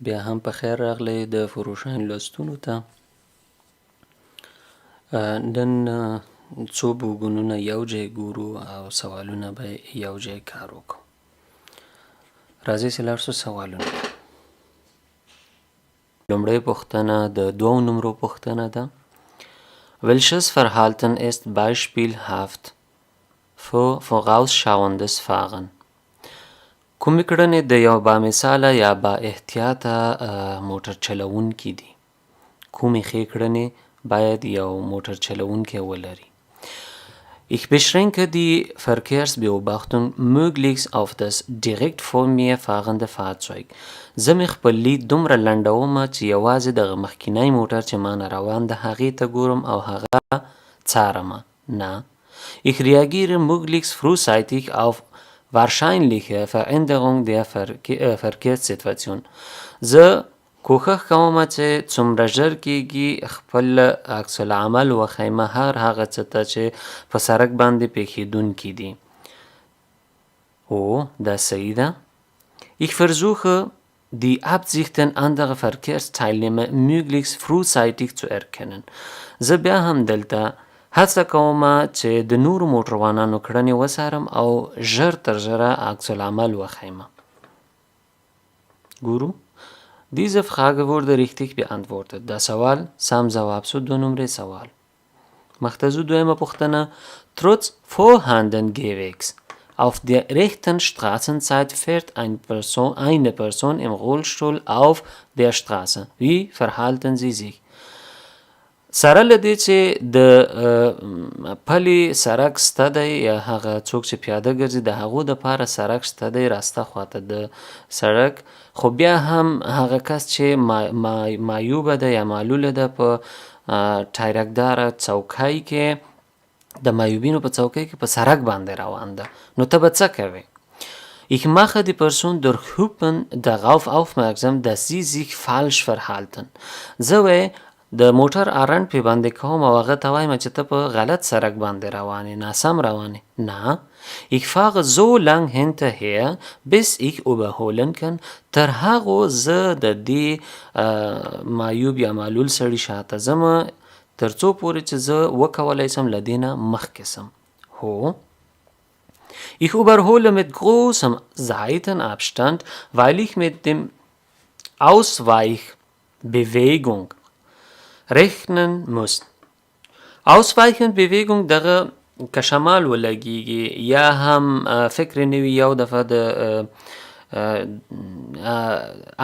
بیا هم په خیر راغلی د فروشاین لوستونو ته. نن څو بوګونونه یو جای ګورو او سوالونه به یو جای کار وکړو. راځئ چې لاړ شو سوالونه. لومړۍ پوښتنه د دوو نمرو پوښتنه ده. Welches Verhalten ist beispielhaft für vorausschauendes Fahren؟ کومې کړنې د یو بامثاله یا با احتیاطه موټر چلوونکي دي؟ کومې ښې کړنې باید یو موټر چلوونکی ولري؟ Ich beschränke die Verkehrsbeobachtung möglichst auf das direkt vor mir fahrende Fahrzeug. زه مې خپل لید دومره لنډوم چې یوازې دغه مخکینی موټر چې مانه روان ده هغې ته ګورم او هغه څارم. نه. Ich reagiere möglichst frühzeitig auf wahrscheinliche Veränderung der Verkehrssituation. زه کوښښ کوم چې څومره ژر کیږي خپل عکس العمل وښیم هر هغه څه ته چې په سرک باندې پیښیدونکي دي. هو، دا صحیح ده. Ich versuche, die Absichten anderer Verkehrsteilnehmer möglichst frühzeitig zu erkennen. زه بیا هم دلته هڅه کوم چې د نورو موټروانانو کړنې وڅارم او ژر تر ژره عکس العمل وښیم. ګورو. Diese Frage wurde richtig beantwortet. دا سوال سم ځواب سو، دوه نمرې سوال. مخته ځو، دویمه پوښتنه. Trotz vorhanden Gehwegs auf der rechten Straßenseite fährt eine Person im Rollstuhl auf der Straße. Wie verhalten Sie sich؟ سره له دې چې د پلي سرک سته دی یا هغه څوک چې پیاده ګرځي د هغو دپاره سرک شته دی راسته خواته د سړک، خو بیا هم هغه کس چې معیوبه ده یا معلوله ده په ټایرکداره څوکۍ کې، د معیوبینو په څوکۍ کې په سرک باندې روان ده، نو ته به څه کوې؟ Ich mache die Person durch Hupen darauf aufmerksam, dass sie sich falsch verhalten. زه وی د موټر ارن پې باندې کوم او هغه ته وایم چې ته په غلط سرک باندې روان یې، ناسم روان یې. نه. Ich fahre so lang hinterher, bis ich überholen kann. تر هغو زه د دې معیوب یا معلول سړي شاته ځم تر څو پورې چې زه وکولای سم له دې نه مخکې سم. هو. Ich überhole mit großem Seitenabstand, weil ich mit dem Ausweichbewegung rechnen muss. Ausweichenbewegung دغه که شمال ولګیږي یا هم فکر نه وي یو دفعه د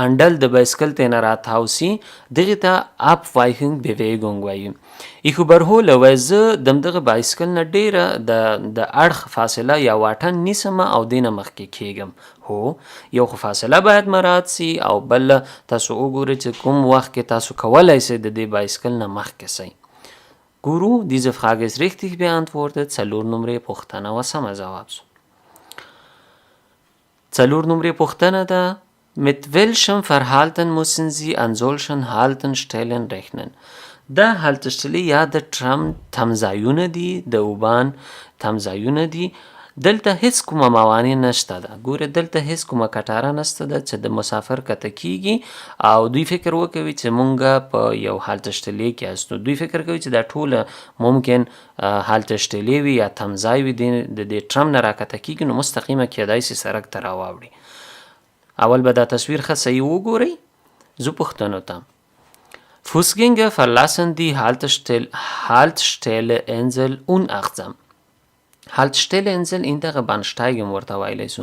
انډل د بایسکل ته نه راتاو سي، دغې ته Abweichenbewegung وایي. Ich überhole وایي زه د همدغه بایسکل نه ډېره د اړخ فاصله یا واټن نیسم او دې نه مخکې کیږم. هو، یو خو فاصله باید مراعات سي او بل تاسو وګورئ چې کوم وخت کې تاسو کولی سئ د دې بایسکل نه مخکې سئ. ګورو. Diese Frage ist richtig beantwortet. څلور نمرې پوښتنه وه، سمه ځواب سو. څلور نمرې پوښتنه ده. Mit welchem Verhalten müssen Sie an solchen Haltestellen rechnen؟ دا Haltestelle یا د ټرام تمځایونه دي، د U-Bahn تمځایونه دي. دلته هیڅ کومه موانع نشته ده. ګوره، دلته هیڅ کومه کټاره نشته ده چې د مسافر کته کیږي او دوی فکر وکوي چې مونږ په یو Haltestelle کې یاستو. دوی فکر کوي چې دا ټوله ممکن Haltestelle وي یا تمځای وي، د دې ټرام نه راکته کیږي نو مستقیمه کیدای سي سرک ته راواوړي. اول به دا تصویر ښه صحیح وګورئ. ځو پوښتنو ته. Fußgänger verlassen die Haltestelle Insel unachtsam. Haltestelle Insel این دغه Bahnsteig هم ورته ویلی سو.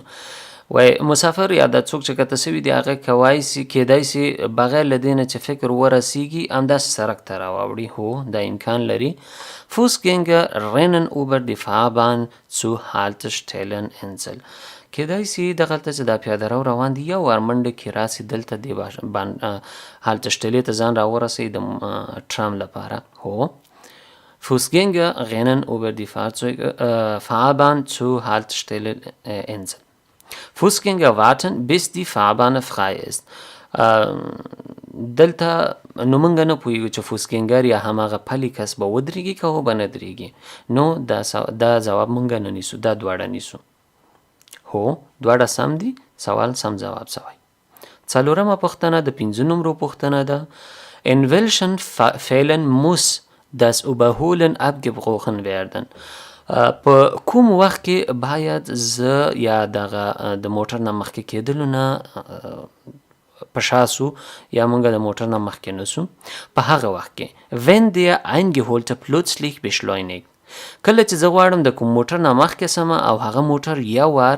وای مسافر یا دا څوک چې کته سوي دي هغه کوای سي کیدای سي بغیر له دې نه چې فکر ورسیږي همداسې سرک ته راواوړي. هو، دا امکان لري. Fußgänger rennen über die Fahrbahn zur Haltestelleninsel. کیدای سي دغلته چې دا پیاده رو روان دي یو وار منډه کې راسي دلته دې Haltestelle ته ځان راورسوي د ټرام لپاره. هو. Fußgänger rennen über die Fahrbahn zur Haltestelle Insel. Fußgänger warten, bis die Fahrbahn frei ist. دلته نو مونږ نه پوهیږو چې Fußgänger یا هماغه پلی کس به ودرېږي که وبه نه درېږي، نو دا ځواب مونږ نه نیسو، دا دواړه نیسو. هو، دواړه سم دي، سوال سم ځواب سوی. څلورمه پوښتنه د پنځه نمرو پوښتنه ده. In welchen Fällen muss das Überholen abgebrochen werden؟ په کوم وخت کې باید زه یا دغه د موټر نه مخکې کېدلو نه په شا سو یا مونږ د موټر نه مخکې نه سو؟ په هغه وخت کې wenn der Eingeholte plötzlich beschleunigt، کله چې زه غواړم د کوم موټر نه مخکې سم او هغه موټر یو وار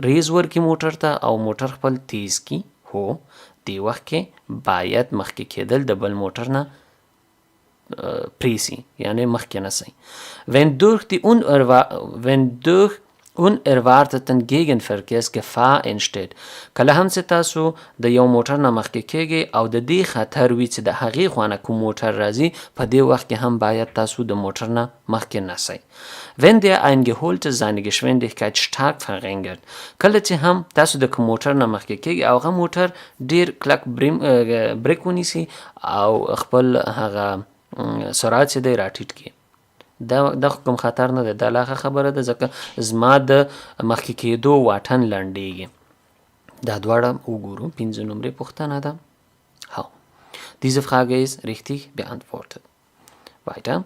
ریز ورکي موټر ته او موټر خپل تیز کی، هو دې وخت کې باید مخکې کېدل د بل موټر نه پریسی، یعنی مخکې نه سئ. Wenn durch die wenn durch unerwarteten Gegenverkehrs Gefahr entsteht، کله هم چې تاسو د یو موټر نه مخکې کېږئ او د دې خطر وي چې د هغې خوا نه کوم موټر راځي، په دې وخت کې هم باید تاسو د موټر نه مخکې نه سئ. Wenn der Eingeholte seine Geschwindigkeit stark verringert، کله چې هم تاسو د کوم موټر نه مخکې کېږئ او هغه موټر ډېر کلک بریک ونیسي او خپل هغه سرعت چې دی راټیټ کړي، دا خو کوم خطر نه دی، دا لا ښه خبره ده، ځکه زما د مخکې کېدو واټن لنډېږي. دا دواړه وګورو. پنځه نمرې پوښتنه ده. هو، Diese Frage ist richtig beantwortet. Weiter.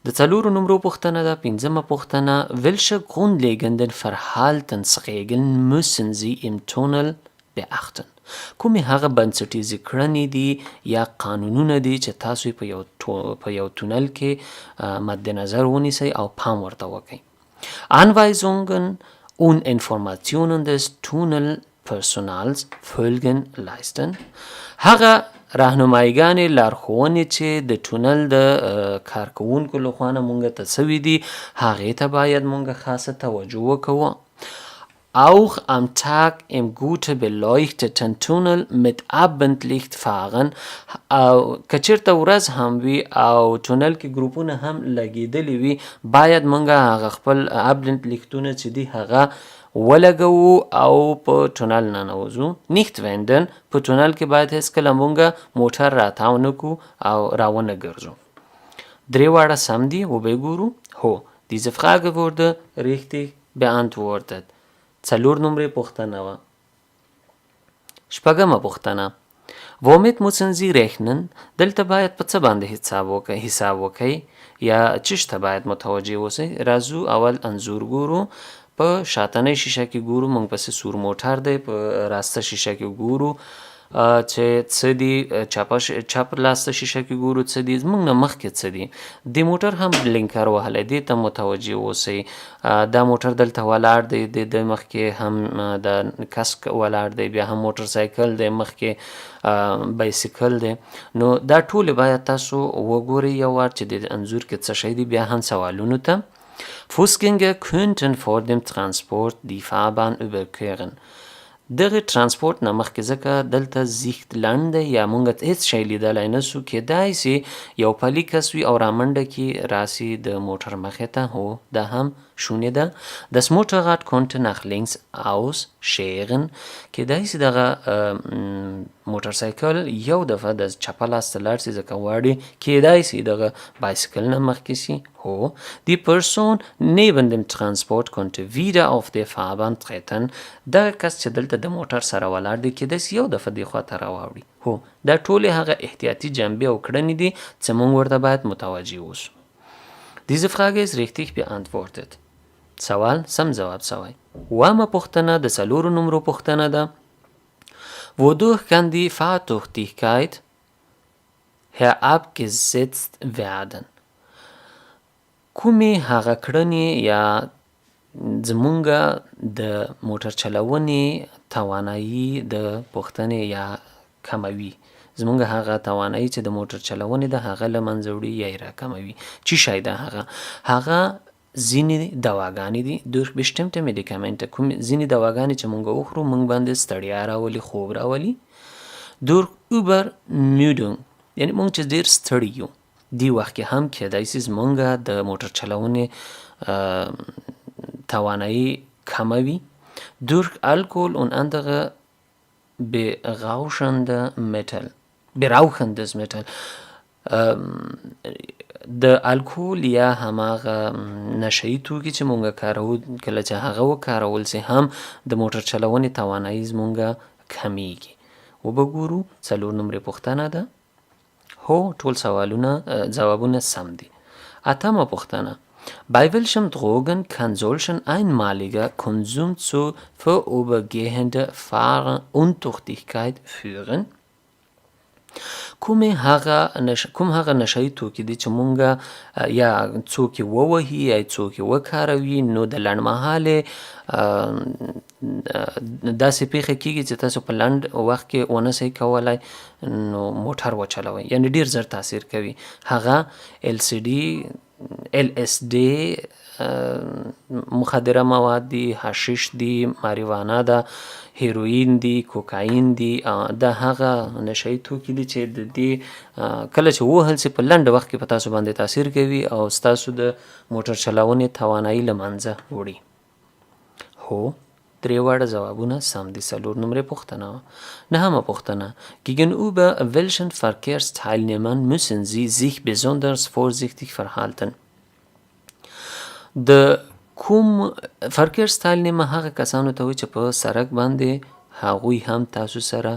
د څلورو نمرو پوښتنه ده. پنځمه پوښتنه: Welche grundlegenden Verhaltensregeln müssen Sie im Tunnel beachten؟ کومې هغه بنسټیزې کړنې دي یا قانونونه دي چې تاسو یې په یو تونل کې مد نظر ونیسئ او پام ورته وکړئ؟ Anweisungen und Informationen des Tunnelpersonals Folgen leisten، هغه راهنماییګانې لارښوونې چې د تونل د کارکوونکو لخوا نه مونږ ته سوي دي، هغې ته باید مونږ خاصه توجه وکړو. Auch am Tag im gut beleuchteten Tunnel mit Abendlicht fahren، او که چېرته ورځ هم وي او تونل کې ګروپونه هم لګېدلي وي، باید مونږ هغه خپل Abendlichtونه چې دي هغه ولګوو او په تونل ننوځو. Nicht wenden، په تونل کې باید هېڅکله مونږ موټر راتاو نه کړو او راونه ګرځو. درې واړه سم دي، وبه یې ګورو. هو، Diese Frage wurde richtig beantwortet. څلور نمرې پوښتنه وه. شپږمه پوښتنه: Womit müssen Sie rechnen؟ دلته باید په څه باندې حساب وکئ یا چش ته باید متوجه اوسئ؟ راځو اول انځور ګورو. په شاتنۍ شیشه کې ګورو موږ پسې سور موټر دی، په راسته شیشه کې ګورو چې څه دي، چپ لاسته شیشه کې ګورو څه دي، زموږ نه مخکې څه دي. دې موټر هم بلینکر وهلی، دې ته متوجه اوسئ. دا موټر دلته ولاړ دی، د ده مخکې هم د کس ولاړ دی، بیا هم موټر سایکل دی، مخکې بایسیکل دی. نو دا ټولې باید تاسو وګورئ یو وار چې د انځور کې څه شی دی. بیا هم سوالونو ته: Fußgänger könnten vor dem Transport die Fahrbahn überqueren. دغه ترانسپورت نه مخکې، ځکه دلته زیښت لنډ دی یا مونږ هېڅ شی لیدلی نه سو، کېدای سي یو پلی کس وي او رامنډه کې راسي د موټر مخې ته. هو، دا هم شونې ده. Das Motorrad konnte nach links ausscheren، کېدای سي دغه موټر سایکل یو دفعه د چپه لاس ته لاړ سي، ځکه غواړي کېدای سي دغه بایسکل نه مخکې سي. هو. Die Person neben dem Transport konnte wieder auf der Fahrbahn treten. دغه کس چې دلته د موټر سره ولاړ دی، کېدای سي یو دفعه دې خوا ته راواوړي. هو، دا ټولې هغه احتیاطي جنبې او کړنې دي چې موږ ورته باید متوجه اوسو. Diese Frage ist richtig beantwortet. سوال سم ځواب سوی. اوومه پوښتنه د څلورو نمرو پوښتنه ده. Wodurch kann die Fahrtüchtigkeit herabgesetzt werden؟ کومې هغه کړنې یا زمونږ د موټر چلونې توانایي د پوښتنې یا کموي، زمونږ هغه توانایي چې د موټر چلونې ده هغه له منځه وړي یا یې راکموي؟ چی شی ده هغه؟ هغه ځینې دواګانې دي، durch bestimmte Medikamente، کوم ځینې دواګانې چې مونږ وخورو مونږ باندې ستړیا راولي، خوب راولي. Durch Übermüdung، یعنی مونږ چې ډېر ستړي یو، دې وخت کې هم کېدای سي زمونږ د موټر چلونې توانایي کمه وي. Durch Alkohol und andere berauschende Mittel، berauschendes Mittel، د الکول یا هماغه نشه یي توکي چې مونږ کاروو، کله چې هغه وکارول سي هم د موټر چلونې توانایي زمونږ کمیږي. وبه ګورو، څلور نمرې پوښتنه ده. هو، ټول سوالونه ځوابونه سم دي. اتمه پوښتنه، Bei welchem Drogen kann solchen einmaliger Konsum zu vorübergehender Fahruntüchtigkeit führen؟ کومې هغه کوم هغه نشه یي توکي دي چې مونږ یا څوک یې ووهي یا څوک یې وکاروي، نو د لنډمهالې داسې پیښه کیږي چې تاسو په لنډ وخت کې ونه سئ کولای نو موټر وچلوئ، یعنی ډیر زر تاثیر کوي؟ هغه ال سي ډي، ال اس ډي مخدره مواد دي، حشیش دي، ماریوانا ده، هیروین دي، کوکاین دي. دا هغه نشه یي توکي دي چې د دې کله چې ووهل سي، په لنډ وخت کې په تاسو باندې تاثیر کوي او ستاسو د موټر چلونې توانایي له منځه وړي. هو، درې واړه ځوابونه سم دي. څلور نمرې پوښتنه وه. نهمه پوښتنه، Gegenüber welchen Verkehrsteilnehmern müssen Sie sich besonders vorsichtig verhalten؟ د کوم Verkehrsteilnehmer هغه کسانو ته وایي چې په سرک باندې هغوی هم تاسو سره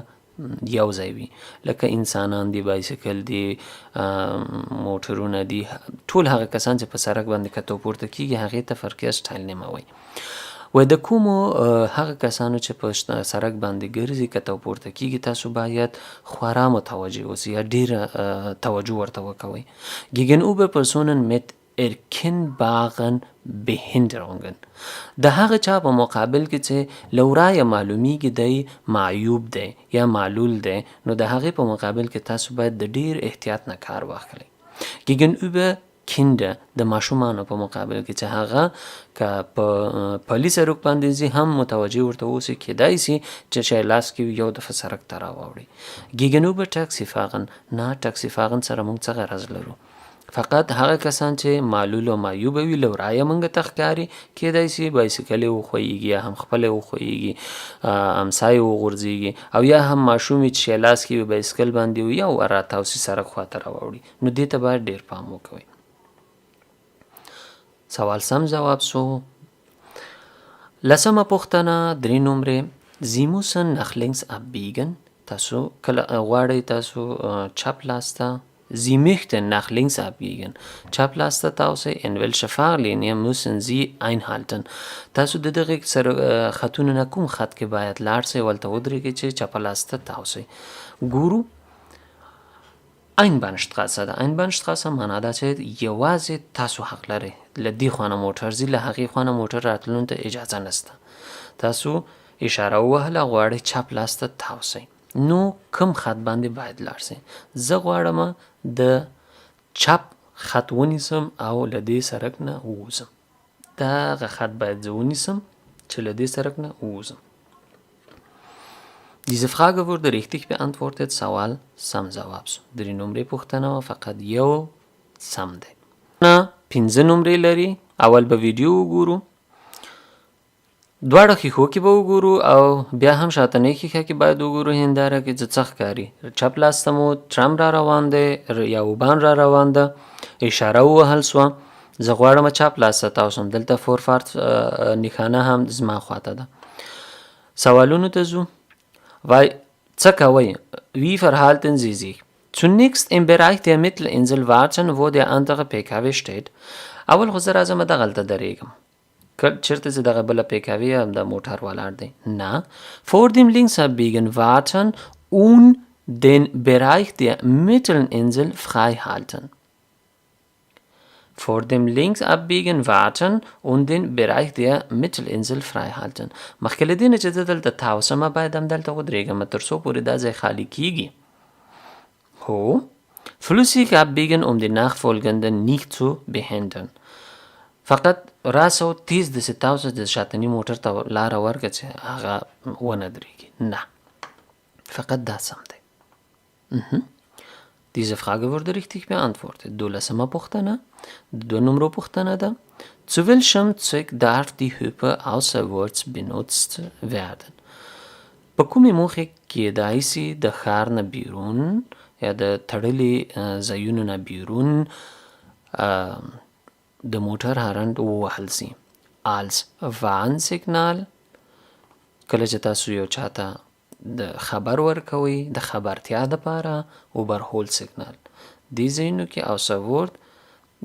یو ځای وي، لکه انسانان دي، بایسکل دي، موټرونه دي، ټول هغه کسان چې په سرک باندې کته پورته کیږي، هغې ته Verkehrsteilnehmer وایي. وایي د کومو هغه کسانو چې په سرک باندې ګرځي، کته پورته کیږي، تاسو باید خورا متوجه اوسئ یا ډیره توجه ورته وکوئ؟ Gegenüber Personen mit erkennbaren Behinderungen، د هغه چا په مقابل کې چې له ورایه معلومیږي دی معیوب دی یا معلول دی، نو د هغې په مقابل کې تاسو باید د ډیر احتیاط نه کار واخلئ. Gegenüber Kinder، د ماشومانو په مقابل کې چې هغه که په پلي سرک باندې ځي، هم متوجه ورته اوسئ، کیدای سي چې شی لاس کې یو دفعه سرک ته راواوړي. Gegenüber Taxifahrern، نه، Taxifahrern سره موږ څه غرض لرو؟ فقط هغه کسان چې معلول او معیوب وي، له ورایه موږ ته ښکاري، کیدای سي بایسکل یې وښویږي یا هم خپله یې وښویږي، امسا یې وغورځیږي، او یا هم ماشوم وي چې لاس کې وي، بایسکل باندې وي، یو وار راتاو سي، سرک خواته راواوړي، نو دې ته باید ډیر پام وکوئ. سوال سم ځواب سو. لسمه پوښتنه، درې نمرې، Sie müssen nach links abbiegen. تاسو کله غواړئ تاسو چپ لاس ته، Sie möchten nach links abbiegen، چپ لاس ته تاو سئ. In welche Fahrlinie müssen Sie einhalten؟ تاسو د دغې سره خطونو نه کوم خط کې باید لاړ سئ، ولته ودرېږئ چې چپ لاس ته تاو سئ؟ ګورو، Einbahnstraße ده. Einbahnstraße معنا دا چې یوازې تاسو حق لرئ، له دې خوا نه موټر ځي، له هغې خوا نه موټر راتلونو ته اجازه نسته. تاسو اشاره ووهله، غواړئ چپ لاس ته تاو سئ، نو کوم خط باندې باید لاړ سئ؟ زه غواړم د چپ خط ونیسم او له دې سرک نه ووځم. دغه خط باید زه ونیسم چې له دې سرک نه ووځم. Diese Frage wurde richtig beantwortet. سوال سم ځواب سو. درې نمرې پوښتنه وه، فقط یو سم دی. نه، پنځه نمرې لري. اول به ویډیو وګورو، دواړه ښیښو کې به وګورو او بیا هم شاتنۍ ښیښه کې باید وګورو، هنداره کې چې څه ښکاري. چپ لاس ته مو ترام را روان دی یا U-Bahn را روان ده، اشاره ووهل سوه، زه غواړم چپ لاس ته تاو سم. دلته Vorfahrt نښانه هم زما خواته ده. سوالونو ته ځو. وای څه کوئ؟ Wie verhalten Sie sich؟ Zunächst im Bereich der Mittelinsel warten, wo der andere PKW steht. اول خو زه راځم دغلته درېږم چېرته چې دغه بله PKW یا د موټر ولاړ دی. نه، vor dem Linksabbiegen warten und den Bereich der Mittelinsel frei halten. Vor dem Linksabbiegen warten und den Bereich der Mittelinsel frei halten. مخکې له دې نه چې زه دلته تاو سم، باید همدلته ودرېږم تر څو پورې دا ځای خالي کیږي. هو، flüssig abbiegen, um die Nachfolgenden nicht zu behindern. فقط راسه او تیز داسې تاو سه، د شاتني موټر ته لاره ورکړه چې هغه ونه درېږي. نه، فقط دا سم دی. Diese Frage wurde richtig beantwortet. دولسمه پوښتنه، د دوه نمرو پوښتنه ده. Zu welchem Zweck darf die Hupe außerorts benutzt werden؟ په کومې موخې کیدای سي د ښار نه بیرون یا د تړلي ځایونو نه بیرون د موټر هارن ووهل سي؟ Als Warnsignal، کله چې تاسو یو چاته د خبر ورکوي د خبرتیا دپاره Überholsignal دې ځایونو کې Außer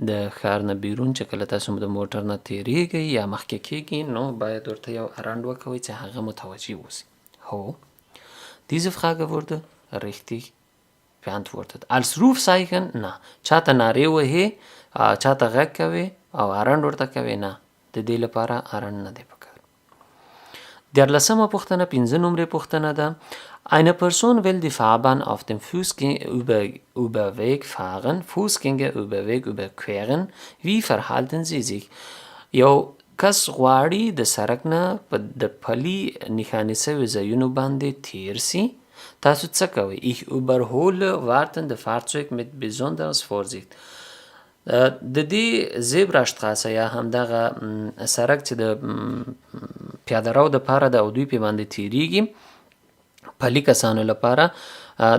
د ښار نه بیرون چې کله تاسو د موټر نه تیریږئ یا مخکې کیږئ نو باید ورته یو ارنډ وکوئ چې هغه متوجه اوسي. هو، diese Frage wurde richtig beantwortet. Als Rufzeichen نه، چاته نارې وهې، چاته غږ کوې او ارنډ ورته کوې، نه، د دې لپاره ارنډ نه دی پکار. دیارلسمه پوښتنه پنځه نمرې پوښتنه ده. Eine Person will die Fahrbahn auf dem Fußgängerüberweg fahren, Fußgängerüberweg überqueren. Wie verhalten Sie sich? یو کس غواړي د سرک نه په د پلي نښانې سوي ځایونو باندې تیر سي. تاسو څه کوئ؟ Ich überhole wartende Fahrzeug mit besonderer Vorsicht. د دې Zebrastraße یا هم دغه سرک چې د پیاده رو دپاره ده او دوی پې باندې تیریږي پلي کسانو لپاره،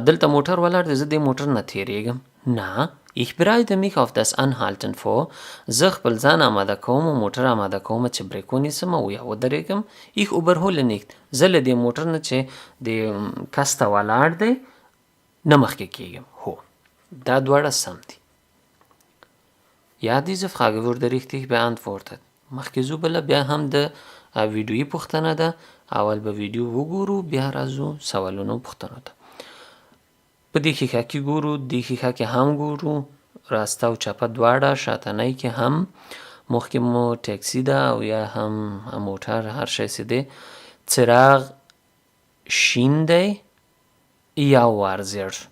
دلته موټر ولاړ دی، زه دې موټر نه تیریږم. نه، ich bereite mich auf das Anhalten vor. زه خپل ځان آماده کوم او موټر آماده کوم چې بریک ونیسم او یا ودرېږم. Ich überhole nicht. زه له دې موټر نه چې د کس ته ولاړ دی نه مخکې کیږم. هو، دا دواړه سم دي. Ja, diese Frage wurde richtig beantwortet. مخکې ځو، بله بیا هم د ویډیويي پوښتنه ده. اول به ویډیو وګورو، بیا راځو سوالونو پوښتنو ته. په دې ښیښه کې ګورو، دې ښیښه کې هم ګورو، راسته او چپه دواړه، شاتنۍ کې هم، مخکې مو ټیکسي ده او یا هم موټر، هر شی چې دی. څراغ شین دی، یو وار زیړ شو،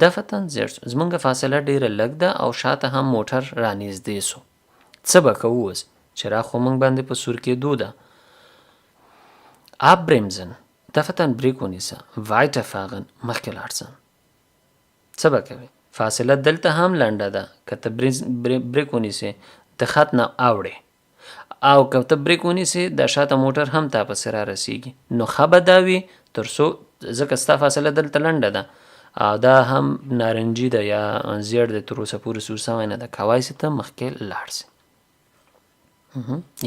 دفعتا زیړ شو. زمونږ فاصله ډیره لږ ده او شاته هم موټر رانږدې سو. څه به کوو اوس؟ چراغ خو موږ باندې په سور کېدو ده. Abbremsen، دفعتا بریک ونیسه. Weiterfahren، مخکې لاړ سه. څه به کوې؟ فاصله دلته هم لنډه ده، که ته بریک ونیسې د خط نه اوړې، او که ته بریک ونیسې د شاته موټر هم تا پسې را رسیږي. نو ښه به دا وي تر څو، ځکه ستا فاصله دلته لنډه ده او دا هم نارنجي ده یا زیړ دی، تر اوسه پورې سور سوی نه ده، کوای سي ته مخکې لاړ سې.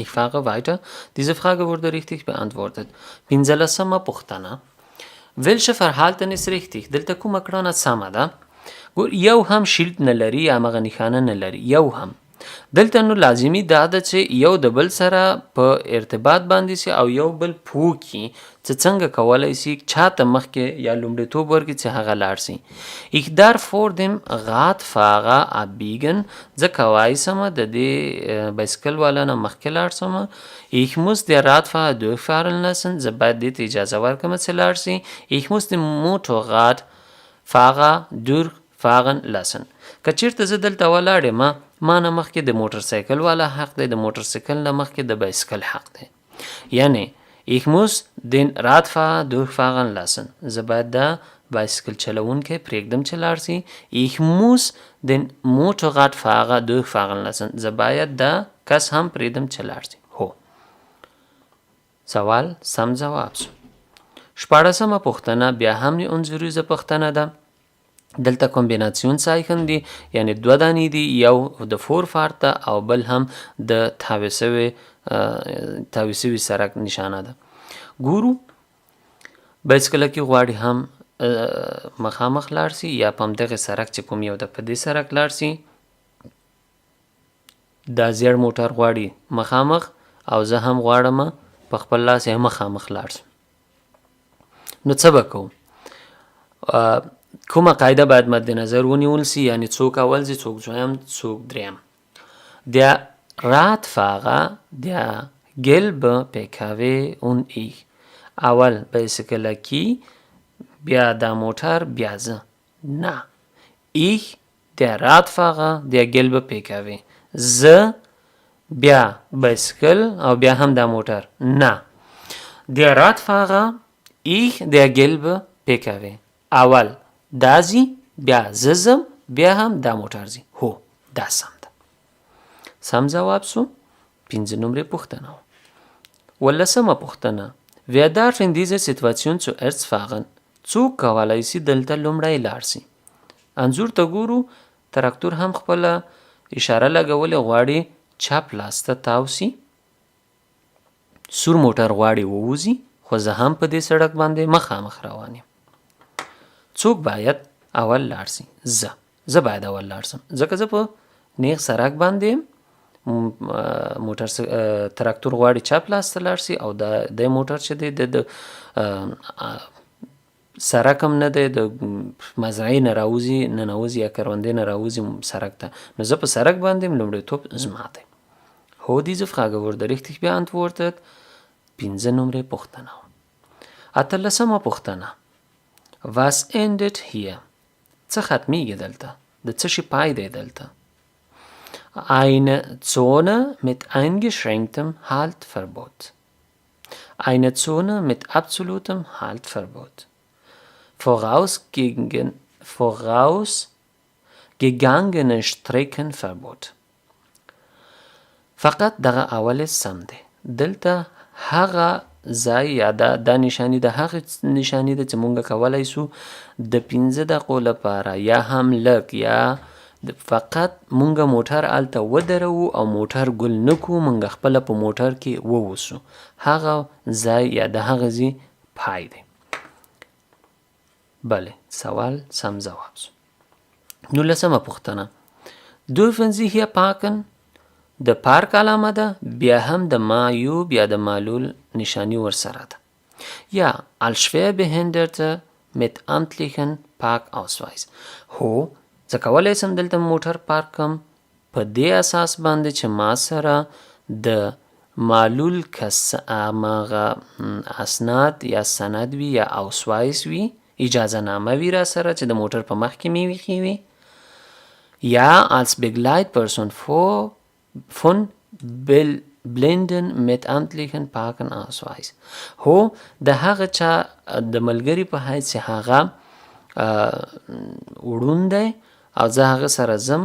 Ich fahre weiter. Diese Frage wurde richtig beantwortet. پنځلسمه پوښتنه، Welche Verhalten ist richtig؟ دلته کومه کړنه سمه ده؟ ګور، یو هم Schild نه لري یا همغه نښانه نه لري، یو هم دلته. نو لازمي دا ده چې یو د بل سره په ارتباط باندې سي او یو بل پوه کړي چې څنګه کولی سي چاته مخکې یا لومړیتوب ورکړي چې هغه لاړ سي. Ich darf vor dem Radfahrer abbiegen. زه کوای سم د دې بایسکل والا نه مخکې لاړ سم. Ich muss der Radfahrer durchfahren lassen. زه باید دې ته اجازه ورکړم چې لاړ سي. Ich muss dem Motorradfahrer durchfahren lassen. که چیرته زه دلته ولاړ یم، ما نه مخکې د موټر سایکل والا حق دی، د موټر سایکل نه مخکې د بایسکل حق دی. یعنی ich muss den Radfahrer durchfahren lassen. زه باید دا بایسکل چلوونکی پرېږدم چې لاړ سي. Ich muss den Motorradfahrer durchfahren lassen. زه باید دا کس هم پرېږدم چې لاړ سي. هو، سوال سم ځواب سو. شپاړسمه پوښتنه بیا هم انځوریزه پوښتنه ده. دلته Kombinationszeichen دي، یعنی دوه دانې دي، یو د Vorfahrt ده او بل هم د تاوې سوي سرک نشانه ده. ګورو، بایسکلکي غواړي هم مخامخ لاړ سي یا په همدغې سرک چې کوم یو ده په دې سرک لاړ سي. دا زیړ موټر غواړي مخامخ او زه هم غواړم په خپل لاس یې مخامخ لاړ سم. نو څه به کوو؟ کومه قاعده باید مد نظر ونیول سي؟ یعنی څوک اول ځي، څوک دویم، څوک دریم؟ Der Radfahrer، der gelbe PKW und ich. اول بایسکلکی، بیا دا موټر، بیا زه. نه، ich، der Radfahrer، der gelbe PKW. زه، بیا بایسکل او بیا هم دا موټر. نه، der Radfahrer، ich، der gelbe PKW. اول دا ځي، بیا زه ځم، بیا هم دا موټر ځي. هو، دا سم ده، سم ځواب سو. پنځه نمرې پوښتنه وه. ولسمه پوښتنه، Wer darf in dieser Situation zuerst fahren؟ څوک کولای سي دلته لومړی لاړ سي؟ انځور ته ګورو، تراکتور هم خپله اشاره لګولې، غواړي چپ لاس ته تاو سي. سور موټر غواړي ووځي، خو خو زه هم په دې سړک باندې مخامخ روان یم. څوک باید اول لاړ سي؟ زه. زه باید اول لاړ سم، ځکه زه په نیغ سړک باندې یم. موټر تراکتور غواړي چپ لاس ته لاړ سي او دا د موټر چې دی د سرک هم نه دی، د مزرعې نه راوځي، ننوځي یا کروندې نه راوځي سرک ته، نو زه په سرک باندې یم، لومړیتوب زما دی. هو، diese Frage wurde richtig beantwortet. پنځه نمرې پوښتنه وه. اتلسمه پوښتنه، Was endet hier؟ څه ختمیږي دلته؟ د څه شي پای دی دلته؟ Eine Zone mit eingeschränktem Haltverbot. Eine Zone mit absolutem Haltverbot. Vorausgegangene Streckenverbot. فقط دغه اول سم دی. دلته هغه ځای یا دا نشاني د هغې نشاني ده چې مونږ کولای سو د 5 دقیقو لپاره یا هم لږ یا فقط مونږ موټر هلته ودروو او موټر ګل نه کړو، مونږ خپله په موټر کې ووسو. هغه ځای یا د هغه ځای پای دی. بله، سوال سم ځواب سو. نولسمه پوښتنه، dürfen Sie hier parken؟ د پارک علامه ده، بیا هم د معیوب یا د معلول نشانی ورسره ده. یا als Schwerbehinderter mit amtlichen Parkausweis. هو، زه کولی سم دلته موټر پارک کړم په دې اساس باندې چې ما سره د معلول کس هماغه اسناد یا سند وي یا Ausweis وي، اجازه نامه وي را سره چې د موټر په مخ کې مې ویښي وي، یا als Begleitperson von Blinden mit amtlichen Parkausweis. هو، د هغه چا د ملګري په حیث چې هغه وړوند دی او زه هغه سره ځم،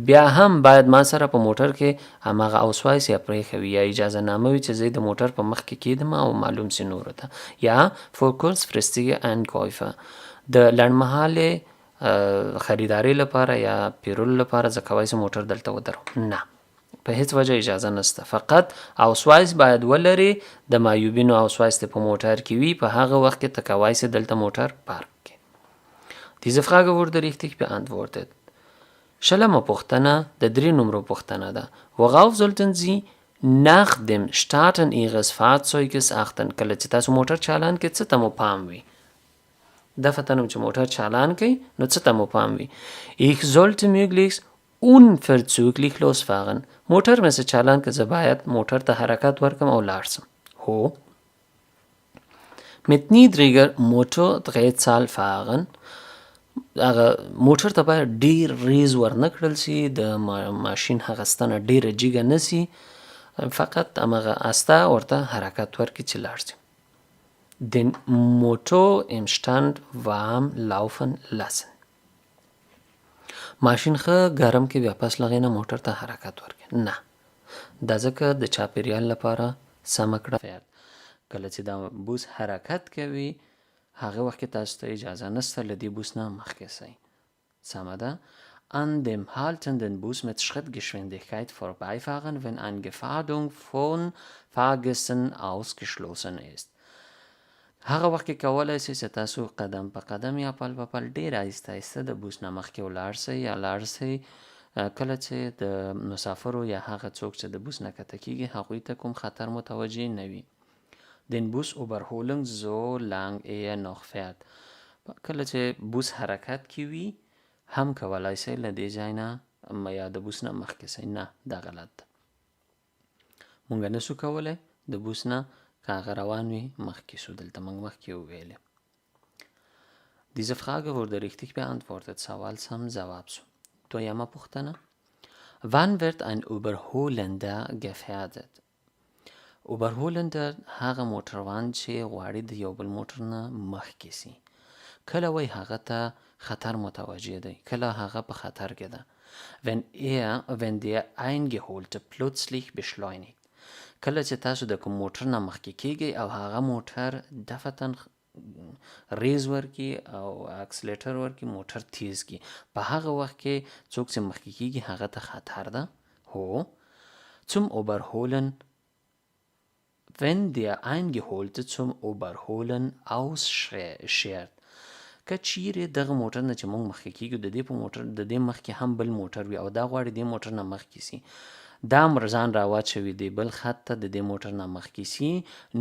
بیا هم باید ما سره په موټر کې هماغه Ausweis یا پرېښه وي یا اجازه نامه وي چې زه د موټر په مخ کې کېدم او معلوم سي نورو ته. یا für kurzfristige Einkäufe، د لنډمهالې خریدارۍ لپاره یا پیرلو لپاره زه کولی سم موټر دلته ودروم. نه، په هیڅ وجه اجازه نشته. فقط Ausweis باید ولرې، د معیوبینو Ausweis دې په موټر کې وي، په هغه وخت کې ته کولی سې دلته موټر پارک کړې. Diese Frage wurde richtig beantwortet. شلمه پوښتنه د 3 نمرو پوښتنه ده. Worauf sollten Sie nach dem Starten Ihres Fahrzeuges achten؟ کله چې تاسو موټر چالان کړئ څه ته مو پام وي؟ دفعتاً چې موټر چالان کړئ نو څه ته مو پام وي؟ Ich sollte möglichst unverzüglich losfahren. موټر مې څه چالان که زه باید موټر ته حرکت ورکړم او لاړ سم. هو. Mit niedriger Motordrehzahl fahren. هغه موټر ته باید ډیر ریز ورنه کړل سي، د ماشین هغه ستنه ډیره جګه نه سي، فقط هماغه استه ورته حرکت ورکړي چې لاړ سي. Den Motor im Stand warm laufen lassen. ماشین ښه ګرم کې بیا پس له هغې نه موټر ته حرکت ورکړي. نه، دا ځکه د چاپیریال لپاره سمه کړه. کله چې دا بوس حرکت کوي هغه وخت کې تاسو ته اجازه نشته له دې بوس نه مخکې سئ. سمه ده. An dem haltenden Bus mit Schrittgeschwindigkeit vorbeifahren, wenn eine Gefährdung von Fahrgästen ausgeschlossen ist. هغه وخت کې کولی سئ چې تاسو قدم په قدم یا پل په پل ډېر آهسته آهسته د بوس نه مخکې ولاړ سئ یا لاړ سئ، کله چې د مسافرو یا هغه څوک چې د بوس نه کته کیږي هغوی ته کوم خطر متوجه نه وي. Den Bus überholen, solange er noch fährt. کله چې بوس حرکت کې وي هم کولی سئ له دې ځای نه یا د بوس نه مخکې سئ. نه، دا غلط ده. مونږ نسو کولی د بوس نه که هغه روان وي مخکې سو. دلته موږ مخکې وویلې. Diese Frage wurde richtig beantwortet. سوال سم ځواب سو. دویمه پوښتنه، Wann wird ein Überholender gefährdet؟ Überholender هغه موټروان چې غواړي د یو بل موټر نه مخکې سي، کله وایي هغه ته خطر متوجه دی، کله هغه په خطر کې ده. Wenn der Eingeholte plötzlich beschleunigt. کله چې تاسو د کوم موټر نه مخکې کیږئ او هغه موټر دفعتاً ریز ورکي او اکسلیټر ورکي، موټر تیز کي، په هغه وخت کې څوک چې مخکې کیږي هغه ته خطر ده. هو. Zum Überholen Wenn der Eingeholte zum Überholen ausschert. که چیرې دغه موټر نه چې موږ مخکې کیږو، د دې په موټر د دې مخکې هم بل موټر وي او دا غواړي دې موټر نه مخکې سي، دا ځان راواچوي دې بل خط ته، د دې موټر نه مخکې سي،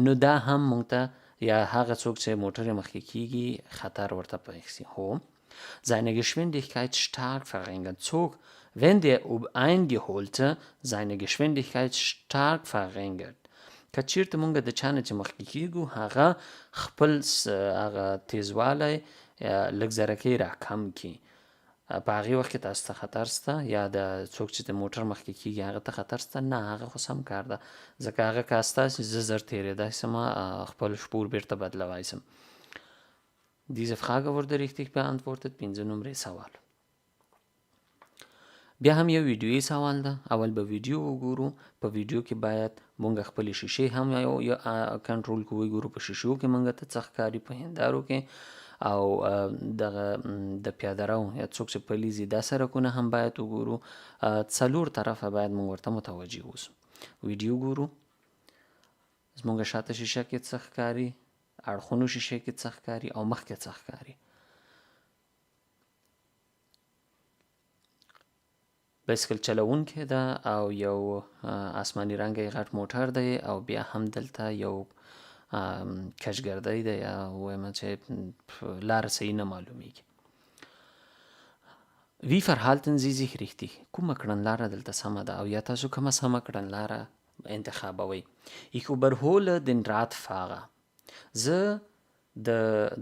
نو دا هم موږ ته یا هغه څوک چې موټر یې مخکې کیږي خطر ورته پېښ سي. هو، seine Geschwindigkeit stark verringert. څوک؟ Wenn der Eingeholte seine Geschwindigkeit stark verringert. که چیرته مونږ د چا نه چې مخکې کیږو هغه خپل هغه تیزوالی لږ زرکۍ راکم کړي، په هغې وخت کې تاسو ته خطر سته یا د څوک چې د موټر مخکې کیږي هغه ته خطر سته؟ نه، هغه خو سم کار ده، ځکه هغه که ستاسې زه زر تېرېدای سم، خپل شپور بیرته بدلوای سم. Diese Frage wurde richtig beantwortet. پنځه نمرې سوال. بیا هم یو ویډیويي سوال ده. اول به ویډیو وګورو. په ویډیو کې باید مونږ خپلې شیشې هم یو کنټرول کړو، وګورو په شیشو کې مونږ ته څه ښکاري، په هندارو کې، او دغه د پیاده رو یا څوک چې پلي ځي دا سرکونه هم باید وګورو. څلور طرفه باید مونږ ورته متوجه اوسو. ویډیو ګورو، زمونږ شاته شیشه کې څه ښکاري، اړخونو شیشه کې څه ښکاري او مخکې څه ښکاري. بایسکل چلوونکی ده او یو آسماني رنګی غټ موټر دی، او بیا هم دلته یو کشګردی دی، یا وایم چې لاره صحیح نه معلومیږي. Wie verhalten Sie sich richtig؟ کومه کړنلاره دلته سمه ده او یا تاسو کومه سمه کړنلاره انتخابوئ؟ Ich überhole den Radfahrer. زه د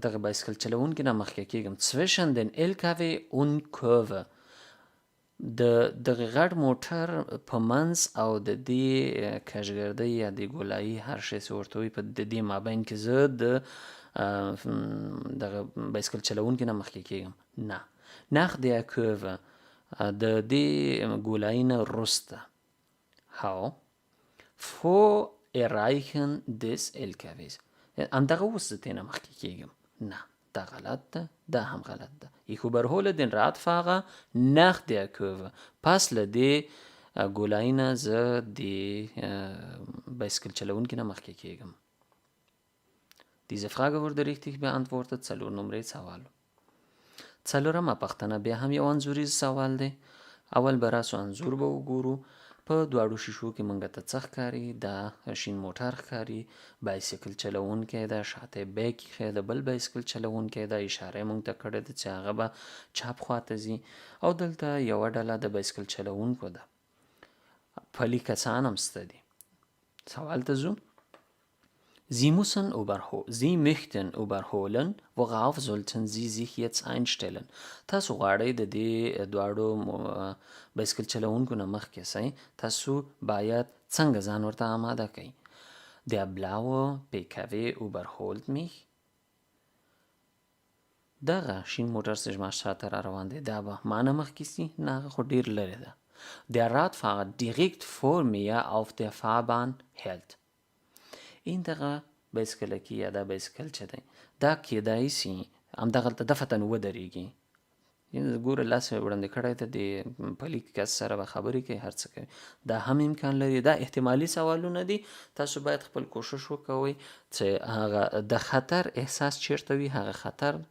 دغه بایسکل چلوونکي نه مخکې کیږم. Zwischen den LKW und Kurve. د دغه غټ موټر په منځ او د دې کشګردۍ یا د ګولایي هر شی چې ورته وایي په د دې مابین کې زه د دغه بایسکل چلوونکي نه مخکې کیږم. نه، nach der Kurve، د دې ګولایي نه وروسته. هو، vor Erreichen des LKWs. همدغه اوس زه ترې نه مخکې کیږم. نه، دا غلط ده، دا هم غلط ده. Ich überhole den Radfahrer nach der Kurve. پس له دې ګولایي نه زه د بایسکل چلوونکي نه مخکې کیږم. Diese Frage wurde richtig beantwortet. څلور نمرې سوال. څلورمه پوښتنه بیا هم یو انځوریز سوال دی. اول به راسو انځور به وګورو. په دواړو شیشو کې مونږ ته څه ښکاري؟ دا شین موټر ښکاري، بایسکل چلوونکی ده، شاته یې بیک ایښی ده، بل بایسکل چلوونکی ده، اشاره یې مونږ ته کړې ده چې هغه به چپ خواته ځي، او دلته یوه ډله د بایسکل چلوونکو ده، پلي کسان هم سته دي. سوال ته ځو. Sie müssen überholen. Sie möchten überholen. Worauf sollten Sie sich jetzt einstellen؟ تاسو غواړئ د دې دواړو بایسکل چلوونکو نه مخکې سئ، تاسو باید څنګه ځان ورته آماده کړئ؟ Der blaue PKW überholt mich. دغه شین موټر چې زما شاته را روان دی دا به ما نه مخکې سي؟ نه، هغه خو ډېر لرې ده. Der Radfahrer direkt vor mir auf der Fahrbahn hält. این دغه بایسکلکي یا دا بایسکل چې دی دا کیدای سي همدغلته دفعتاً ودرېږي. ګوره لاس یې وړاندې کړی دی، د پلي کس سره به خبرې کوي، هر څه کوي، دا هم امکان لري. دا احتمالي سوالونه دي، تاسو باید خپل کوشش وکوئ چې هغه د خطر احساس چیرته وي، هغه خطر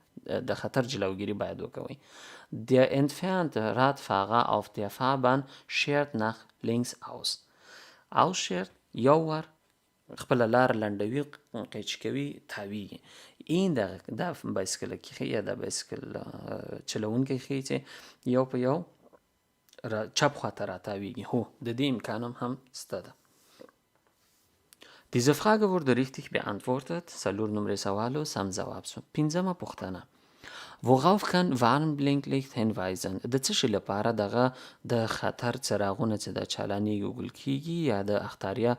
د خطر جلوګیري باید وکوئ. Der entfernte Radfahrer auf der Fahrbahn schert nach links aus. Ausschert یو وار خپله لاره لنډوي، قیچي کوي، تاویږي. این دغه دا بایسکلکي ښیي یا دا بایسکل چلوونکی ښیي چې یو په یو چپ خواته راتاویږي. هو، د دې امکان هم سته ده. Diese Frage wurde richtig beantwortet. څلور نمرې سوال و، سم ځواب سو. پنځمه پوښتنه: Worauf kann Warnblinklicht hinweisen؟ د څه شي لپاره دغه د خطر څراغونه چې د چالانیږي ګل کیږي یا د اخطاریه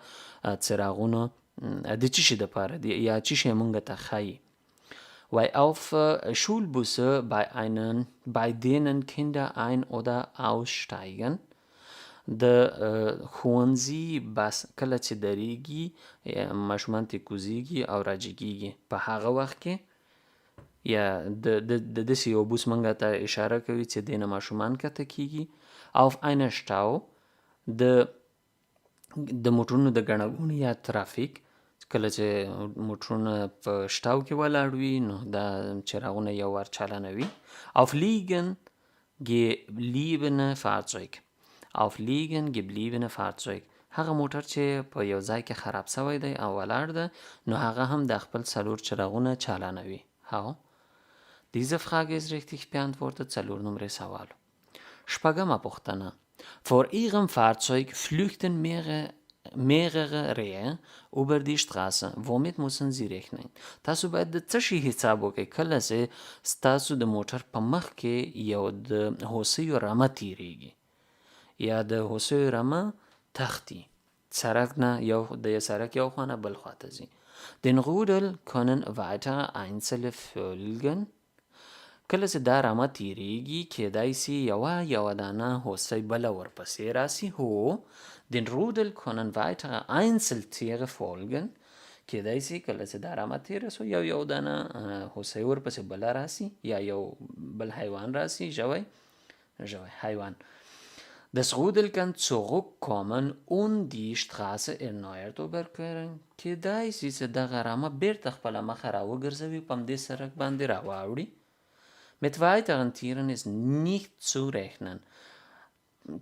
څراغونو د څه شي دپاره دي یا څه شی مونږ ته ښیي؟ Weil auf Schulbusse bei denen Kinder ein- oder aussteigen. د ښوونځي بس کله چې درېږي، ماشومان ترې کوزیږي او راجګیږي، په هغه وخت کې یا د داسې یو بوس مونږ ته اشاره کوي چې دې نه ماشومان کښته کیږي. Auf einer Stau، د موټرونو د ګڼه ګوڼې یا ترافیک. کله چې موټرونه په Stau کې ولاړ وي نو دا چراغونه یو وار چالانوي. Auf liegen gebliebene Fahrzeug، auf liegen gebliebene Fahrzeug، هغه موټر چې په یو ځای کې خراب سوی دی او ولاړ ده نو هغه هم د خپل څلور چراغونه چالانوي. هاو، Diese Frage ist richtig beantwortet. څلور نمرې سوال. شپږمه پوښتنه: Vor Ihrem Fahrzeug flüchten mehrere Rehe über die Straße. Womit müssen Sie rechnen? تاسو باید د څه شي حساب وکړئ کله چې ستاسو د موټر په مخ کې یو د هوسیو رمه تیریږي یا د هوسیو رمه تښتي سرک نه، یو د سرک یو خوا نه بل خوا ته ځي؟ Den Rudel können weitere Einzelne folgen. کله چې دا رمه تیریږي کیدای سي یوه یوه دانه هوسۍ بله ورپسې راسي. هو، den Rudel können weitere Einzeltiere folgen. کیدای سي کله چې دا رمه تیره سو یو یو دانه هوسۍ ورپسې بله راسي یا یو بل حیوان راسي، ژوی ژوی حیوان. Das Rudel kann zurückkommen und die Straße erneut überqueren. کیدای سي چې دغه رمه بیرته خپله مخه راوګرځوي، په همدې سرک باندې راواوړي. Mit weiteren Tieren ist nicht zu rechnen.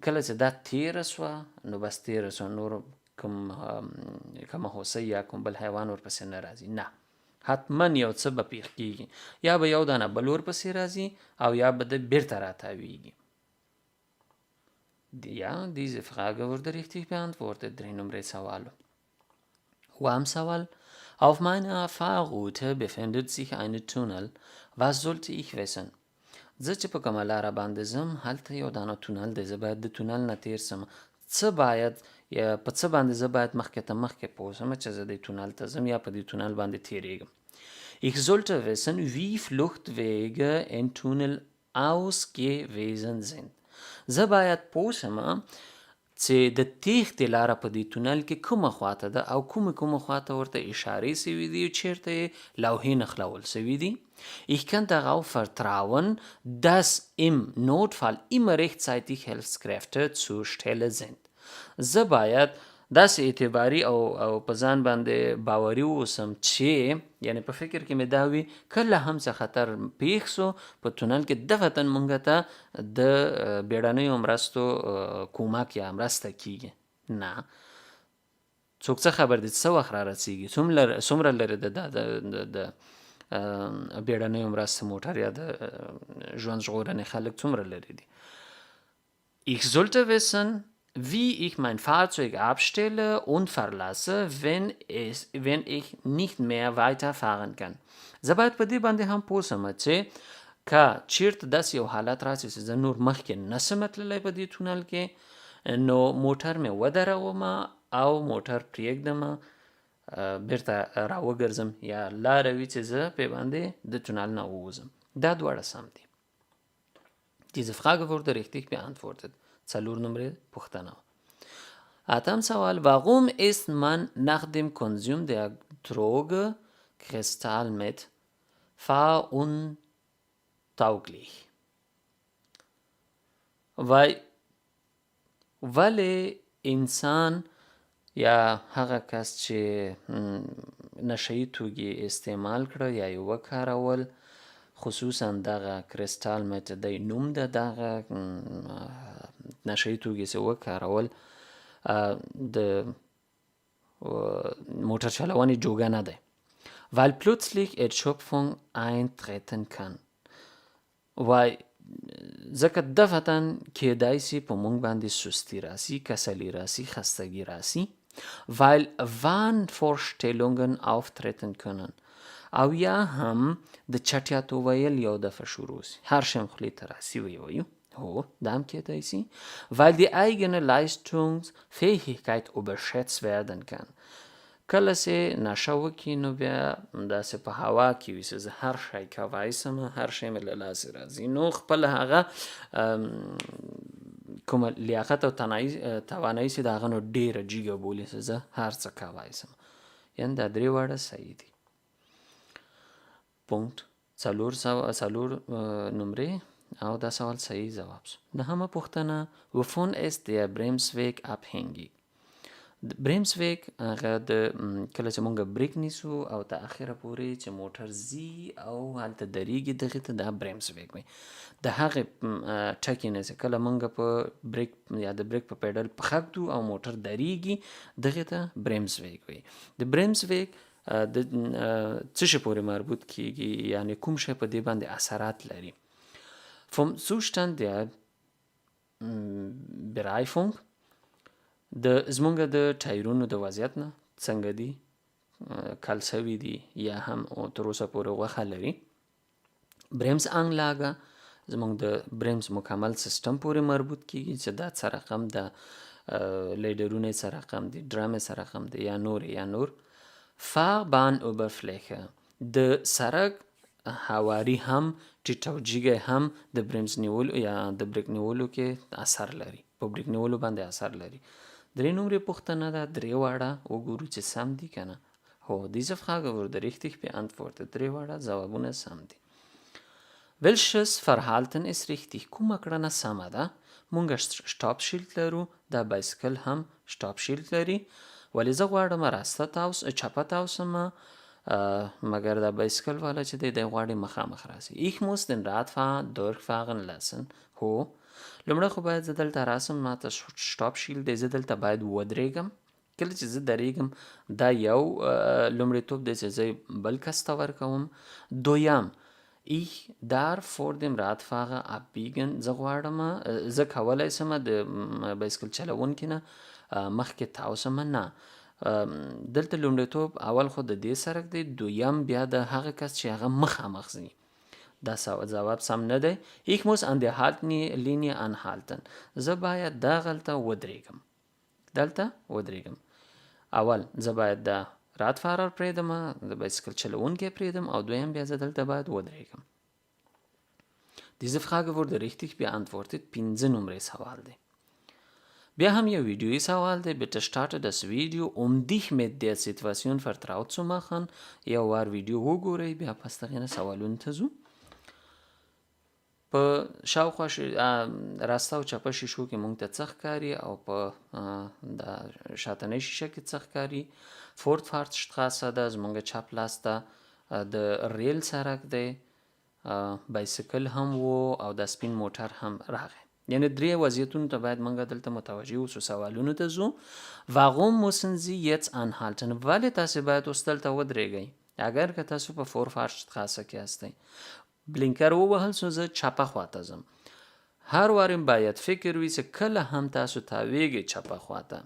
کله چې دا تیره سوه نو بس تیره سوه، نور کوم کومه هوسۍ یا کوم بل حیوان ورپسې نه راځي. نه، حتما یو څه به پیښ کیږي، یا به یو دانه بل ورپسې راځي او یا به د بیرته راتاویږي. Ja, diese Frage wurde richtig beantwortet. درې نمرې سوال. اووم سوال: Auf meiner Fahrroute befindet sich ein Tunnel. Was sollte ich wissen? زه چې په کومه لاره باندې ځم هلته یو دانه تونل دی، زه باید د تونل نه تیر سم. څه باید یا په څه باندې زه باید مخکې ته مخکې پوه سم چې زه دې تونل ته ځم یا په دې تونل باندې تیریږم؟ Ich sollte wissen, wie Fluchtwege in Tunnel ausgewiesen sind. زه باید پوه سم چې د تیښتې لاره په دې تونل کې کومه خواته ده او کومې کومې خواته ورته اشارې سوي دي او چیرته یې لوحې نښلول سوي دي. Ich kann darauf vertrauen, dass im Notfall immer rechtzeitig Hilfskräfte zur Stelle sind. زه باید داسې اعتباري او په ځان باندې باوري اوسم چې یعنی په فکر کې مې دا وي کله هم څه خطر پیښ سو په تونل کې، دفعتا مونږ ته د بیړنیو مرستو کومک یا مرسته کیږي. نه، څوک څه خبر دي څه وخت را رسیږي، څومره لرې د بیړنیو مرستو موټر یا د ژوند ژغورنې خلک څومره لرې دي. Ich sollte wissen, wie ich mein Fahrzeug abstelle und verlasse, wenn ich nicht mehr weiterfahren kann. زه باید په دې باندې هم پوه سم چې که چیرته داسې یو حالت راسي چې زه نور مخکې نه سم تللی په دې تونل کې، نو موټر مې ودروم او موټر پرېږدم، بیرته راوګرځم یا لاره وي چې زه پې باندې د تونل نه ووځم. دا دواړه سم دي. Diese Frage wurde richtig beantwortet. څلور نمرې پوښتنه. اتم سوال: Warum ist man nach dem Konsum der Droge Crystal Meth fahruntauglich? وای ولې انسان یا هغه کس چې نشه یي توکي استعمال کړه یا یې وکارول، خصوصا دغه Crystal Meth دی نوم ده، دغه نشه یي توکي چې وکارول د موټر چلونې جوګه نه دی؟ Weil plötzlich Erschöpfung eintreten kann. وای ځکه دفعتا کیدای سي په مونږ باندې سستی راسي، کسلي راسي، خستګي راسي. Weil Wahnvorstellungen auftreten können. او یا هم د چټیاتو ویل یو دفعه شروع سي، هر شی هم خولې ته راسي ویې ویو. هو، دا هم کیدای سي. Weil die eigene Leistungsfähigkeit überschätzt werden kann. کله چې نشه وکړي نو بیا داسې په هوا کې وي چې زه هر شی کوای سم، هر شی مې له لاسه راځي، نو خپل هغه کومه لیاقت او توانایي چې د هغه نو ډېره جیګه بولي چې زه هر څه کوای سم. یعنې دا درې واړه صحیح دي. Punkt. څلور نمرې او دا سوال صحیح ځواب سو. نهمه پوښتنه: Wovon ist der Bremsweg abhängig? Bremsweg هغه د کله چې مونږ بریک نیسو او تر اخره پورې چې موټر ځي او هلته درېږي، دغې ته دا Bremsweg وایي. د هغې ټکي نه چې کله مونږ په بریک یا د بریک په پیډل پښه ږدو او موټر درېږي، دغې ته Bremsweg وایي. د Bremsweg د څه شي پورې مربوط کیږي، یعنی کوم شی په دې باندې اثرات لري؟ Vom Zustand der Bereifung، د زمونږ د ټایرونو د وضعیت نه، څنګه دي، کل سوي دي یا هم تر اوسه پورې غوښه لري. Bremsanlage زمونږ د Brems مکمل سیستم پورې مربوط کیږي چې دا څه رقم ده، لیډرونه یې څه رقم دي، ډرم یې څه رقم دی، یا نور یا نور. Fahrbahnoberfläche د سرک هواري هم، ټیټ او جیګی هم د Brems نیولو یا د بریک نیولو کې اثر لري، په بریک نیولو باندې اثر لري. درې نمرې پوښتنه ده، درې واړه وګورو چې سم دي که نه. هو، diese Frage wurde richtig beantwortet. درې واړه ځوابونه سم دي. Welches Verhalten ist richtig؟ کومه کړنه سمه ده؟ مونږ Stoppschild لرو، دا بایسکل هم Stoppschild لري، ولې زه غواړم راسته تاو چپه تاو سم، مګر دا بایسکل والا چې دی، دی غواړي مخامخ راسي. Ich muss den Radfahrer durchfahren lassen. هو، لومړی خو باید زه دلته راسم، ماته Stoppschild دی، زه دلته باید ودرېږم. کله چې زه درېږم، دا یو لومړیتوب دی چې زه بل کس ته ورکوم. دویم، ich darf vor dem Radfahrer abbiegen. زه غواړم، زه کولی سم د بایسکل چلوونکي نه مخکې تاو سم. نه، دلته لومړیتوب اول خو د دې سرک دی، دویم بیا د هغه کس چې هغه مخامخ ځي. دا ځواب سم نه دی. Ich muss an der Haltlinie anhalten. زه باید دغلته ودرېږم، دلته ودرېږم. اول زه باید د Radfahrer پرېږدم، د بایسکل چلوونکی پرېږدم، او دویم بیا زه دلته باید ودرېږم. Diese Frage wurde richtig beantwortet. پنځه نمرې سوال دی. بیا هم یو ویډیویي سوال دی. Bitte starte das Video, um dich mit der Situation vertraut zu machen. یو وار ویډیو وګورئ، بیا پس دغې نه سوالونو ته ځو. په شاوخوا راسته او چپه شیشو کې مونږ ته څه ښکاري او په د شاتنۍ شیشه کې څه ښکاري؟ Vorfahrtsstraße ده، زمونږ چپ لاس ته د ریل سرک دی، بایسکل هم و او دا سپین موټر هم راغی. یعنی درې وضعیتونو ته باید مونږ دلته متوجه اوسو. سوالونو ته ځو. Warum müssen Sie jetzt anhalten؟ ولې تاسې باید اوس دلته ودرېږئ اگر که تاسو په Vorfahrtsstraße کې هستئ؟ Blinker ووهل سو، زه چپه خواته ځم. هر وارم باید فکر وي چې کله هم تاسو تاویږئ چپه خواته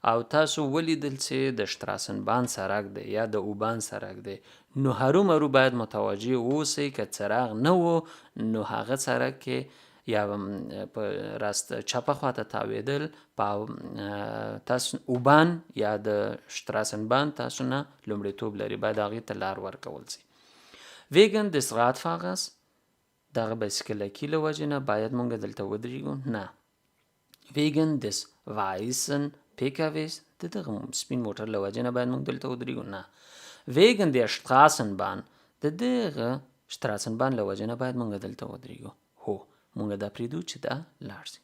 او تاسو ولیدل چې د Straßenbahn سرک دی یا د U-Bahn سرک دی، نو هرومرو باید متوجه اوسئ که څراغ نه و، نو هغه سرک کې یا په راست چپه خواته تاویدل په تاسو U-Bahn یا د Straßenbahn تاسو نه لومړیتوب لري، باید هغې ته لار ورکول سي. Wegen des Radfahrers، دغه بایسکلکي له وجې نه باید مونږ دلته ودرېږو؟ نه. Wegen des weißen PKWs، د دغه سپین موټر له وجې نه باید مونږ دلته ودرېږو؟ نه. Wegen der Straßenbahn، د دغه Straßenbahn له وجې نه باید مونږ دلته ودرېږو؟ هو، مونږ دا پرېږدو چې دا لاړ سي.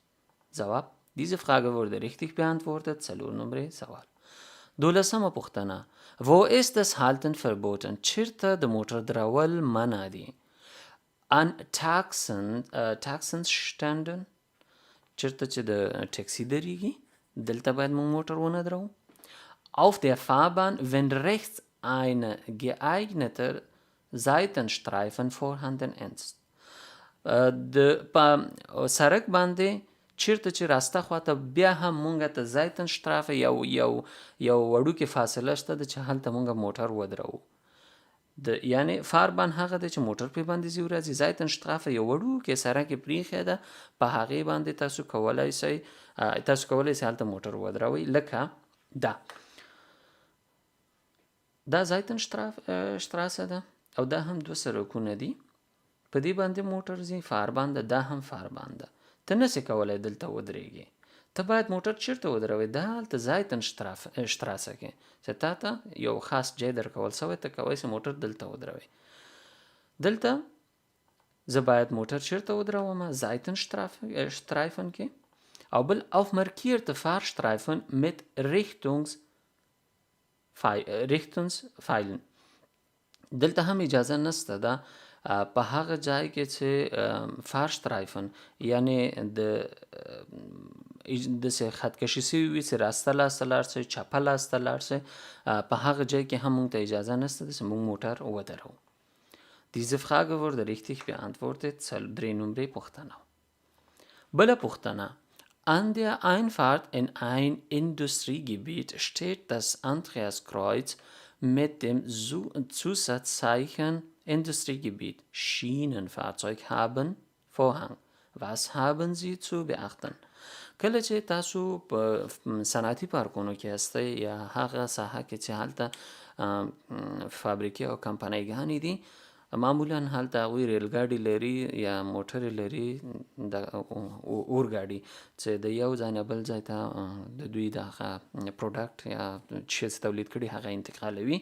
ځواب: Diese Frage wurde richtig beantwortet. څلور نمرې سوال. دولسمه پوښتنه: Wo ist das Halten verboten؟ چیرته د موټر درول منع دي؟ An Taxenständen، چیرته چې د ټکسي درېږي، دلته باید موږ موټر ونه درو. Auf der Fahrbahn, wenn rechts eine geeigneter Seitenstreifen vorhanden ist. د په سرک باندې چیرته چې راسته خواته بیا هم مونږ ته Seitenstreifen یو وړوکې فاصله شته ده چې هلته مونږ موټر ودروو. د یعنی Fahrbahn هغه دی چې موټر پرې باندې ځي او راځي. Seitenstreifen یو وړوکی سرک یې پرېښی ده، په هغې باندې تاسو کولی سئ هلته موټر ودروئ. لکه دا Seitenstraße ده او دا هم دوه سرکونه دي، په دې باندې موټر ځي. Fahrbahn ده، دا هم Fahrbahn ده. ته نسې کولی دلته ودرېږې. ته باید موټر چیرته ودروې؟ دلته Seitenstraße کې چې تا ته یو خاص جای درکول سوی، ته کولی سې موټر دلته ودروې. دلته زه باید موټر چیرته ودروم؟ Seitenstreifen کې. او بل auf markierte Fahrstreifen mit Richtungspfeilen. دلته هم اجازه نسته ده په هغه ځای کې چې Fahrstreifen، یعنی د داسې خط کشي سوي وي چې راسته لاسته لاړ شئ، چپه لاسته لاړ شئ، په هغه ځای کې هم موږ ته اجازه نسته ده چې موږ موټر ودروو. Diese Frage wurde richtig beantwortet. درې نمرې پوښتنه. بله پوښتنه: An der Einfahrt in ein Industriegebiet steht das Andreaskreuz mit dem Zusatzzeichen Industriegebiet. Schienenfahrzeug haben Vorrang. Was haben Sie zu beachten؟ کله چې تاسو په صنعتي پارکونو کې یاستئ یا هغه ساحه کې چې هلته فابریکې او کمپنۍ ګانې دي، معمولا هلته هغوی ریل ګاډي لري یا موټرې لري، د اورګاډي چې د یو ځای نه بل ځای ته د دوی دغه product یا چې څه تولید کړي هغه انتقالوي.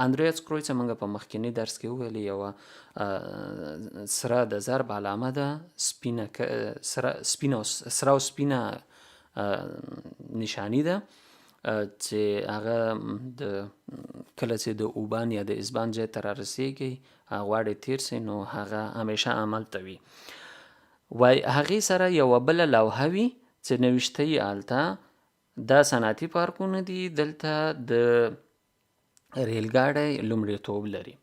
Andreaskreuz موږ په مخکني درس کې وویل یوه سره د ضرب علامه ده، سپینه، سره سپینه، سره او سپینه نشاني ده چې هغه د کله چې د U-Bahn یا د S-Bahn ځای ته رارسیږي، غواړي تیر سي، نو هغه همیشه عمل ته وي. وای هغې سره یوه بله لوحه وي چې نوشته یې هلته دا صنعتي پارکونه دي، دلته د ریلګاډی لومړیتوب لري.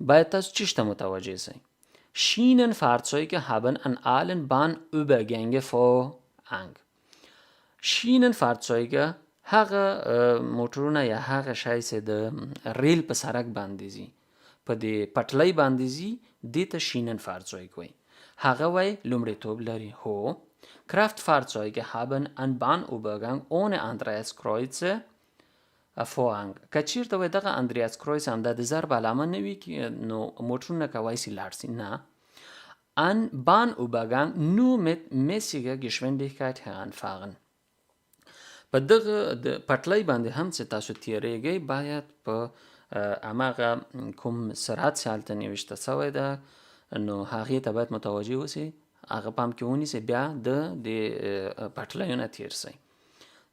باید تاسو چیش ته متوجه سئ؟ Schienenfahrzeuge haben an allen Bahnübergänge Vorrang. Schienenfahrzeuge هغه موټرونه یا هغه شی چې د ریل په سرک باندې ځي، په دې پټلۍ باندې ځي، دې ته Schienenfahrzeug وایي. هغه وایي لومړیتوب لري. هو. Kraftfahrzeuge haben an Bahnübergang ohne Andreaskreuze Vorrang. که چیرته وای دغه Andreaskreuz هم د ضرب علامه نه وي، نو موټرونه کوای سي لاړ سي. نه. An Bahnübergang nur mit mäßiger Geschwindigkeit heranfahren. په دغه د پټلۍ باندې هم چې تاسو تیریږئ، باید په هماغه کوم سرعت چې هلته نوشته سوی ده، نو هغې ته باید متوجه اوسئ، هغه پام کې ونیسئ، بیا د دې پټلیو نه تیر سئ.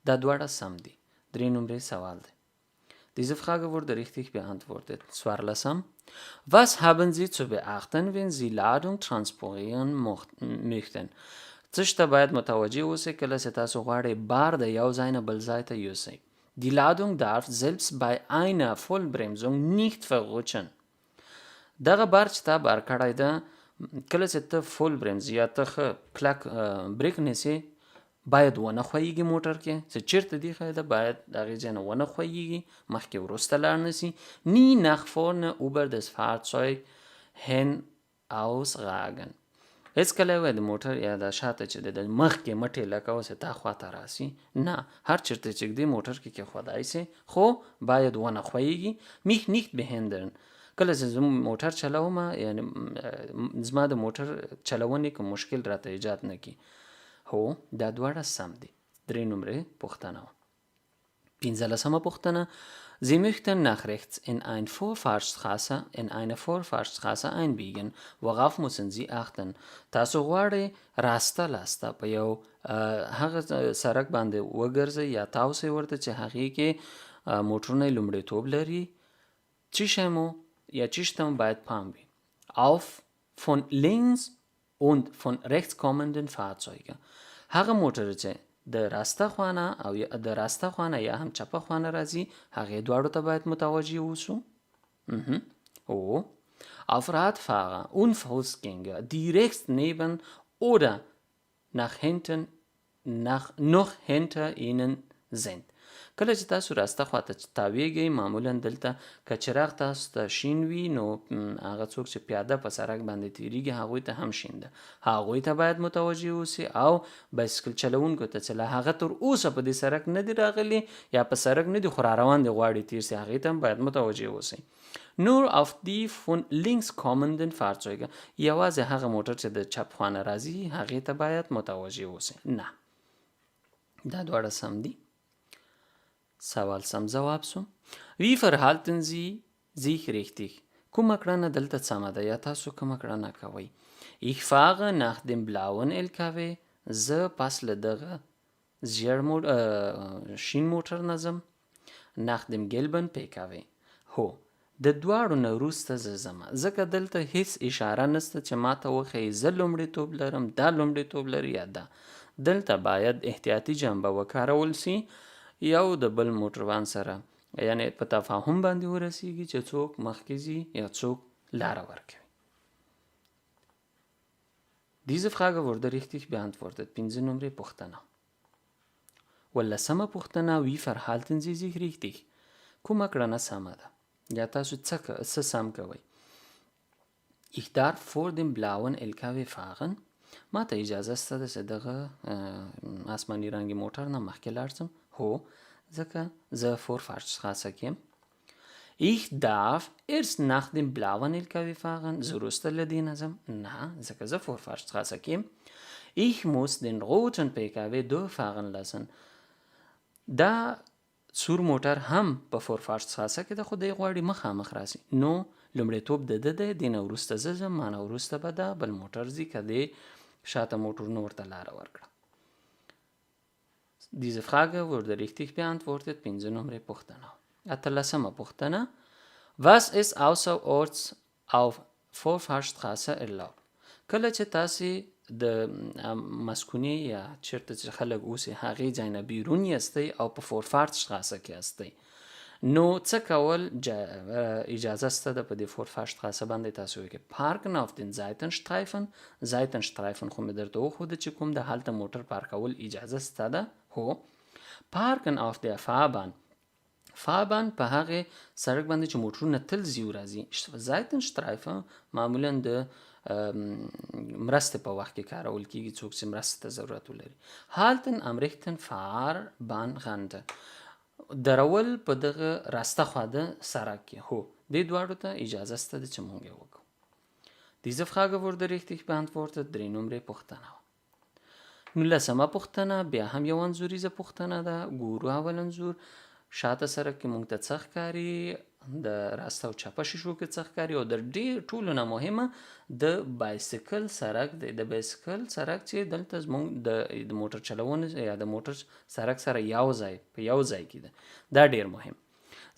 دا دواړه سم دي. درې نمرې سوال دی. Diese Frage wurde richtig beantwortet. 14. Was haben Sie zu beachten, wenn Sie Ladung transportieren möchten؟ څه ته باید متوجه اوسئ کله چې تاسو غواړئ بار د یو ځای نه بل ځای ته یوسئ؟ Die Ladung darf selbst bei einer Vollbremsung nicht verrutschen. دغه بار چې تا بار کړی ده، کله چې ته Vollbremse یا ته ښه کلک بریک نیسې، باید ونه ښویږي موټر کې چې چېرته دی ده، باید د هغې ځای نه ونه ښویږي، مخکې وروسته لاړ نه سي. Nie nach vorne über das Fahrzeug hinausragen. هېڅکله وایي د موټر یا د شاته چې د مخکې مه ټېله کوه چې تا خواته راسي. نه، هر چېرته چې ږدې موټر کې کېښودای سي، خو باید ونه ښویږي. Mich nicht behindern. کله چې زه موټر چلوم، یعنی زما د موټر چلونې کوم مشکل راته ایجاد نه کړي. هو، دا دواړه سم دي. درې نمرې پوښتنه وه. 15مه پوښتنه: Sie möchten nach rechts in eine Vorfahrtsstraße einbiegen. Worauf müssen Sie achten؟ تاسو غواړئ راسته لاسته په یو هغه سرک باندې وګرځئ یا تاو سئ ورته چې هغې کې موټرونه لومړیتوب لري. چی شی مو یا چیش ته مو باید پام وي؟ Auf von links und von rechts kommenden Fahrzeuge. هغه موټر چې د راسته خوا نه او د راسته خوا نه یا هم چپه خوا نه راځي، هغې دواړو ته باید متوجه اوسو. او auf Radfahrer und Fußgänger, die rechts neben oder nach hinten nach noch hinter ihnen sind. کله چې تاسو راسته خواته تاویږئ، معمولا دلته که چراغ تاسو ته شین وي، نو هغه څوک چې پیاده په سرک باندې تیریږي هغوی ته هم شین ده، هغوی ته باید متوجه اوسئ. او بایسکل چلوونکو ته چې لا هغه تر اوسه په دې سرک نه دي راغلي یا په سرک نه دي خو را روان دي، غواړي تیر سي، هغې ته هم باید متوجه اوسئ. Nur auf die von links kommenden Fahrzeuge. یوازې هغه موټر چې د چپ خوا نه راځي هغې ته باید متوجه اوسئ. نه، دا دواړه سم دي. سوال سم ځواب سو. Wie verhalten Sie sich richtig؟ کومه کړنه دلته سمه ده یا تاسو کومه کړنه کوئ؟ Ich fahre nach dem blauen LKW. زه پس له دغه زیړ شین موټر نه ځم، nach dem gelben PKW. هو، د دواړو نه وروسته زه ځم، ځکه دلته هیڅ اشاره نسته چې ماته وښیي زه لومړیتوب لرم، دا لومړیتوب لري یا دا. دلته باید احتیاطي جنبه وکارول سي، یو د بل موټروان سره یعنې په تفاهم باندې ورسیږي چې څوک مخکې ځي یا څوک لاره ورکوي. Diese Frage wurde richtig beantwortet. پنځه نمرې پوښتنه. ولسمه پوښتنه، Wie verhalten Sie sich richtig؟ کومه کړنه سمه ده یا تاسو څه سم کوئ؟ Ich darf vor dem blauen LKW fahren. ما ته اجازه سته ده چې دغه آسماني رنګ موټر نه مخکې لاړ سم؟ هو، ځکه زه Vorfahrtsstraße کې یم. Ich darf erst nach dem blauen LKW fahren. زه وروسته له دې نه ځم؟ نه، ځکه زه Vorfahrtsstraße کې یم. Ich muss den roten PKW durchfahren lassen. دا سور موټر هم په Vorfahrtsstraße کې ده، خو دی غواړي مخامخ راسي، نو لومړیتوب د ده دی، دې نه وروسته زه ځم، ما نه وروسته به دا بل موټر ځي که دې شاته موټرونو ورته لاره ورکړه. Diese Frage wurde richtig beantwortet. پنځه نمرې پوښتنه. اتلسمه پوښتنه، Was ist außerorts auf Vorfahrtsstraße erlaubt؟ کله چې تاسې د مسکونې یا چېرته چې خلک اوسي هغې ځای نه بیرون یاستئ او په Vorfahrtsstraße کې یاستئ، نو څه کول اجازه سته ده په دې Vorfahrtsstraße باندې تاسو وکړئ؟ Parken auf den Seitenstreifen. Seitenstreifen خو مې درته وښوده چې کوم د هلته موټر پارکول اجازه سته ده. هو. Parken auf der Fahrbahn. Fahrbahn په هغې سړک باندې چې موټرونه تل ځي او راځي. Seitenstreifen معمولا د مرستې په وخت کې کارول کیږي، څوک چې مرستې ته ضرورت ولري. Halten am rechten Fahrbahnrand. درول په دغه راسته خوا د سړک کې. هو، دې دواړو ته اجازه سته ده چې مونږ یې وکړو. Diese Frage wurde richtig beantwortet. درې نمرې پوښتنه وه. نولسمه پوښتنه بیا هم یو انځوریزه پوښتنه ده. ګورو اول انځور، شاته سړک کې مونږ ته څه ښکاري، د راسته او چپه شیشو کې څه ښکاري، او د ډېر ټولو نه مهمه د بایسکل سړک دی. د بایسکل سړک چې دلته زمونږ د موټر چلونې یا د موټر سړک سره یو ځای په یو ځای کې ده، دا ډېر مهم.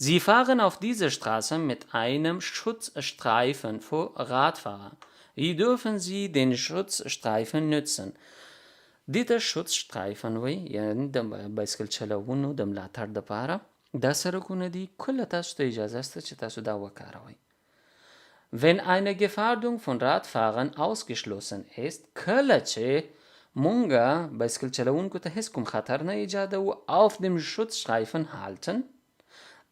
Sie fahren auf dieser Straße mit einem Schutzstreifen für Radfahrer. Wie dürfen Sie den Schutzstreifen nützen؟ دې ته Schutzstreifen وایي، یعنې د بایسکل چلوونو د ملاتړ دپاره دا سړکونه دي. کله تاسو ته اجازه شته چې تاسو دا وکاروئ؟ Wenn eine Gefährdung von Radfahrern ausgeschlossen ist، کله چې مونږ بایسکل چلوونکو ته هیڅ کوم خطر نه ایجادوو، auf dem Schutzstreifen halten.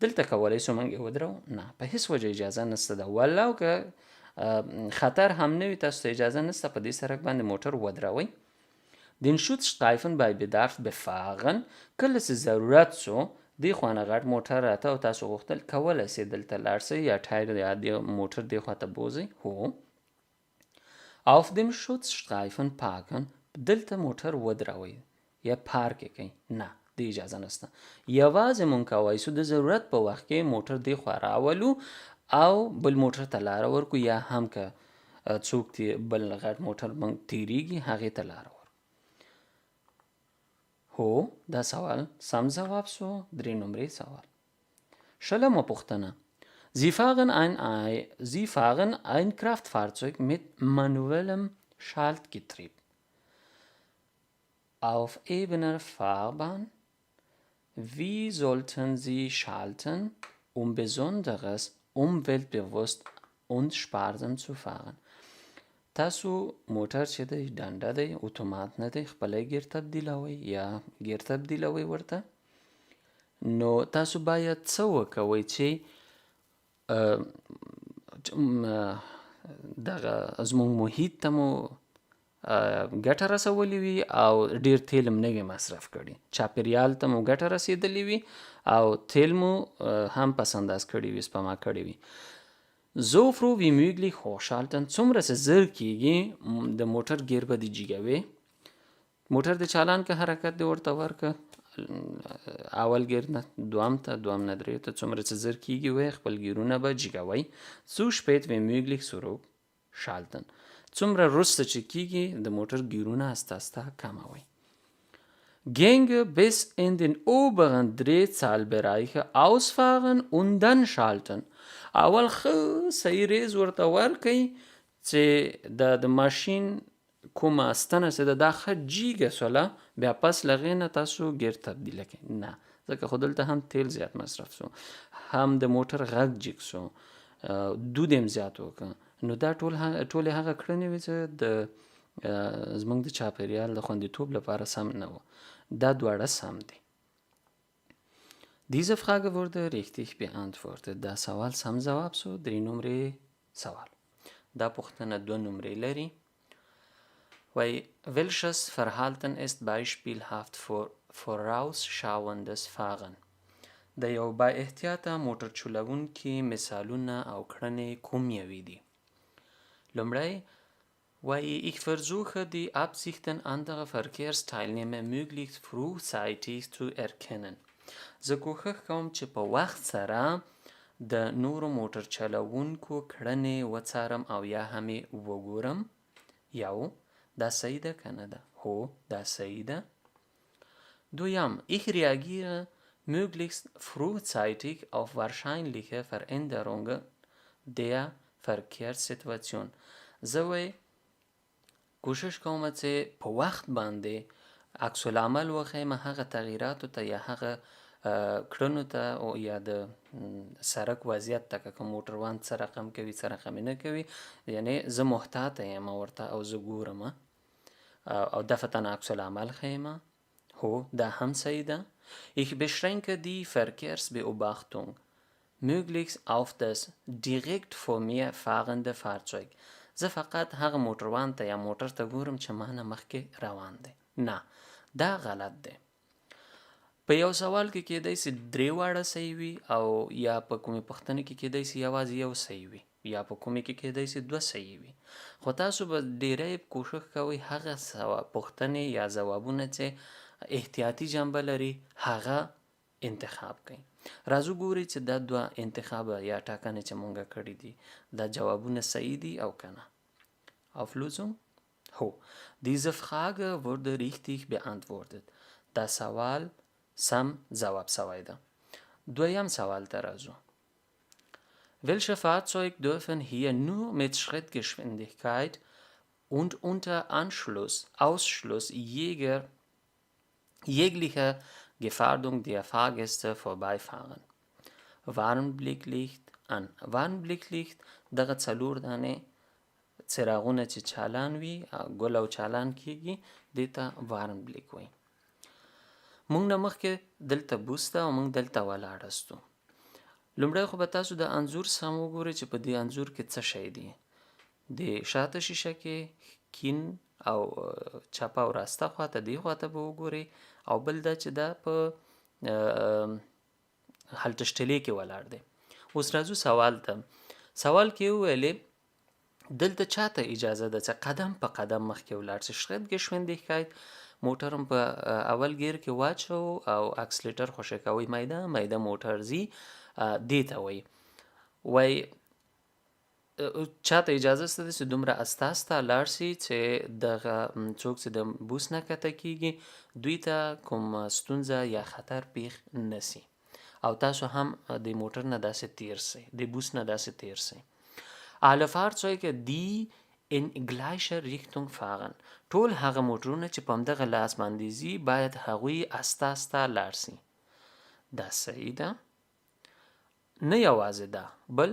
دلته کولی سو مونږ یې ودروو؟ نه، په هیڅ وجه اجازه نشته ده. ولو که خطر هم نه وي، تاسو ته اجازه نشته په دې سړک باندې موټر ودروئ. Den Schutzstreifen bei Bedarf befahren. کله چې ضرورت سو، دې خوا نه غټ موټر راته او تاسو غوښتل، کولی سئ دلته لاړ سئ یا ټایر یا دې موټر دې خوا ته بوځئ. هو. Auf dem Schutzstreifen parken. دلته موټر ودروئ یا پارک یې کړئ؟ نه، دې اجازه نشته. یوازې مونږ کولی سو د ضرورت په وخت کې موټر دې خوا راولو او بل موټر ته لاره ورکړو، یا هم که څوک بل غټ موټر مونږ تیریږي هغې ته لاره ورکړو. هو، دا سوال سم ځواب سو، درې نمرې سوال. شلمه پوښتنه، Sie fahren ein Kraftfahrzeug mit manuellem Schaltgetriebe auf ebener Fahrbahn. Wie sollten Sie schalten, um besonders umweltbewusst und sparsam zu fahren؟ تاسو موټر چې دی ډنډه دی، اتومات نه دی، خپله ګیر تبدیلوئ یا ګیر تبدیلوئ ورته، نو تاسو باید څه وکوئ چې دغه زموږ محیط ته مو ګټه رسولې وي او ډېر تیل هم نه وي مصرف کړي، چاپیریال ته مو ګټه رسېدلې وي او تیل مو هم پس انداز کړي وي، سپما کړي وي. So früh wie möglich hochschalten. څومره چې زر کیږي د موټر ګیر به دې جیګوې، موټر د چالان که حرکت دې ورته ورکه، اول ګیر نه دوم ته، دوم نه درې ته، څومره چې زر کیږي وی خپل ګیرونه به جیګوئ. So spät wie möglich zurückschalten. څومره وروسته چې کیږي د موټر ګیرونه استه استه کموئ. Gänge bis in den oberen Drehzahlbereiche ausfahren und dann schalten. اول ښه صحیح ریز ورته ورکئ چې د د ماشین کومه ستنه چې ده دا ښه جیګه سوله، بیا پس له هغې نه تاسو ګیر تبدیله کړئ. نه، ځکه خو دلته هم تیل زیات مصرف سو، هم د موټر غږ جیګ سو، دود یې هم زیات وکړ. نو دا ټول هغه ټولې هغه کړنې وې چې د زموږ د چاپیریال د خوندیتوب لپاره سم نه وو. دا دواړه سم دي. Diese Frage wurde richtig beantwortet. دا سوال سم ځواب سو، درې نمرې سوال. دا پوښتنه دوه نمرې لري. وایي welches Verhalten ist beispielhaft für vorausschauendes Fahren؟ د یو با احتیاطه موټر چلوونکي مثالونه او کړنې کوم یوې دي؟ لومړی وایي ich versuche die Absichten anderer Verkehrsteilnehmer möglichst frühzeitig zu erkennen. زه کوښښ کوم چې په وخت سره د نورو موټر چلوونکو کړنې وڅارم او یا هم یې وګورم. یو، دا صحیح ده که نه ده؟ هو، دا صحیح ده. دویم، ich reagiere möglichst frühzeitig auf wahrscheinliche Veränderungen der Verkehrssituation. زه وایي کوشش کوم چې په وخت باندې عکس العمل وښیم هغه تغیراتو ته یا هغه کړنو ته او یا د سرک وضعیت ته، که کوم موټروان څه رقم کوي څه رقم نه کوي، یعنی زه محتاط یم ورته او زه ګورم او دفعتا عکس العمل ښیم. هو، دا هم صحیح ده. Ich beschränke die Verkehrsbeobachtung möglichst auf das direkt vor mir fahrende Fahrzeug. زه فقط هغه موټروان ته یا موټر ته ګورم چې ما نه مخکې روان دی. نه، دا غلط دی. په یو سوال کې کیدای سي درې واړه صحیح وي، او یا په کومې پوښتنې کې کیدای سي یوازې یو صحیح وي، یا په کومې کې کیدای سي دوه صحیح وي. خو تاسو به ډیری کوښښ کوئ هغه پوښتنې یا ځوابونه چې احتیاطي جنبه لري هغه انتخاب کړئ. راځو ګورئ چې دا دوه انتخابه یا ټاکنې چې مونږ کړي دي دا جوابونه صحیح دي او که نه. Auflösung؟ هو، diese Frage wurde richtig beantwortet. دا سوال سم ځواب سوی ده. دویم سوال ته راځو. Welche Fahrzeuge dürfen hier nur mit Schrittgeschwindigkeit und unter Ausschluss jeglicher Gefährdung der Fahrgäste vorbeifahren؟ Warnblicklicht an. Warnblicklicht دغه څلور دانې څراغونه چې چالان وي، ګل او چالان کیږي، دې ته Warnblick وایي. مونږ نه مخکې دلته بوس ده او مونږ دلته ولاړ استو. لومړی خو به تاسو د انځور سم وګورئ چې په دې انځور کې څه شی دي. د شاته شیشه کې کین او چپه او راسته خواته دې خواته به وګورئ، او بل دا چې دا په Haltestelle کې ولاړ دی. اوس راځو سوال ته. سوال کې وویلې دلته چاته اجازه ده چې قدم په قدم مخکې ولاړ شي؟ Schrittgeschwindigkeit. موټر هم په اول ګیر کې واچو او اکسلیټر خوشې کوئ، میده میده موټر ځي، دې ته وایي. وایي چاته اجازه شته چې دومره استه استه لاړ شي چې دغه څوک چې د بوس نه کښته کیږي دوی ته کوم ستونزه یا خطر پیښ نه سي، او تاسو هم د موټر نه داسې تیر سئ، د بوس نه داسې تیر سئ. Alle Fahrzeuge, die in gleicher Richtung fahren. ټول هغه موټرونه چې په همدغه لاس باندې ځي باید هغوی استه استه لاړ سي. دا صحیح ده. نه یوازې دا، بل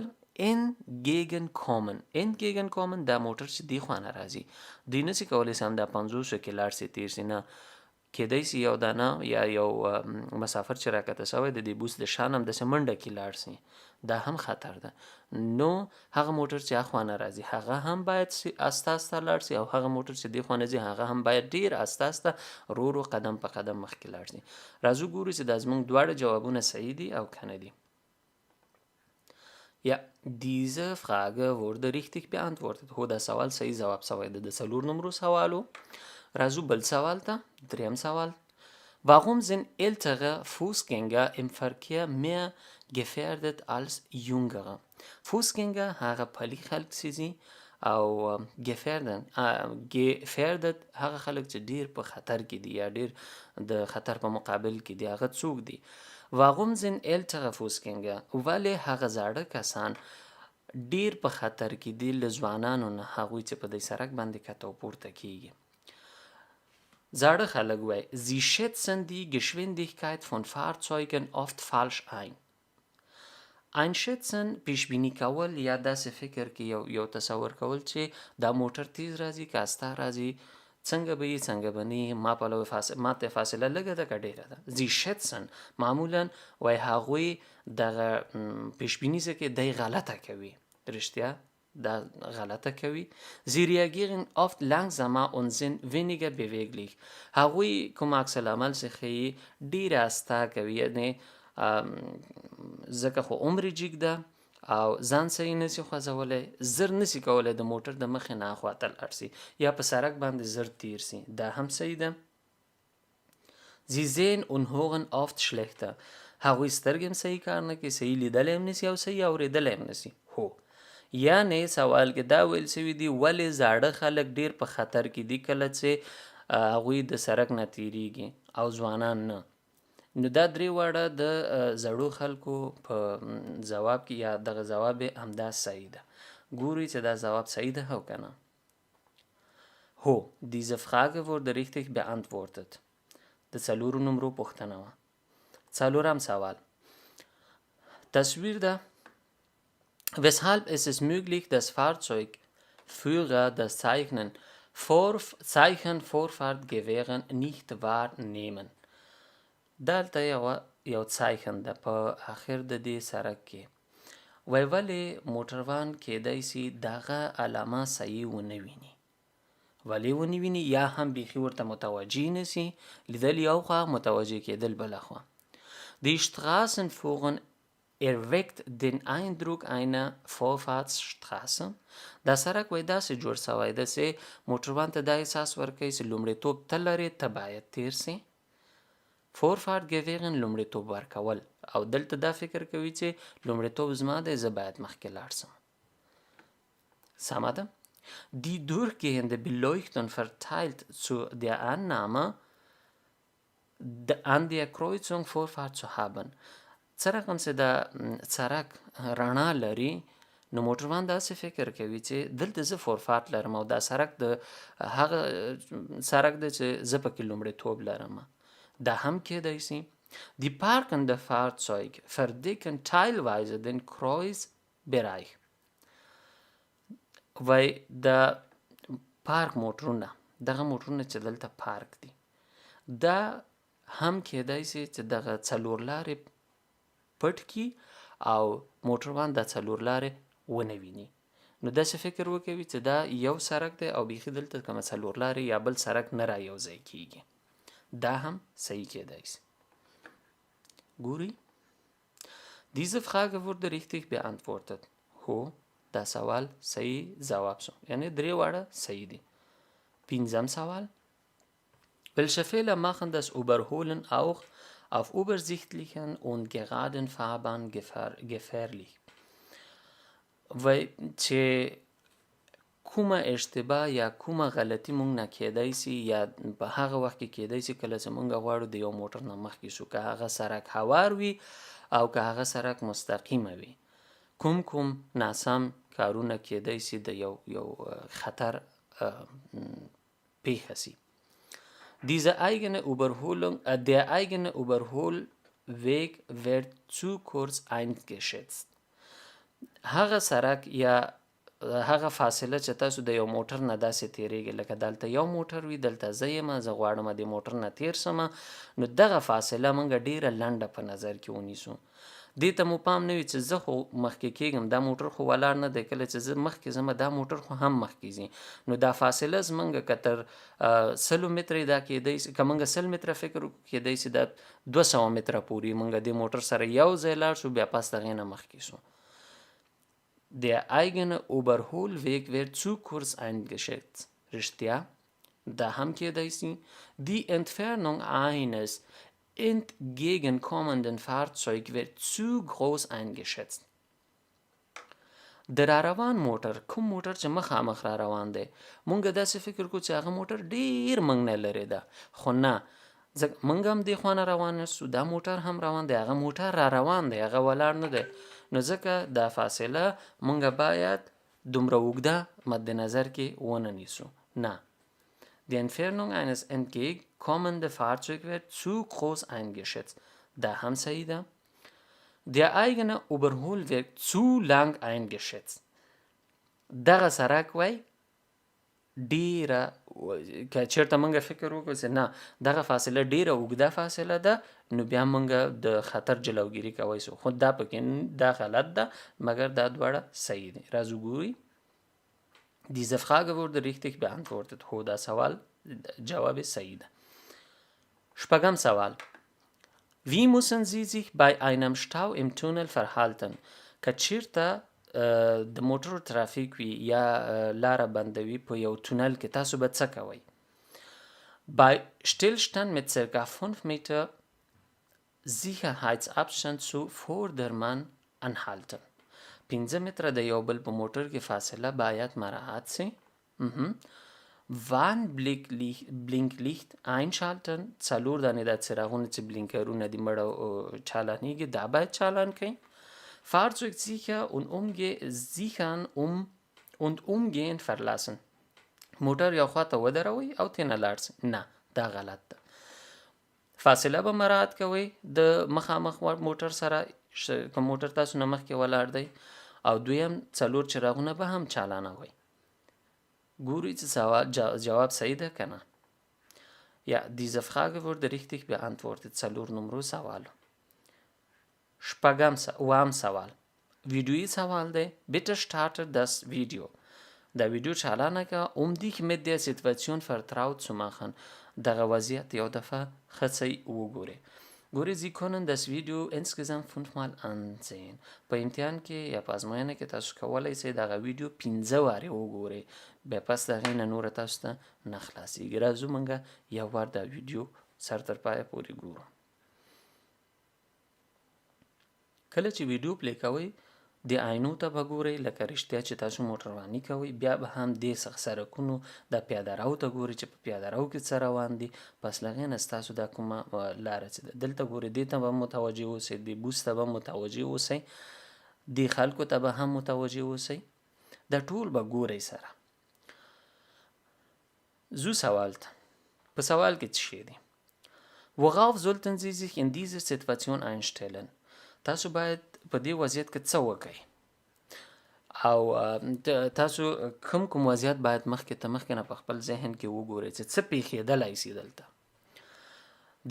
entgegenkommen. Entgegenkommen دا موټر چې دې خوا نه راځي دوی نسي کولی چې همدا پنځوسو کې لاړ سي تیر سي، نه، کیدای سي یو دانه یا یو مسافر چې راکښته سوی د دې بوس د شا نه همداسې منډه کې لاړ سي، دا هم خطر ده. نو هغه موټر چې اخوا نه راځي هغه هم باید استه استه لاړ سي، او هغه موټر چې دې خوا نه ځي هغه هم باید ډېر استه استه ورو ورو قدم په قدم مخکې لاړ سي. راځو ګورو چې دا زموږ دواړه جوابونه صحیح دي او که نه دي. Ja, diese Frage wurde richtig beantwortet. هو، دا سوال صحیح ځواب سوی ده، د څلور نمرو سوال و. راځو بل سوال ته، دریم سوال. Warum sind ältere Fußgänger im Verkehr mehr gefährdet als jüngere؟ Fußgänger هغه پلي خلک چې ځي او gefährden gefährdet هغه خلک چې ډیر په خطر کې دي یا ډیر د خطر په مقابل کې دي هغه څوک دي؟ Warum sind ältere Fußgänger ولې هغه زاړه کسان ډیر په خطر کې دي له ځوانانو نه، هغوی چې په دې سرک باندې کته او پورته کیږي؟ زاړه خلک وایي Sie schätzen die Geschwindigkeit von Fahrzeugen oft falsch ein. Einschätzen پیشبینی کول یا داسې فکر کې یو تصور کول چې دا موټر تیز راځي که استا راځي، څنګه به یي څنګه به نه یي، ما پلو ما ته فاصله لږه ده که ډیره ده. Sie schätzen معمولا وایي هغوی دغه پیشبینی څه کوي، دی غلطه کوي. رښتیا دا غلطه کوي. Sie reagieren oft langsamer und sind weniger beweglich. هغوی کوم عکس العمل چې ښیي ډېره استا کوي، یعنې ځکه خو عمر یې جګ ده او ځان صحیح نسي خوځولی، زر نسي کولی د موټر د مخې نه اخوا ته لاړ سي یا په سرک باندې زر تیر سي، دا هم صحیح ده. Sie sehen und hören oft schlechter. هغوی سترګې هم صحیح کار نه کوي، صحیح لیدلی هم نسي او صحیح اورېدلی هم نسي. هو، یعنې سوال کې دا ویل سوي دي ولې زاړه خلک ډیر په خطر کې دي کله چې هغوی د سرک نه تیریږي او ځوانان نه. نو دا درې واړه د زړو خلکو په ځواب کې یا دغه ځواب یې همدا صحیح ده. ګورئ چې دا ځواب صحیح ده او که نه. هو، diese Frage wurde richtig beantwortet. د څلورو نمرو پوښتنه وه. څلورم سوال تصویر ده. Weshalb ist es möglich, dass Fahrzeugführer das Zeichen Vorfahrt gewähren nicht wahrnehmen؟ دلته یو Zeichen ده په اخر د دې سرک کې. وای ولې موټروان کیدای سي دغه علامه صحیح ونه ویني؟ ولې ونه ویني یا هم بیخي ورته متوجه نه سي، لیدل یو خوا، متوجه کېدل بله خوا. Die Straßenführung erweckt den Eindruck einer Vorfahrtsstraße. دا سرک وای داسې جوړ سوی ده چې موټروان ته دا احساس ورکوي چې لومړیتوب ته لرې، ته باید تیر سې. Vorfahrt gewähren لومړیتوب ورکول، او دلته دا فکر کوي چې لومړیتوب زما دی، زه باید مخکې لاړ سم. سمه ده. Die durchgehende Beleuchtung verteilt zu der Annahme, an der Kreuzung Vorfahrt zu haben. څه رقم چې دا سرک رڼا لري نو موټروان داسې فکر کوي چې دلته زه Vorfahrt لرم او دا سرک د هغه سرک دی چې زه پکې لومړیتوب لرم. دا هم کیدای سي. Die parkende Fahrzeuge verdecken teilweise den Kreuzbereich. وای د پارک موټرونه، دغه موټرونه چې دلته پارک دي، دا هم کیدای سي چې دغه څلور لارې پټ کړي او موټروان دا څلور لارې ونه ویني. نو داسې فکر وکوي چې دا یو سرک دی او بیخي دلته کومه څلور لارې یا بل سرک نه را یو ځای کیږي. دا هم صحیح کیدای سي. ګورئ، Diese Frage wurde richtig beantwortet. هو، دا سوال صحیح ځواب سو، یعنې درې واړه صحیح دي. پنځم سوال: Welche Fehler machen das Überholen auch auf übersichtlichen und geraden Fahrbahnen gefährlich؟ وای چې کومه اشتباه یا کومه غلطي مونږ نه کیدای سي یا په هغه وخت کې کیدای سي کله چې مونږ غواړو د یو موټر نه مخکې سو، که هغه سرک هوار وي او که هغه سرک مستقیمه وي، کوم کوم ناسم کارونه کیدای سي د یو خطر پیښه سي. Diese eigene Überholung, der eigene Überholweg wird zu kurz eingeschätzt. هغه سرک یا هغه فاصله چې تاسو د یو موټر نه داسې تیریږئ، لکه دلته یو موټر وي، دلته زه یم، زه غواړم د موټر نه تیر سم، نو دغه فاصله موږ ډیره لنډه په نظر کې ونیسو. دې ته مو پام نه وي چې زه خو مخکې کیږم، دا موټر خو ولاړ نه دی، کله چې زه مخکې ځم دا موټر خو هم مخکې ځي، نو دا فاصله زمونږ که تر سلو متره دا کیدای سي، که مونږ سل متره فکر وکړو کیدای سي دا 200 متره پورې مونږ دې موټر سره یو ځای لاړ شو، بیا پس د هغې نه مخکې سو. Der eigene Überholweg wird zu kurz eingeschätzt. رښتیا دا هم کیدای سي. Die Entfernung eines entgegenkommenden Fahrzeug wird zu groß eingeschätzt. د را روان موټر، کوم موټر چې مخامخ را روان دی، مونږ داسې فکر کوو چې هغه موټر ډیر مونږ نه لرې ده، خو نه، ځکه مونږ هم دې خوا نه روان یاستو، دا موټر هم روان دی، هغه موټر را روان دی، هغه ولاړ نه دی. نو ځکه دا فاصله مونږ باید دومره اوږده مد نظر کې ونه نیسو. نه. Die Entfernung eines entgegenkommenden Fahrzeugs wird zu groß eingeschätzt. دا هم صحیح ده. Der eigene Überholweg zu lang eingeschätzt. دغه سرک وای ډیره، که چیرته مونږ فکر وکړو چې نه، دغه فاصله ډیره اوږده فاصله ده، نو بیا مونږ د خطر جلوګیري کوی سو، خو دا پکې دا غلط ده، مګر دا دواړه صحیح دي. راځو ګوري. Diese Frage wurde richtig beantwortet. هو، دا سوال جواب صحیح ده. شپږم سوال: Wie müssen Sie sich bei einem Stau im Tunnel verhalten؟ که چیرته د موټرو ترافیک وي یا لاره بندوي په یو تونل کې، تاسو به څه کوئ؟ Bei Stillstand mit ca. 5 Meter Sicherheitsabstand zu Vordermann anhalten. 5 متره د یو بل په موټر کې فاصله باید مراعات سي. Warnblinklicht einschalten. څلور دانې دا څراغونه چې بلینکرونه دي، مړه چالانیږي، دا باید چالان کړئ. Fahrzeug sicher und umge sichern um und umgehend verlassen. موټر یو خواته ودروئ او ترېنه لاړ سئ. نه، دا غلط ده. فاصله به مراعات کوئ د مخامخ موټر سره، که موټر تاسو نه مخکې ولاړ دی، او دویم څلور چراغونه به هم چالانوئ. ګورئ چې جواب صحیح ده که نه. Ja, diese Frage wurde richtig beantwortet. څلور نمرو سوال. شپږم، اووم سوال ویډیویي سوال دی. Bitte starte das Video. دا ویډیو چالانه که، um dich mit der Situation vertraut zu machen. دغه وضعیت یو دفعه ښه څه وګورئ. ګورئ، Sie können das Video insgesamt fünfmal ansehen. په امتحان کې یا په ازموینه کې تاسو کولی سئ دغه ویډیو پنځه وارې وګورئ، بیا پس د هغې نه نوره تاسو ته نه خلاصیږي. راځو موږ یو وار دا ویډیو سر تر پایه پورې ګورو. کله چې ویډیو play کوئ، د آینو ته به ګورئ لکه رښتیا چې تاسو موټرواني کوئ. بیا به هم دې سرکونو د پیاده رو ته ګورئ چې په پیاده رو کې څه روان دي. پس له هغې نه ستاسو دا کومه لاره چې ده دلته ګورئ، دې ته به متوجه اوسئ، دې بوس ته به متوجه اوسئ، دې خلکو ته به هم متوجه اوسئ، دا ټول به ګورئ سره. ځو سوال ته. په سوال کې څه شی دي؟ Worauf sollten Sie sich in dieser Situation einstellen؟ تاسو باید په دې وضعیت کې څه وکئ، او تاسو کوم کوم وضعیت باید مخکې ته مخکې نه په خپل ذهن کې وګورئ چې څه پیښېدلی سي دلته.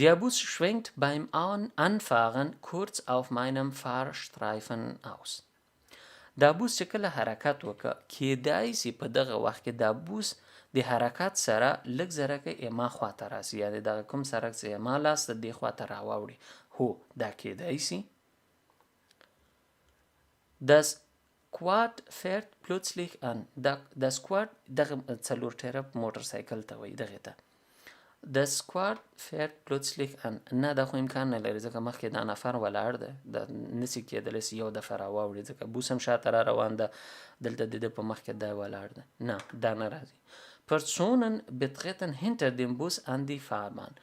Der Bus schwenkt beim Anfahren kurz auf meinem Fahrstreifen aus. دا بوس چې کله حرکت وکړ، کیدای سي په دغه وخت کې دا بوس د حرکت سره لږ زرکه اما خواته راسي، یعنې دغه کوم سرک چې اما لاس ته دې خواته راواوړي. هو، دا کیدای سي. Das Quad fährt plötzlich an. Das Quad دغه څلور ټیره موټر سایکل ته وایي دغې ته. Das Quad fährt plötzlich an. نه، دا خو امکان نه لري، ځکه مخکې دا نفر ولاړ دی، دا نسي کېدلی چې یو دفعه راواوړي، ځکه بوس هم شاته را روان ده، دلته د ده په مخکې دی ولاړ دی. نه، دا نه راځي. Personen betreten hinter dem Bus an die Fahrbahn.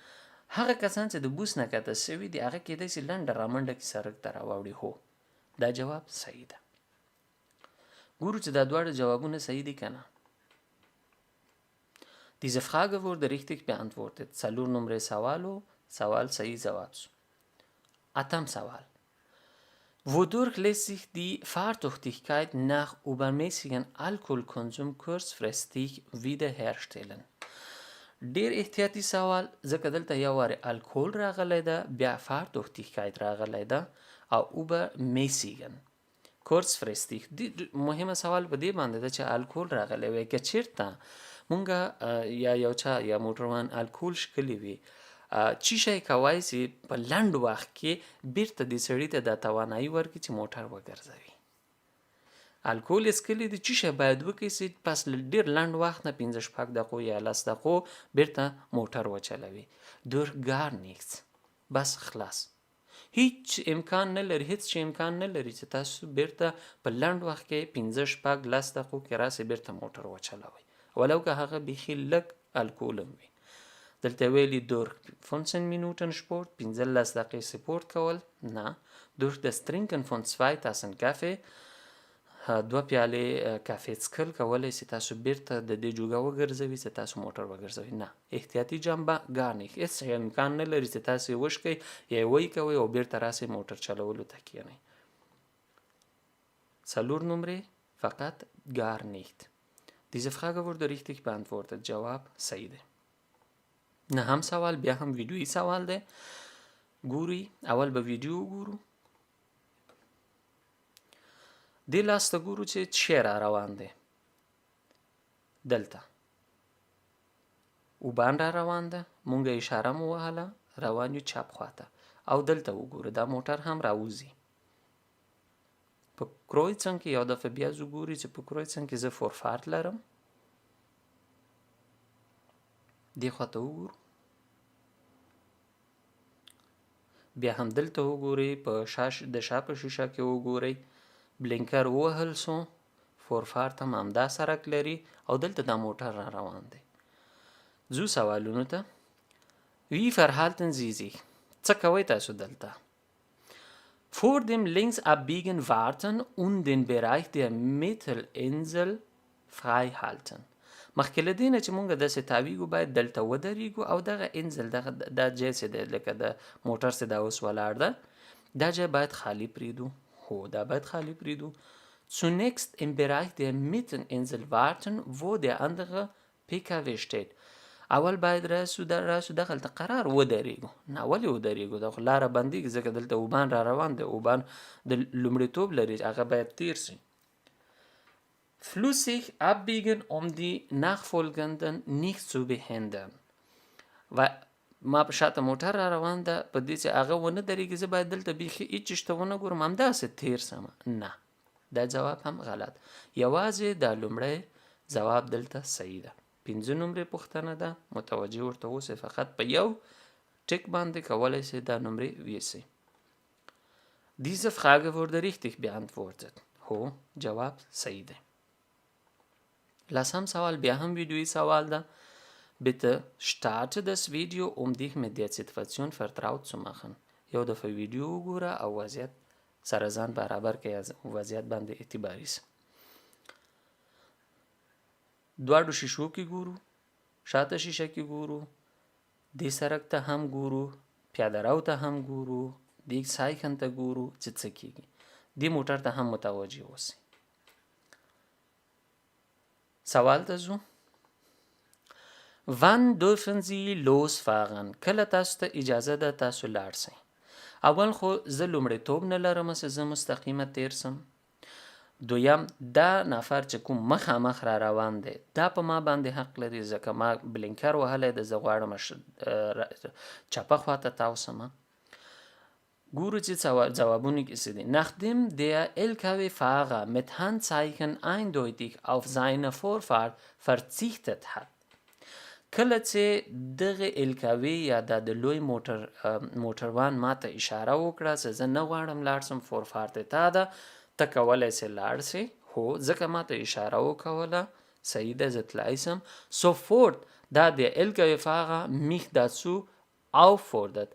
هغه کسان چې د بوس نه کښته سوي دي، هغه کېدای سي لنډه رامنډه کې سړک ته راواوړي. هو، دا جواب صحیح ده. ګورو چې دا دواړه جوابونه صحیح دي که نه. Diese Frage wurde richtig beantwortet. څلور نمرې سوال و، سوال صحیح ځواب سو. اتم سوال: Wodurch lässt sich die Fahrtüchtigkeit nach übermäßigem Alkoholkonsum kurzfristig wiederherstellen؟ ډیر احتیاطي سوال، ځکه دلته یو وارې الکول راغلی ده، بیا Fahrtüchtigkeit راغلی ده او übermäßigen kurzfristig. مهمه سوال په دې باندې ده چې الکول راغلی وي، که چیرته مونږ یا یو چا یا موټروان الکول څښلي وي، چی شی کوای سي په لنډ وخت کې بیرته دې سړي ته دا توانایي ورکړي چې موټر وګرځوي؟ الکول یې څښلي دي، چی شی باید وکړي چې پس له ډېر لنډ وخت نه، 5 شپږ دقیقو یا 10 دقیقو، بیرته موټر وچلوي؟ Durch gar nichts. بس خلاص. هیڅ امکان نه لري، هیڅ شی امکان نه لري چې تاسو بیرته په لنډ وخت کې 5، 6، 10 دقیقو کې راسئ بیرته موټر وچلوئ، ولو که هغه بیخي لږ الکول هم وي. دلته ویلي durch 15 Minuten Sport، 15 دقیقې سپورت کول، نه. durch das Trinken von zwei Tassen Kaffee، دوه پیالې کافې څښل کولی سي تاسو بیرته د دې جوګه وګرځوي چې تاسو موټر وګرځوي، نه. احتیاطي جنبه gar nicht، هیڅ امکان نه لري چې تاسو یې وشکئ یا یې ویې کوئ او بیرته راسئ موټر چلولو ته کښېنئ. څلور نمرې فقط gar nicht. Diese Frage wurde richtig beantwortet. جواب صحیح دی. نهم سوال بیا هم ویډیويي سوال دی. ګوري اول به ویډیو وګورو. دې لاس ته ګورو چې څه را روان دی. دلته U-Bahn را روان ده، مونږ اشاره مو وهله، روان یو چپ خواته. او دلته وګورو دا موټر هم راوځي. په Kreuzung کې یو دفعه بیا ځو ګوري چې په Kreuzung کې زه Vorfahrt لرم. دې خواته وګورو، بیا هم دلته وګورئ، په د شا په شیشه کې وګورئ، Blinker ووهل سو، Vorfahrt هم همدا سرک لري او دلته دا موټر را روان دی. ځو سوالونو ته. Wie verhalten Sie sich؟ څه کوئ تاسو دلته؟ Vor dem Linksabbiegen warten und den Bereich der Mittelinsel frei halten. مخکې له دې نه چې مونږ داسې تاویږو باید دلته ودرېږو او دغه Insel، دغه دا ځای چې دی لکه د موټر چې دا اوس ولاړ ده، دا ځای باید خالي پرېږدو. هو، دا باید خالي پرېږدو. Zunächst im Bereich der Mitteninsel warten, wo der andere PKW steht. اول باید راسو دا راسو دغلته قرار ودرېږو. نه، ولې ودرېږو؟ دا خو لاره بندېږي، ځکه دلته U-Bahn را روان دی. U-Bahn د لومړیتوب لري، هغه باید تیر سي. Flüssig abbiegen, um die Nachfolgenden nicht zu behindern. و ما په شاته موټر را روان ده، په دې چې هغه ونه درېږي زه باید دلته بیخي هیڅ چیز ته ونه ګورم، همداسې تیر سم. نه، دا ځواب هم غلط. یوازې دا لومړی ځواب دلته صحیح ده. 5 نمرې پوښتنه ده، متوجه ورته اوسئ، فقط په یو ټیک باندې کولی سئ دا نمرې ویسئ. Diese Frage wurde richtig beantwortet. هو، جواب صحیح دی. لسم سوال بیا هم ویډیويي سوال ده. Bitte starte das Video, um dich mit der Situation vertraut zu machen. یو دفعه ویډیو وګوره او وضعیت سره ځان برابر کړئ، وضعیت باندې اعتباري سه. دواړو شیشو کې ګورو، شاته شیشه کې ګورو، دې سرک ته هم ګورو، پیاده رو ته هم ګورو، دې Zeichen ته ګورو چې څه کیږي. دې موټر ته هم متوجه اوسئ. سوال ته ځو. Wann dürfen Sie losfahren؟ کله تاسو ته اجازه ده تاسو لاړ سئ؟ اول خو زه لومړیتوب نه لرم چې زه مستقیمه تیر سم. دویم، دا نفر چې کوم مخامخ را روان دی دا په ما باندې حق لري، ځکه ما Blinker وهلی دی، زه غواړم چپه خواته تاو سم. ګورو چې ځوابونه کې څه دي. Nachdem der LKW-Fahrer mit Handzeichen eindeutig auf seine Vorfahrt verzichtet hat. کله چې دغه LKW یا دا د لوی موټر موټروان ماته اشاره وکړه چې زه نه غواړم لاړ سم، Vorfahrt تا ده، ته کولی سې لاړ سې. هو، ځکه ماته اشاره وکوله، صحیح ده، زه تلای سم. Sofort da der LKW-Fahrer mich dazu auffordert.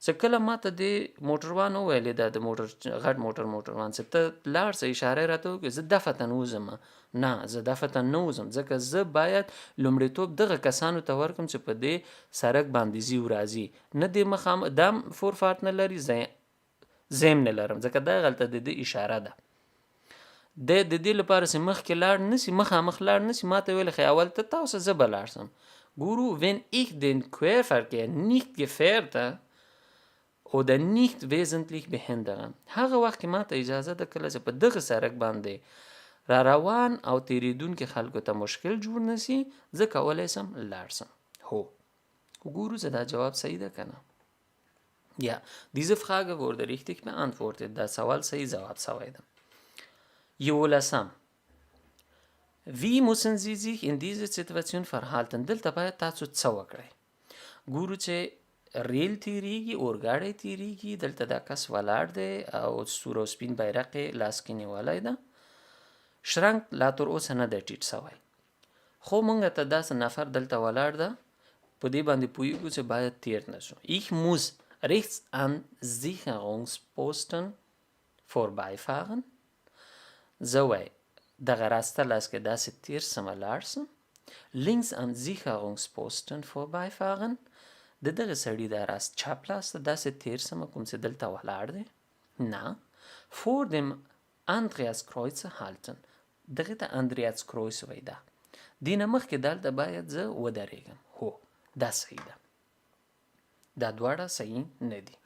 چې کله ماته دې موټروان وویلې، دا د موټر غټ موټر موټروان، چې ته لاړ سه، اشاره یې راته وکړه، زه دفعتاً وځم. نه، زه دفعتاً نه وځم، ځکه زه باید لومړیتوب دغه کسانو ته ورکړم چې په دې سرک باندې ځي او راځي. نه دې مخامخ دا Vorfahrt نه لري، زه هم نه لرم، ځکه دا غلطه د دې اشاره ده. د دې لپاره چې مخکې لاړ نه سي، مخامخ لاړ نه سي، ماته ویل ښه اول ته تاو سه، زه به لاړ سم. ګورو wenn ich den Querverkehr nicht gefährde oder nicht wesentlich behindere. هغه وخت کې ماته اجازه ده کله چې په دغه سرک باندې را روان او تیریدونکي خلکو ته مشکل جوړ نه سي، زه کولی سم لاړ سم. هو، وګورو چې دا جواب صحیح ده که نه. Ja, diese Frage wurde richtig beantwortet. دا سوال صحیح ځواب سوی ده. یولسم، Wie müssen Sie sich in dieser Situation verhalten؟ دلته باید تاسو څه وکړئ؟ ګورو چې ریل تیریږي، اورګاډی تیریږي، دلته دا کس ولاړ دی او سور او سپین بیرق یې لاس کې نیولی ده. شرنګ لا تر اوسه نه دی ټیټ سوی، خو مونږ ته داسې نفر دلته ولاړ ده، په دې باندې پوهیږو چې باید تیر نه سو. Ich muss rechts an Sicherungsposten vorbeifahren. زه وای دغه راسته لاس کې داسې تیر سم لاړ سم. Links am Sicherungsposten vorbeifahren. د دغه سړي دا راست چپ لاس ته داسې تیر سم کوم چې دلته ولاړ دی. نه، vor dem Andreas Kreuzer halten. دغه ته اندریاس کرویس وای ده. دې نه مخکې دلته باید زه ودرېږم. هو، دا صحیح ده. دا دواړه صحیح نه دي.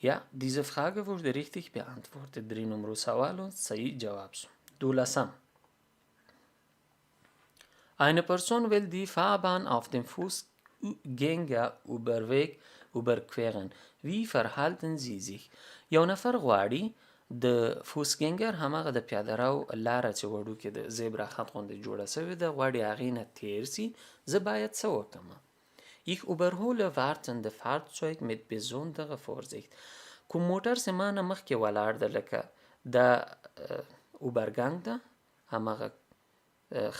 Ja, diese Frage wurde richtig beantwortet. درې نمرو سوالو صحیح جواب سو. دولسم. Eine Person will die Fahrbahn auf dem Fußgängerüberweg überqueren. Wie verhalten Sie sich? یو نفر غواړي د Fußgänger، هماغه د پیاده رو لاره چې وړوکې د زیبرا خط غوندې جوړه سوې ده، غواړي هغې نه تیر سي. زه باید څه وکړم؟ Ich überhole wartende Fahrzeug mit besonderer Vorsicht. کوم موټر چې ما نه مخکې ولاړ ده، لکه دا Übergang ده، هماغه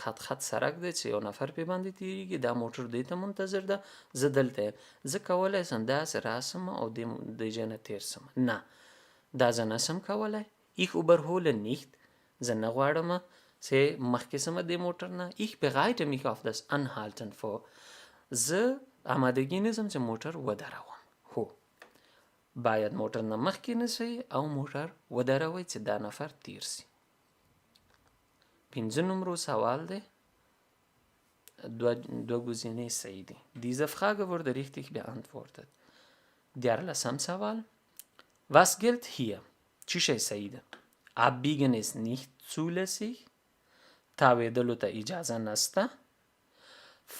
خط خط سرک دی چې یو نفر پې باندې تیریږي، دا موټر دې ته منتظر ده، زه دلته یم، زه کولی سم داسې راسم او دې ځای نه تیر سم؟ نه، دا زه نه سم کولی. Ich überhole nicht. زه نه غواړم چې مخکې سم دې موټر نه. Ich bereite mich auf das Anhalten vor. زه آمادګي نیسم چې موټر ودروم. هو، باید موټر نه مخکې نه سئ او موټر ودروئ چې دا نفر تیر سي. پنځه نمرو سوال دی، دوه ګزینې صحیح دي. Diese Frage wurde richtig beantwortet. دیارلسم سوال. Was gilt hier? چی شی صحیح ده؟ Abbiegen ist nicht zulässig. تاوېدلو ته اجازه نسته.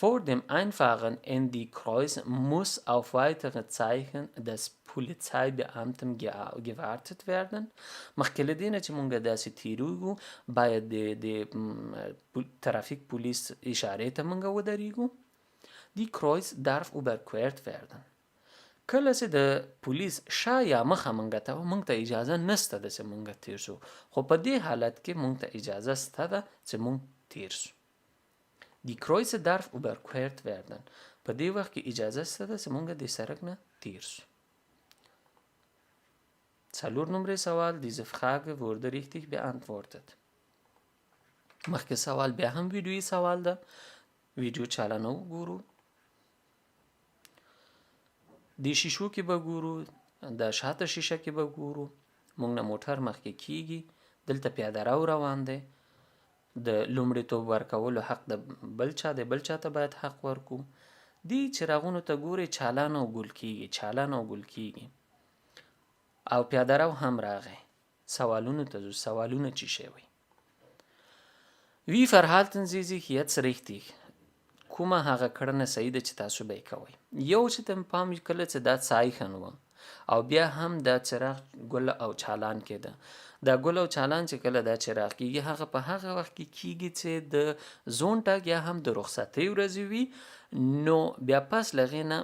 Vor dem Einfahren in die Kreuz muss auf weitere Zeichen des Polizeibeamten gewartet werden. مخکې له دې نه چې مونږ داسې تیریږو باید د ترافیک پولیس اشارې ته مونږ ودرېږو. Die Kreuz darf überquert werden. کله چې د پولیس شا یا مخه مونږ ته، مونږ ته اجازه نسته ده چې مونږ تیر شو، خو په دې حالت کې مونږ ته اجازه سته ده چې مونږ تیر شو. Die Kreuze darf überquert werden. په دې وخت کې اجازه سته ده چې مونږ د سرک نه تیر شو. څلور نمرې سوال. Diese Frage wurde richtig beantwortet. مخکې سوال بیا هم ویډیويي سوال ده، ویډیو چالانه وګورو. د شیشو کې به ګورو، د شاته شیشه کې به ګورو. مونږ نه موټر مخکې کیږي، دلته پیاده رو روان دی، د لومړیتوب ورکولو حق د بل چا دی، بل چا ته باید حق ورکو. دې چراغونو ته ګورئ، چالان او ګل کیږي، چالان او ګل کیږي، او پیاده رو هم راغی. سوالونو ته ځو، سوالونه چی شی وي؟ Wie verhalten Sie sich jetzt richtig? کومه هغه کړنه صحیح ده چې تاسو به یې کوئ؟ یو چې ته پام، کله چې دا Zeichen و او بیا هم دا چراغ ګل او چالان کېده، دا ګل او چالان چې کله دا چراغ کیږي، هغه په هغه وخت کې کیږي چې د Sonntag یا هم د رخصتۍ ورځې وي، نو بیا پس له هغې نه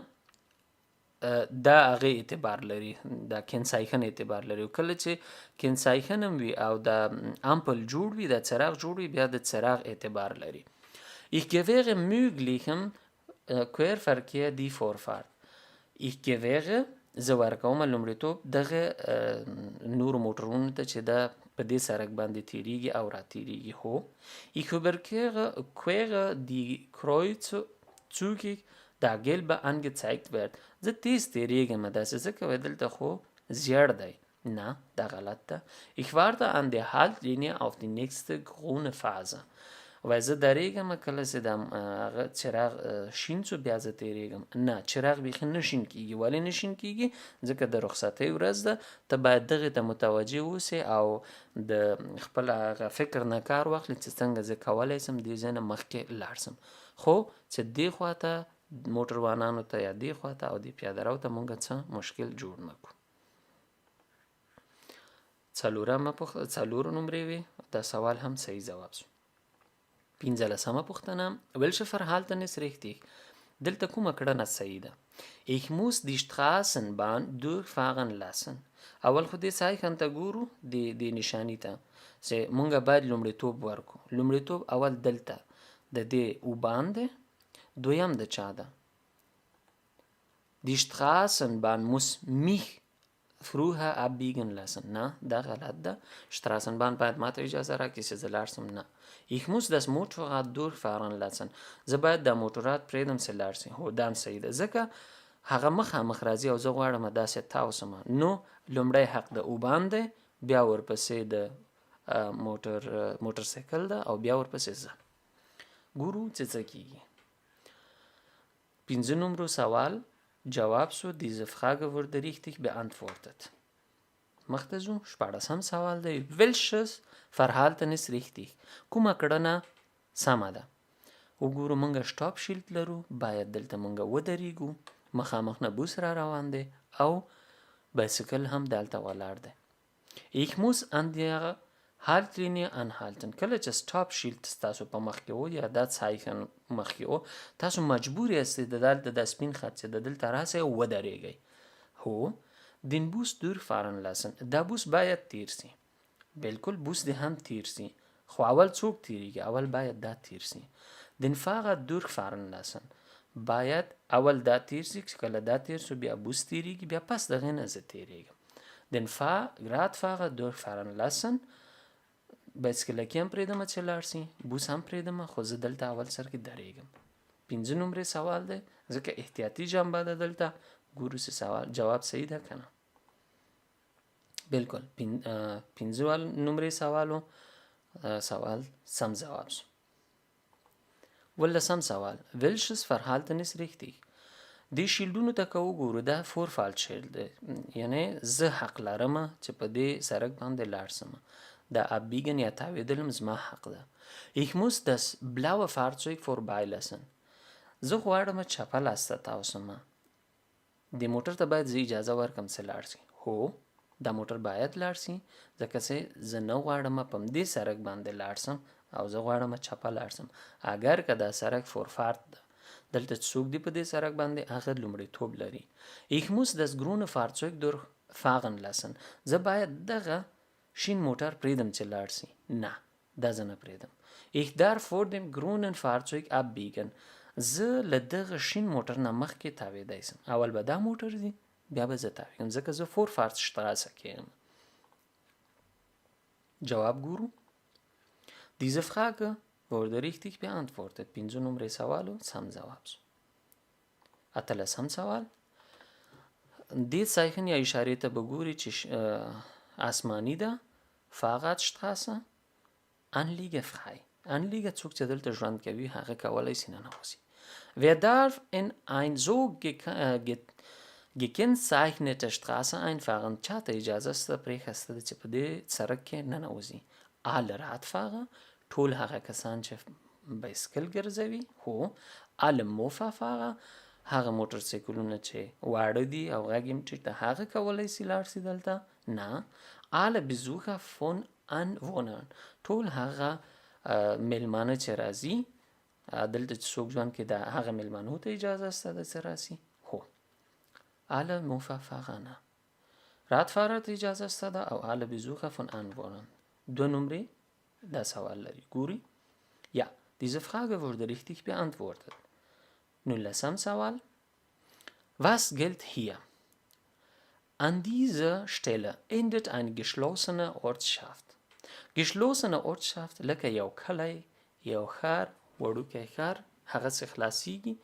دا هغې اعتبار لري، دا Kennzeichen اعتبار لري. او کله چې Kennzeichen هم وي او دا Ampel جوړ وي، دا څراغ جوړ وي، بیا د څراغ اعتبار لري. Ich gewähre möglichem Querverkehr die Vorfahrt. Ich gewähre، زه ورکوم لومړیتوب دغه نورو موټرونو ته چې دا په دې سرک باندې تیریږي او راتیریږي. هو. Ich überquere quere die Kreuz zügig, da gelb angezeigt wird. زه تیز تیریږم داسې ځکه وایي دلته خو زیړ دی. نه، دا غلط ده. Ich warte an der Haltlinie auf die nächste grüne Phase. وایي زه درېږم کله چې دا هغه چراغ شین سو بیا زه تېرېږم. نه، چراغ بیخي نه شین کیږي. ولې نه شین کیږي؟ ځکه د رخصتۍ ورځ ده، ته باید دغې ته متوجه اوسې او د خپل هغه فکر نه کار واخلې چې څنګه زه کولی سم دې ځای نه مخکې لاړ سم، خو چې دې خواته موټروانانو ته یا دې خواته او دې پیاده رو ته مونږ څه مشکل جوړ نه کړو. څلور نمرې وې، دا سوال هم صحیح ځواب سو. پنځلسمه پوښتنه. Welche Verhalten ist richtig? دلته کومه کړنه صحیح ده؟ Ich muss die Straßenbahn durchfahren lassen. اول خو دې Zeichen ته ګورو، دې نشانی ته چې مونږ باید لومړیتوب ورکو. لومړیتوب اول دلته د دې U-Bahn دی، دویم د چا ده؟ Die Straßenbahn muss mich früher abbiegen lassen. نه، دا غلط ده. Straßenbahn باید ماته اجازه راکړي چې زه لاړ شم. نه. Ich muss das Motorrad durchfahren lassen. زه باید دا موټرات پرېږدم چې لاړ شي. هو، دا هم صحیح ده، ځکه هغه مخامخ راځي او زه غواړم داسې تاو شم. نو لومړی حق د U-Bahn دی، بیا ورپسې د موټر سایکل ده او بیا ورپسې زه. ګورو چې څه کیږي. پنځه نمرو سوال جواب سو. Diese Frage wurde richtig beantwortet. مخته ځو، 16 سوال دی. Welches Verhalten ist richtig؟ کومه کړنه سمه ده؟ وګورو، مونږ Stoppschild لرو، باید دلته مونږ ودرېږو. مخامخ نه Bus را روان دی او بایسکل هم دلته ولاړ دی. Ich muss an der Haltlinie anhalten. کله چې Stoppschild ستاسو په مخ کې و یا دا Zeichen مخ کې و، تاسو مجبور یاستئ د دلته دا سپین خط چې د دلته راسئ او ودرېږئ. هو. Den Bus durchfahren lassen. دا Bus باید تیر سي. بالکل، Bus دې هم تیر سي، خو اول څوک تیریږي؟ اول باید دا تیر سي. Den Fahrrad durchfahren lassen. باید اول دا تیر سي، چې کله دا تیر سو بیا Bus تیریږي، بیا پس دغې نه زه تیریږم. Den Radfahrer durchfahren lassen. بایسکلکی هم پرېږدم چې لاړ سي، Bus هم پرېږدم، خو زه دلته اول سر کې درېږم. پنځه نمرې سوال دی، ځکه احتیاطي جنبه ده دلته. ګورو چې سوال جواب صحیح ده که نه. بالکل، پنځه نمرې سوالو، سوال سم ځواب سو. 17 سوال. Welches Verhalten ist richtig؟ دې شیلډونو ته که وګورو، دا Vorfahrtsschild دی، یعنی زه حق لرم چې په دې سړک باندې لاړ سم. دا abbiegen یا تاوېدل هم زما حق ده. Ich muss das blaue Fahrzeug vorbeilassen. زه غواړم چپه لاس ته تاو سم، دې موټر ته باید زه اجازه ورکړم چې لاړ سي. هو، دا موټر باید لاړ سي، ځکه چې زه نه غواړم په همدې سړک باندې لاړ سم او زه غواړم چپه لاړ سم، اګر که دا سړک Vorfahrt ده. دلته چې څوک دی په دې سړک باندې، هغه لومړیتوب لري. Ich muss das grüne Fahrzeug durchfahren lassen. زه باید دغه شین موټر پرېږدم چې لاړ سي. نه، دا زه نه پرېږدم. Ich darf vor dem grünen Fahrzeug abbiegen. زه له دغه شین موټر نه مخکې تاوېدای سم. اول به دا موټر ځي، بیا به زه تاوېږم، ځکه زه Vorfahrtsstraße کې یم. جواب ګورو. Diese Frage wurde richtig beantwortet. پنځه نمرې سوالو، سم ځواب سو. 18 سوال. دې Zeichen یا اشارې ته به ګوري چې آسماني ده. Fahrradstraße، anliegefrei. Anlieger، څوک چې دلته ژوند کوي هغه کولی سي ننوځي. Wer darf in ein so gekennzeichnete Straße einfahren؟ چاته اجازه سته، پرېښسته ده چې په دې سړک کې ننوځي؟ Alle Radfahrer، ټول هغه کسان چې بایسکل ګرځوي. هو. Alle Mofa-Fahrer، هغه موټرسایکلونه چې واړه دي او غږ یې ټیټ ده، هغه کولی سي لاړ سي دلته؟ نه. Alle Besucher von Anwohnern، ټول هغه میلمانه چې راځي دلته، چې څوک ژوند کوي، دا هغه میلمانو ته اجازه سته ده چې راسي. هو. Alle Mofa-Fahrer نه، Radfahrer ته اجازه سته ده او alle Besucher von Anwohnern. دوه نمرې دا سوال لري. ګوري. Ja, diese Frage wurde richtig beantwortet. 19 سوال. Was gilt hier؟ An dieser Stelle endet eine geschlossene Ortschaft. Geschlossene Ortschaft لکه یو کلی، یو ښار، وړوکی ښار، هغه څه خلاصیږي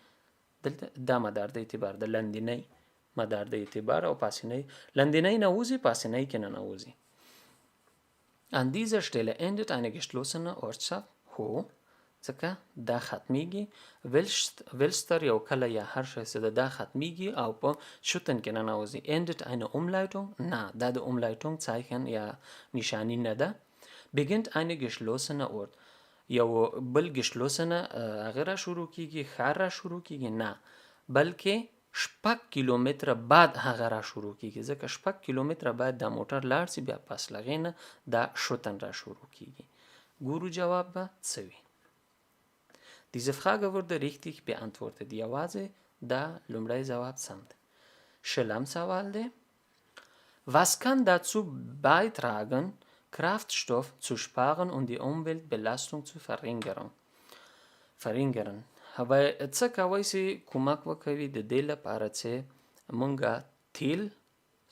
دلته. دا مدار د اعتبار د لاندینی مدار د اعتبار او پاسینی، لاندینی نه وځي، پاسینی کې ننوځي. An dieser Stelle endet eine geschlossene Ortschaft. هو، ځکه دا ختمیږي. ویلستر یو کلی یا هر شی چې ده، دا ختمیږي او په شتن کې ننوځي. Endet eine Umleitung؟ نه، دا د Umleitung Zeichen یا نشانی نه ده. Beginnt eine geschlossene Ort، یو بل geschlossene هغه را شروع کیږي، ښار را شروع کیږي؟ نه، بلکې 6 کیلومتره بعد هغه را شروع کیږي، ځکه 6 کیلومتره باید دا موټر لاړ سي، بیا پس له هغې نه دا شتن را شروع کیږي. ګورو جواب به څه وي. Diese Frage wurde richtig beantwortet. یوازې دا لومړی ځواب سم دی. شلم سوال دی، Was kann dazu beitragen, Kraftstoff zu sparen und die Umweltbelastung zu verringern? Verringern. وای څه کوی سي کومک وکوي د دې لپاره چې مونږ تیل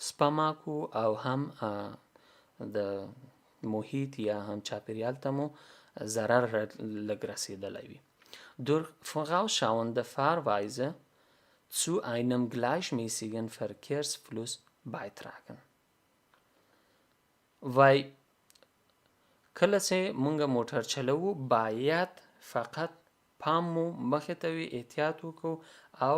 سپما کو او هم د محیط یا هم چاپیریال ته مو ضرر لږ رسیدلی وي. Durch vorausschauende Fahrweise zu einem gleichmäßigen Verkehrsfluss beitragen. وای کله چې مونږ موټر چلوو باید فقط پام مو مخې ته وي، احتیاط وکړو او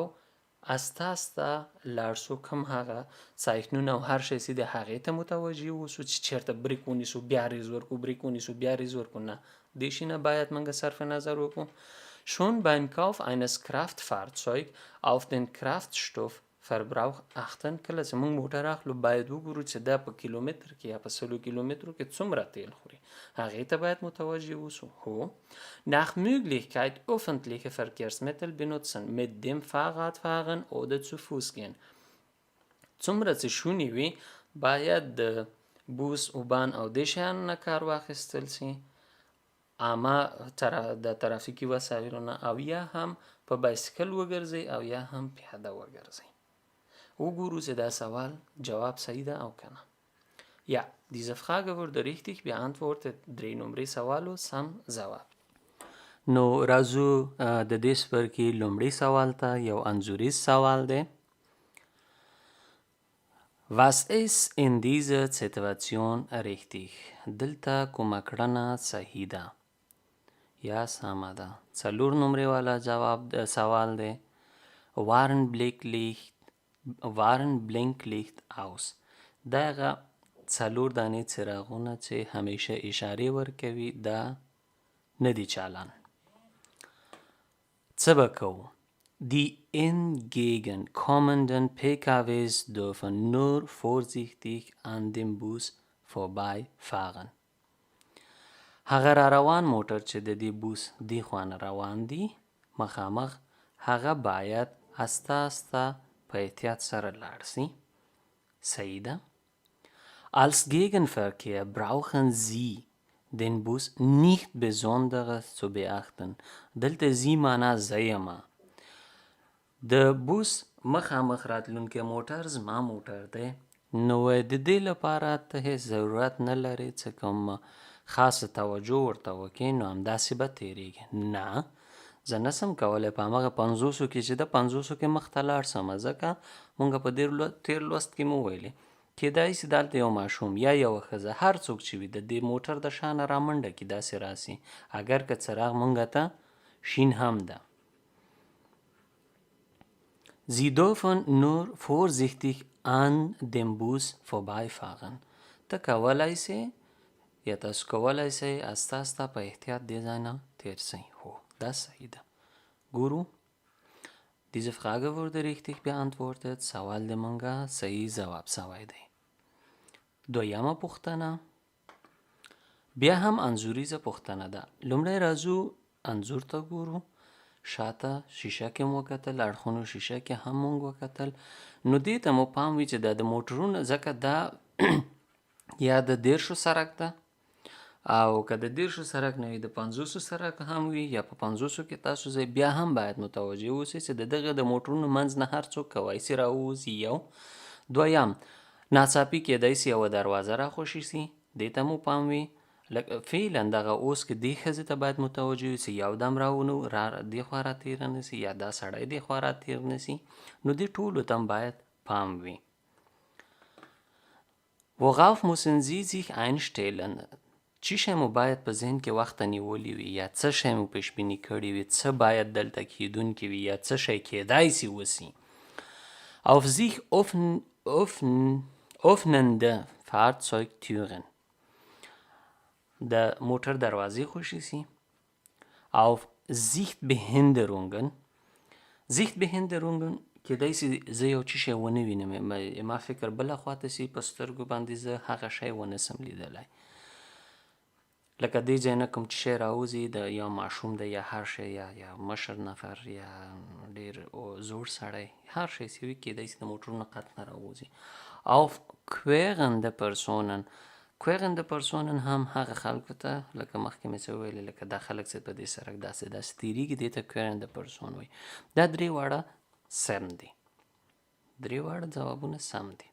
استه استه لاړ سو، کوم هغه څایښنونه او هر شی چې د هغې ته متوجه اوسو چې چېرته بریک ونیسو بیا ریز ورکو، بریک ونیسو بیا ریز ورکو، نه، دې شي نه باید موږ صرف نظر وکړو. Schon beim Kauf eines Kraftfahrzeugs auf den Kraftstoffverbrauch achten. کله چې موږ موټر اخلو باید وګورو چې دا په کیلومتر کې یا په سلو کیلومترو کې څومره تیل خوري، هغې ته باید متوجه اوسو. هو. Nach Möglichkeit öffentliche Verkehrsmittel benutzen, mit dem Fahrrad fahren oder zu Fuß gehen. څومره چې شونې وي باید د بوس، اوبان او دې شیانو نه کار واخیستل سي، عامه د ترافیکي وسایلو نه، او یا هم په بایسکل وګرځئ او یا هم پیاده وګرځئ. وګورو چې دا سوال جواب صحیح ده او که نه. Ja, diese Frage wurde richtig beantwortet. درې نمرې سوال و، سم ځواب. نو راځو د دې څپرکي لومړي سوال ته، یو انځوریز سوال دی. Was ist in dieser Situation richtig؟ دلته کومه کړنه صحیح ده یا سمه ده؟ څلور نمرې والا جواب سوال دی. Warnblinklicht Warnblinklicht aus. دغه څلور دانې څراغونه چې همیشه اشارې ورکوي دا نه دي چالان. څه به کوو؟ Die entgegenkommenden PKWs dürfen nur vorsichtig an dem Bus vorbeifahren. هغه را روان موټر چې د دې بوس دې خوا نه روان دي مخامخ، هغه باید استه استه په احتیاط سره لاړ سي. صحیح ده. Als Gegenverkehr brauchen Sie den Bus nicht besonders zu beachten. دلته Sie معنا زه یم. د بوس مخامخ راتلونکی موټر زما موټر دی، نو د دې لپاره ته هیڅ ضرورت نه لرې چې کوم خاصه توجه ورته وکړې، نو همداسې به تېرېږي. نه، زه نه سم کولی په هماغه پنځوسو کې چې ده پنځوسو کې مخته لاړ سم، ځکه مونږ په تېر لوست کې مو ویلي کېدای سي دلته یو ماشوم یا یوه ښځه هر څوک چې وي د دې موټر د شا نه رامنډه کړي، داسې راسي، اګر که څراغ مونږ ته شین هم ده. Sie dürfen nur vorsichtig an dem Bus vorbeifahren. ته کولای سې یا تاسو کولای سئ استه استه په احتیاط دې ځای نه تېر سئ. هو، دا صحیح ده. ګورو. Diese Frage wurde richtig beantwortet. سوال د مونږه صحیح ځواب سوی دی. دویمه پوښتنه بیا هم انځوریزه پوښتنه ده. لومړی راځو انځور ته ګورو، شاته شیشه کې مو وکتل، اړخونو شیشه کې هم مونږ وکتل. نو دې ته مو پام وي چې دا د موټرونو، ځکه دا یا د دېرشو سرک ده، او که د دېرشو سرک نه وي د پنځوسو سرک هم وي، یا په پنځوسو کې تاسو ځئ، بیا هم باید متوجه اوسئ چې د دغه د موټرونو منځ نه هر څوک کوای سي راووځي. یو دویم ناڅاپي کېدای سي یوه دروازه راخوشې سي، دې ته مو پام وي. لکه فعلا دغه اوس کې دې ښځې ته باید متوجه وي چې یو دم راونو را دې خوا را تېره نه سي، یا دا سړی دې خوا را تېر نه سي، نو دې ټولو ته هم باید پام وي. Worauf müssen Sie sich einstellen؟ چی شی مو باید په ذهن کې وخته نیولي وي، یا څه شی مو پیشبیني کړي وي، څه باید دلته کېدونکي وي، یا څه شی کېدای سي وسي. Auf sich öffnende Fahrzeugtüren. د موټر دروازې خوشې سي. Auf Sichtbehinderungen. Sichtbehinderungen کېدای سي زه یو څه شی ونه وینم، ما فکر بله خواته سي، په سترګو باندې زه هغه شی ونه سم لیدلی. لکه دې ځای نه کوم چې شی راوځي، د یا ماشوم دی یا هر شی، یا مشر نفر یا ډیر زوړ سړی، هر شی چې وي، کیدای شي د موټرونو قد نه راووځي. Auf querende Personen. Querende Personen هم هغه خلکو ته، لکه مخکې مې څه وویلې، لکه دا خلک چې په دې سړک داسې داسې تیریږي، دې ته querende Person وایي. دا درې واړه سم دي، درې واړه ځوابونه سم دي.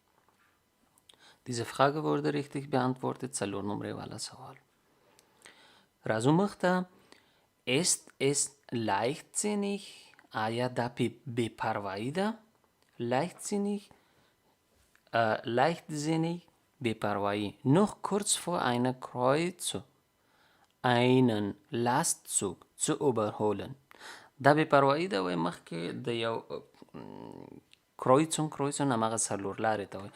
Diese Frage wurde richtig beantwortet. څلور نمرې والا سوال. راځو مخته. Ist es leichtsinnig؟ آیا دا بې پروایي ده؟ Leichtsinnig، leichtsinnig بې پروایي. Noch kurz vor einer Kreuzung einen Lastzug zu überholen. دا بې پروایي ده، وایي مخکې د یو Kreuzung، Kreuzung هماغه څلور لارې ته وایي،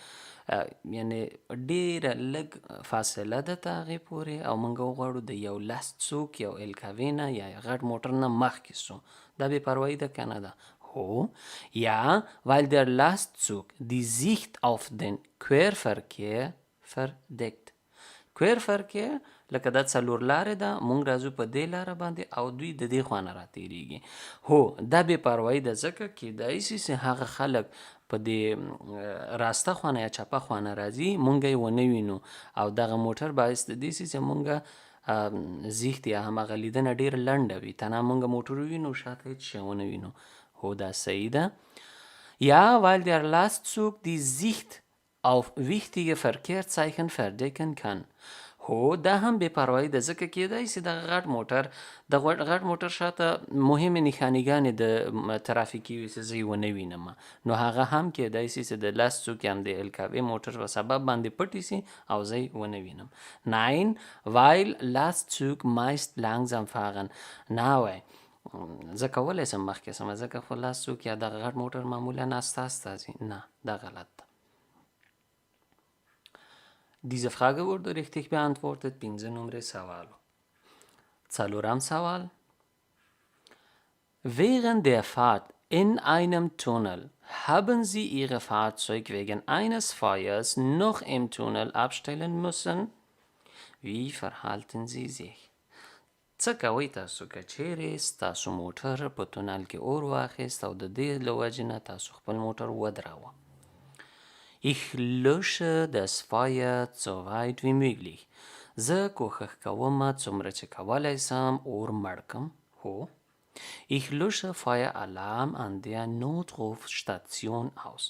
یعنې ډېره لږ فاصله ده تر هغې پورې او موږ وغواړو د یو Lastzug، یو LKW نه یا غټ موټر نه مخکې سو، دا بې پروایي ده که نه ده؟ هو. یا weil der Lastzug die Sicht auf den Querverkehr verdeckt. Querverkehr لکه دا څلور لارې ده، مونږ راځو په دې لاره باندې او دوی د دې خوا نه راتېرېږي. هو، دا بې پروایي ده، ځکه کیدای سي چې هغه خلک په دې راسته خوا نه یا چپه خوا نه راځي، مونږ یې ونه وینو او دغه موټر باعث د دې سي چې مونږ Sicht یا هماغه لیدنه ډېره لنډه وي، تنها مونږ موټر ووینو، شاته هېڅ شی ونه وینو. هو، دا صحیح ده. یا weil der Lastzug die Sicht auf wichtige Verkehrszeichen verdecken kann. هو، دا هم بې پروایي ده، ځکه کیدای سي دغه غټ موټر، د غټ موټر شاته مهمې نښانېګانې د ترافیکي وي چې زه یې ونه وینم، نو هغه هم کیدای سي چې د Lastzug یا هم د LKW موټر په سبب باندې پټې سي او زه یې ونه وینم. Nein, weil Lastzug meist langsam fahren. نه وای زه کولی سم مخکې سم، ځکه خو Lastzug یا دغه غټ موټر معمولا استه استه ځي. نه، دا غلط ده. Diese Frage wurde richtig beantwortet. پنځه نمرې سوال. څلورم سوال. Während der Fahrt in einem Tunnel haben Sie Ihr Fahrzeug wegen eines Feuers noch im Tunnel abstellen müssen. Wie verhalten Sie sich؟ څه کوئ تاسو که چیرې ستاسو موټر په تونل کې اور واخیست او د دې له وجې نه تاسو خپل موټر ودراوه؟ Ich lösche das Feuer so weit wie möglich. زه کوښښ کوم څومره چې کولی سم اور مړ کم. هو. Ich lösche Feueralarm an der Notrufstation aus.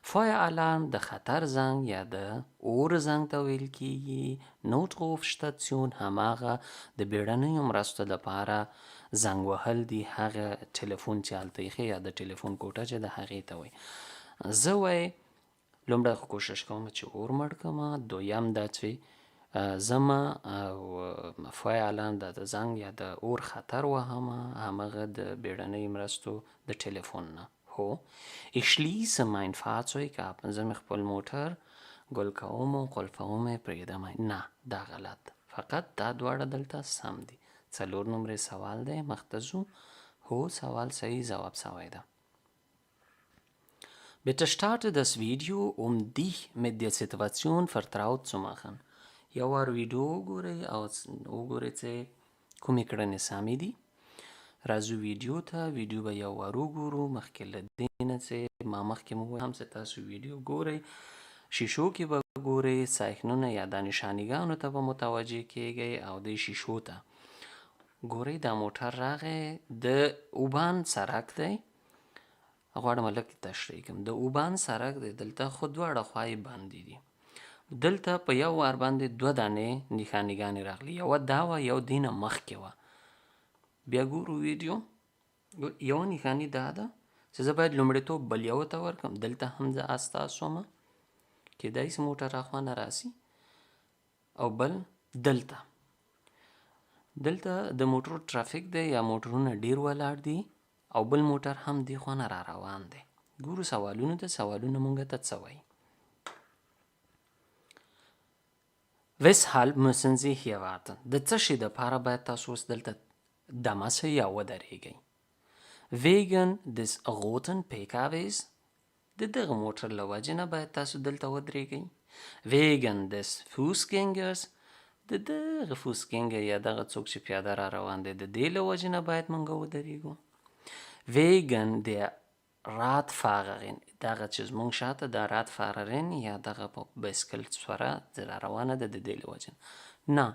Feueralarm د خطر زنګ یا د اور زنګ ته ویل کیږي. Notrufstation هماغه د بیړنیو مرستو لپاره زنګ وهل دي، هغه ټلیفون چې هلته ایښی یا د ټلیفون کوټه چې ده هغې ته وایي. زه وایي لومړی خو کوشش کوم چې اور مړ کړم، دویم دا چې ځمه او Feueralarm د زنګ یا د اور خطر وهم هماغه د بیړنیو مرستو د ټلیفون نه. هو. Ich schließe mein Fahrzeug ab. زه مې خپل موټر ګل کوم او قلفوم یې، پرېږدم. نه، دا غلط. فقط دا دواړه دلته سم دي. څلور نمرې سوال دی، مخته ځو. هو، سوال صحیح ځواب سوی ده. Bitte starte das Video, um dich mit der Situation vertraut zu machen. یو وار ویډیو وګورئ او وګورئ چې کومې کړنې سمې دي. راځو ویډیو ته، ویډیو به یو وار وګورو. مخکې له دې نه چې ما مخکې مو هم چې تاسو ویډیو ګورئ، شیشو کې به ګورئ، Zeichen ونه یا دا نشانیګانو ته به متوجه کیږئ او دې شیشو ته ګورئ. دا موټر راغی، د U-Bahn سرک دی. غواړم لږ تشریح کړم. د U-Bahn سرک دی، دلته خو دواړه خوا یې بندې دي. دلته په یو وار باندې دوه دانې نښانیګانې راغلي، یوه دا وه، یو دې نه مخکې وه. بیا ګورو ویډیو. یوه نښاني دا ده چې زه باید لومړیتوب بل یوه ته ورکړم. دلته هم زه استا سوم، کیدای سي موټر اخوا نه راسي. او بل دلته، دلته د موټرو ترافیک دی یا موټرونه ډیر ولاړ دي او بل موټر هم دې خوا نه را روان دی. ګورو سوالونو ته، سوالونه مونږ ته څه وایي. Weshalb müssen Sie hier warten؟ د څه شي دپاره باید تاسو اوس دلته دمه سئ یا ودرېږئ؟ Wegen des roten PKWs؟ د دغه موټر له وجې نه باید تاسو دلته ودرېږئ. Wegen des Fußgängers؟ د دغه Fußgänger یا دغه څوک چې پیاده را روان دی د دې له وجې نه باید مونږ ودرېږو؟ Wegen der Radfahrerin، دغه چې زمونږ شاته دا Radfahrerin یا دغه په بایسکل سپره را روانه ده د دې له وجې نه؟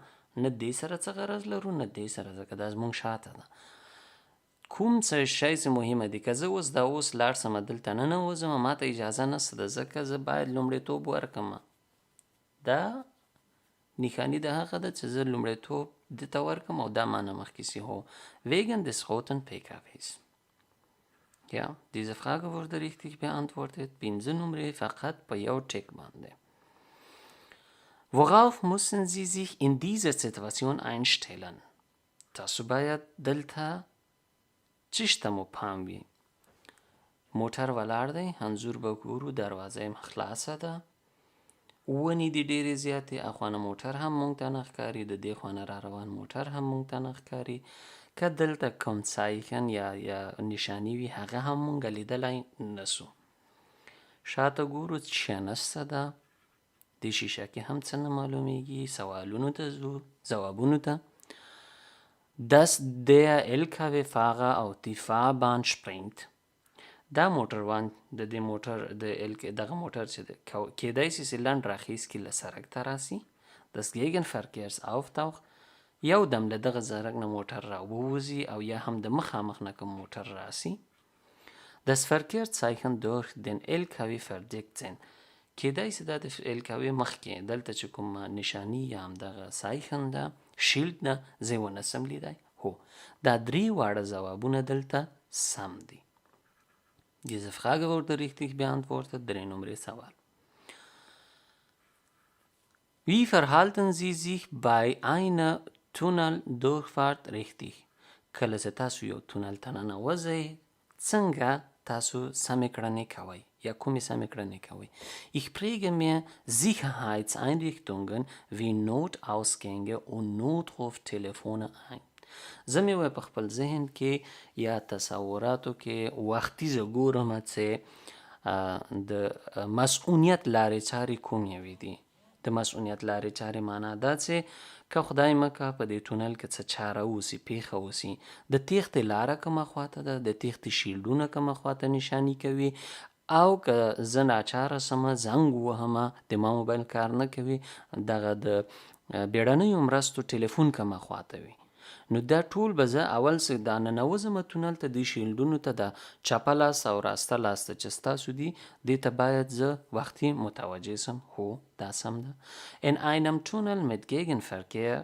نه دې سره څه غرض لرو، نه دې سره، ځکه دا زمونږ شاته ده. کوم څه شی چې مهمه دي، که زه اوس دا اوس لاړ سم دلته ننوځم، ماته اجازه نشته ده، ځکه زه باید لومړیتوب ورکړم. دا نښاني د هغه ده چې زه لومړیتوب ده ته ورکړم او دا ما نه مخکې سي. هو، wegen des roten PKWs. Ja, diese Frage wurde richtig beantwortet. پنځه نمرې فقط په یو ټیک باندې. Worauf müssen Sie sich in dieser Situation einstellen؟ تاسو باید دلته څه ته مو پام وي؟ موټر ولاړ دی، انځور به ګورو، دروازه یې خلاصه ده، ونې دي ډېرې زیاتې، اخوا نه موټر هم مونږ ته نه ښکاري، د دې خوا نه را روان موټر هم مونږ ته نه ښکاري. که دلته کوم Zeichen یا نشاني وي، هغه هم مونږ لیدلی نسو. شاته ګورو، څه نسته ده، دې شیشه کې هم څه نه معلومیږي. سوالونو ته ځو، ځوابونو ته. Dass der LKW-Fahrer auf die Fahrbahn springt. دا موټروان د دې موټر د ال دغه موټر چې دی، کیدای شي چې لنډ راخیز کې له سړک ته راسي. Des Gegenverkehrs auftaucht، یو دم له دغه سړک نه موټر راووځي او یا هم د مخامخ نه کوم موټر راسي. Das Verkehrszeichen durch den LKW verdeckt sind. کیدای شي دا د LKW مخکې دلته چې کوم نشاني یا هم دغه Zeichen ده، Schild ده، زه یې ونه سم لیدای. هو، دا درې واړه ځوابونه دلته سم دي. Diese Frage wurde richtig beantwortet. درې نمرې سوال. Wie verhalten Sie sich bei einer Tunneldurchfahrt richtig؟ کله چې تاسو یو تونل ته ننوځئ، څنګه تاسو سمې کړنې کوئ یا کومې سمې کړنې کوئ؟ Ich präge mir Sicherheitseinrichtungen wie Notausgänge und Notruftelefone ein. زه مې وای په خپل ذهن کې یا تصوراتو کې وختي زه ګورم چې د مصئونیت لارې چارې کوم یوې دي. د مصئونیت لارې چارې معنا دا چې که خدای مکه په دې تونل کې څه چاره وسي، پیښه وسي، د تیښتې لاره کومه خواته ده، د تیښتې شیلډونه کومه خواته نشاني کوي، او که زه ناچاره سم زنګ ووهم، د ما موبایل کار نه کوي، دغه د بیړنیو مرستو ټلیفون کومه خواته وي. نو دا ټول به زه اول څه دا ننوځم تونل ته، دې شیلډونو ته، د چپه لاس او راسته لاس ته چې ستاسو دي، دې ته باید زه وختي متوجه سم. هو، دا سم ده. In einem Tunnel mit Gegenverkehr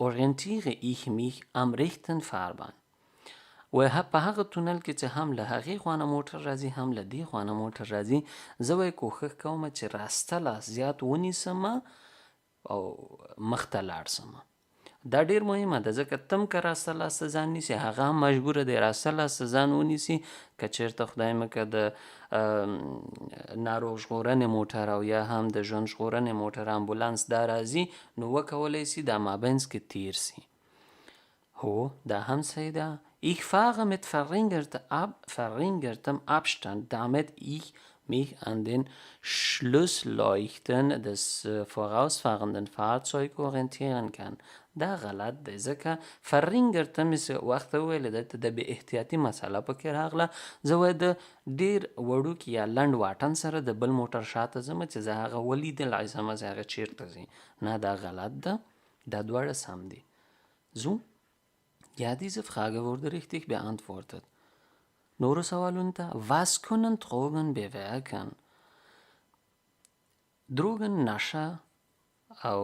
orientiere ich mich am rechten Fahrbahn. و په هغه تونل کې چې هم له هغې خوا نه موټر راځي، هم له دې خوا نه موټر راځي، زه وایي کوښښ کوم چې راسته لاس زیات ونیسم او مخته لاړ سم. دا ډیر مهمه ده، ځکه تم که راسته لاس ته ځان نیسي، هغه هم مجبوره دی راسته لاس ته ځان ونیسي. که چېرته خدای مه که د ناروغ ژغورنې موټر او یا هم د ژوند ژغورنې موټر امبولانس دا راځي، نو وکولی سي دا مابینځ کې تیر سي. هو، دا هم صحیح ده. Ich fahre mit verringertem Abstand, damit ich mich an den Schlussleuchten des vorausfahrenden Fahrzeugs orientieren kann. دا غلط دی، ځکه verringertem مې څه وخت وویل، دلته د بې احتیاطي مسله پکې راغله. زه وایي د ډېر وړوکي یا لنډ واټن سره د بل موټر شاته ځم چې زه هغه ولیدلای سم چې هغه چېرته ځي. نه، دا غلط ده، دا دواړه سم دي. ځو. Ja, diese Frage wurde richtig beantwortet. نورو سوالونو ته. Was können Drogen bewirken؟ Drogen نشه او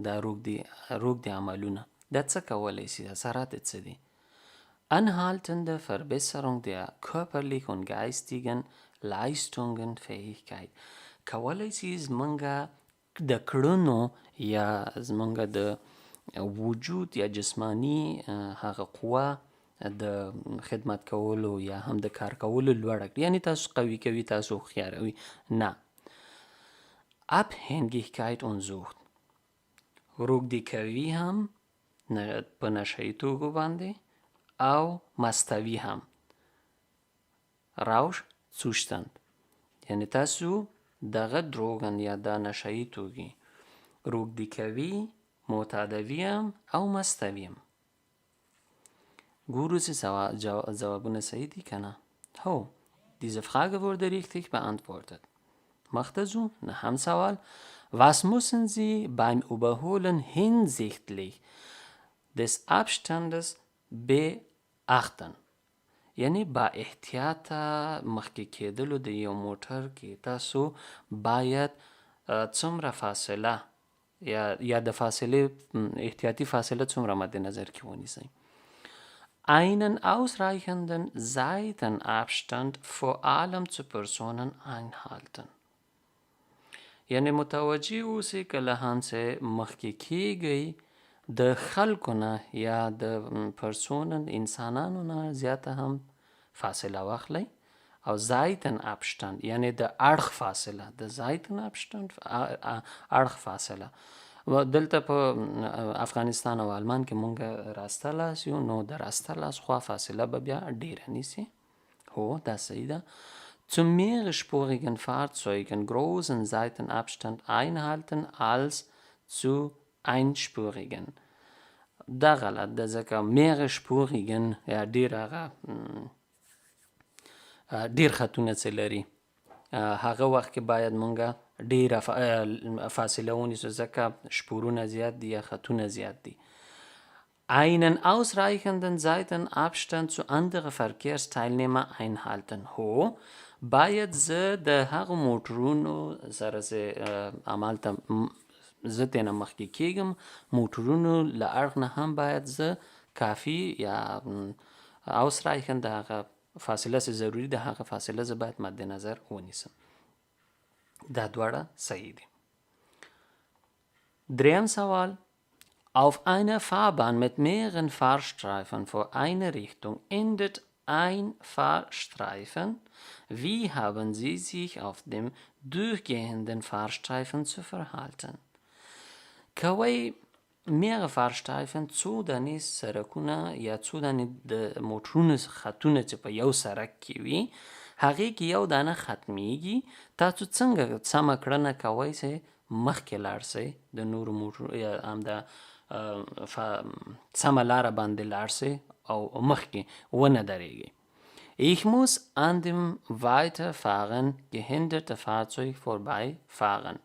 دا روږدي عملونه دا څه کولی سي، اثرات یې څه دي؟ Anhaltende Verbesserung der körperlichen und geistigen Leistungen Fähigkeit. کولی سي زمونږ د کړنو یا زمونږ د وجود یا جسماني هغه قوه د خدمت کولو یا هم د کار کولو لوړه کړي، یعنی تاسو قوي کوي، تاسو هوښیاروي. نه. Abhängigkeit und Sucht. روږدي کوي هم په نشه یي توکو باندې او مستوي هم. Rauschzustand. یعنی تاسو دغه Drogen یا دا نشه یي توکي روږدي کوي، معتادوي یم او مستوي یم. ګورو چې ځوابونه صحیح دي که نه. هو، diese Frage wurde richtig beantwortet. مخته ځو، نهم سوال: Was müssen Sie beim Überholen hinsichtlich des Abstandes beachten؟ یعنی با احتیاطه مخکې کېدلو د یو موټر کې تاسو باید څومره فاصله یا د فاصلې احتیاطي فاصله څومره مد نظر کې ونیسئ؟ Einen ausreichenden Seitenabstand vor allem zu Personen einhalten. یعنی متوجه اوسئ، کله هم چې مخکې کیږئ د خلکو نه یا د Personen انسانانو نه زیاته هم فاصله واخلئ، او Seitenabstand یعنی د اړخ فاصله، د Seitenabstand اړخ فاصله. دلته په افغانستان او آلمان کې مونږ راسته لاس یو، نو د راسته لاس خوا فاصله به بیا ډیره نیسي. هو، دا صحیح ده. Zu mehrspurigen Fahrzeugen großen Seitenabstand einhalten als zu einspurigen. دا غلط ده، ځکه mehrspurigen یا ډیر هغه ډیر خطونه چې لري، هغه وخت کې باید مونږه ډیره فاصله ونیسو، ځکه شپورونه زیات دي یا خطونه زیات دي. Einen ausreichenden Seitenabstand zu anderen Verkehrsteilnehmer einhalten. هو، باید زه د هغو موټرونو سره چې همالته زه ترېنه مخکې کیږم، موټرونو له اړخ نه هم باید زه کافي یا ausreichend هغه فاصله چې ضروري ده، هغه فاصله زه باید مد نظر ونیسم. دا دواړه صحیح دي. دریم سوال: Auf einer Fahrbahn mit mehreren Fahrstreifen für eine Richtung endet ein Fahrstreifen. Wie haben Sie sich auf dem durchgehenden Fahrstreifen zu verhalten؟ که وایي mehrere Fahrstreifen، څو دانې سرکونه یا څو دانې د موټرونو خطونه چې په یو سرک کې وي، هغې کې یو دانه ختمیږي، تاسو څنګه سمه کړنه کوئ چې مخکې لاړ سئ د نورو موټرو یا همدا سمه لاره باندې لاړ سئ او مخکې ونه درېږئ؟ Ich muss an dem Weiterfahren gehinderte Fahrzeug vorbeifahren.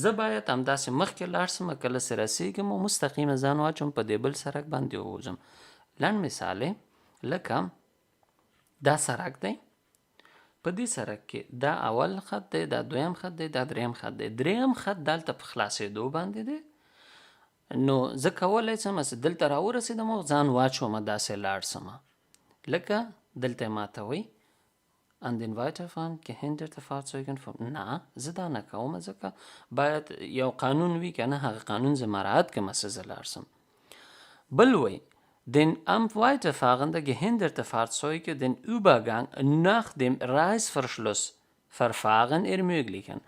زه باید همداسې مخکې لاړ سم، کله چې رسېږم او مستقیمه ځان واچوم، په دې بل سرک باندې ووځم. لنډ مثال، لکه دا سرک دی، په دې سرک کې دا اول خط دی، دا دویم خط دی، دا دریم خط دی. دریم خط دلته په خلاصېدو باندې دی، نو زه کولی سم چې دلته راورسېدم او ځان واچوم، داسې لاړ سم. لکه دلته ماته وایي an den weiterfahren gehinderte Fahrzeugen vor. نه، زه دا نه کوم، ځکه باید یو قانون وي که نه، هغه قانون زه مراعت کړم چې زه لاړ سم. بل وایي den am weiterfahrende gehinderte Fahrzeuge den Übergang nach dem Reißverschlussverfahren ermöglichen.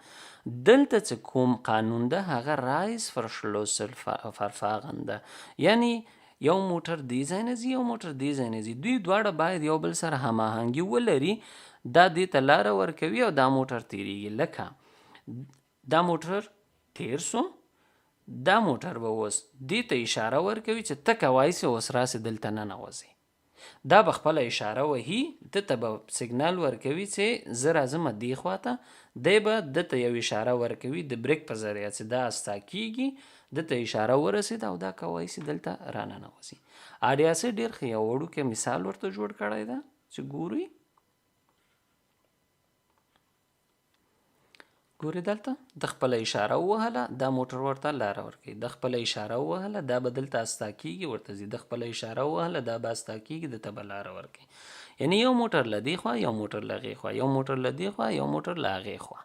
دلته چې کوم قانون ده، هغه Reißverschlussverfahren ده، یعنی یو موټر دې ځای نه ځي، یو موټر دې ځای نه ځي، دوی دواړه باید یو بل سره هماهنګي ولري. دا دې ته لاره ورکوي او دا موټر تیریږي. لکه دا موټر تیر سو، دا موټر به اوس دې ته اشاره ورکوي چې ته کوای سې اوس راسې دلته ننوځې. دا به خپله اشاره وهي، ده ته به سیګنال ورکوي چې زه راځم دې خواته. دی به ده ته یو اشاره ورکوي د بریک په ذریعه چې دا استا کیږي، ده ته اشاره ورسېده او دا کوای سي دلته راننوځي. ADAC ډېر ښه یو وړوکی مثال ورته جوړ کړی ده چې ګورئ. ګورې، دلته د خپله اشاره ووهله، دا موټر ورته لاره ورکوي. د خپله اشاره ووهله، دا به دلته استا کیږي، ورته ځي. د خپله اشاره ووهله، دا به استا کیږي، ده ته به لاره ورکوي. یعنی یو موټر له دې خوا، یو موټر له هغې خوا، یو موټر له دې خوا، یو موټر له هغې خوا.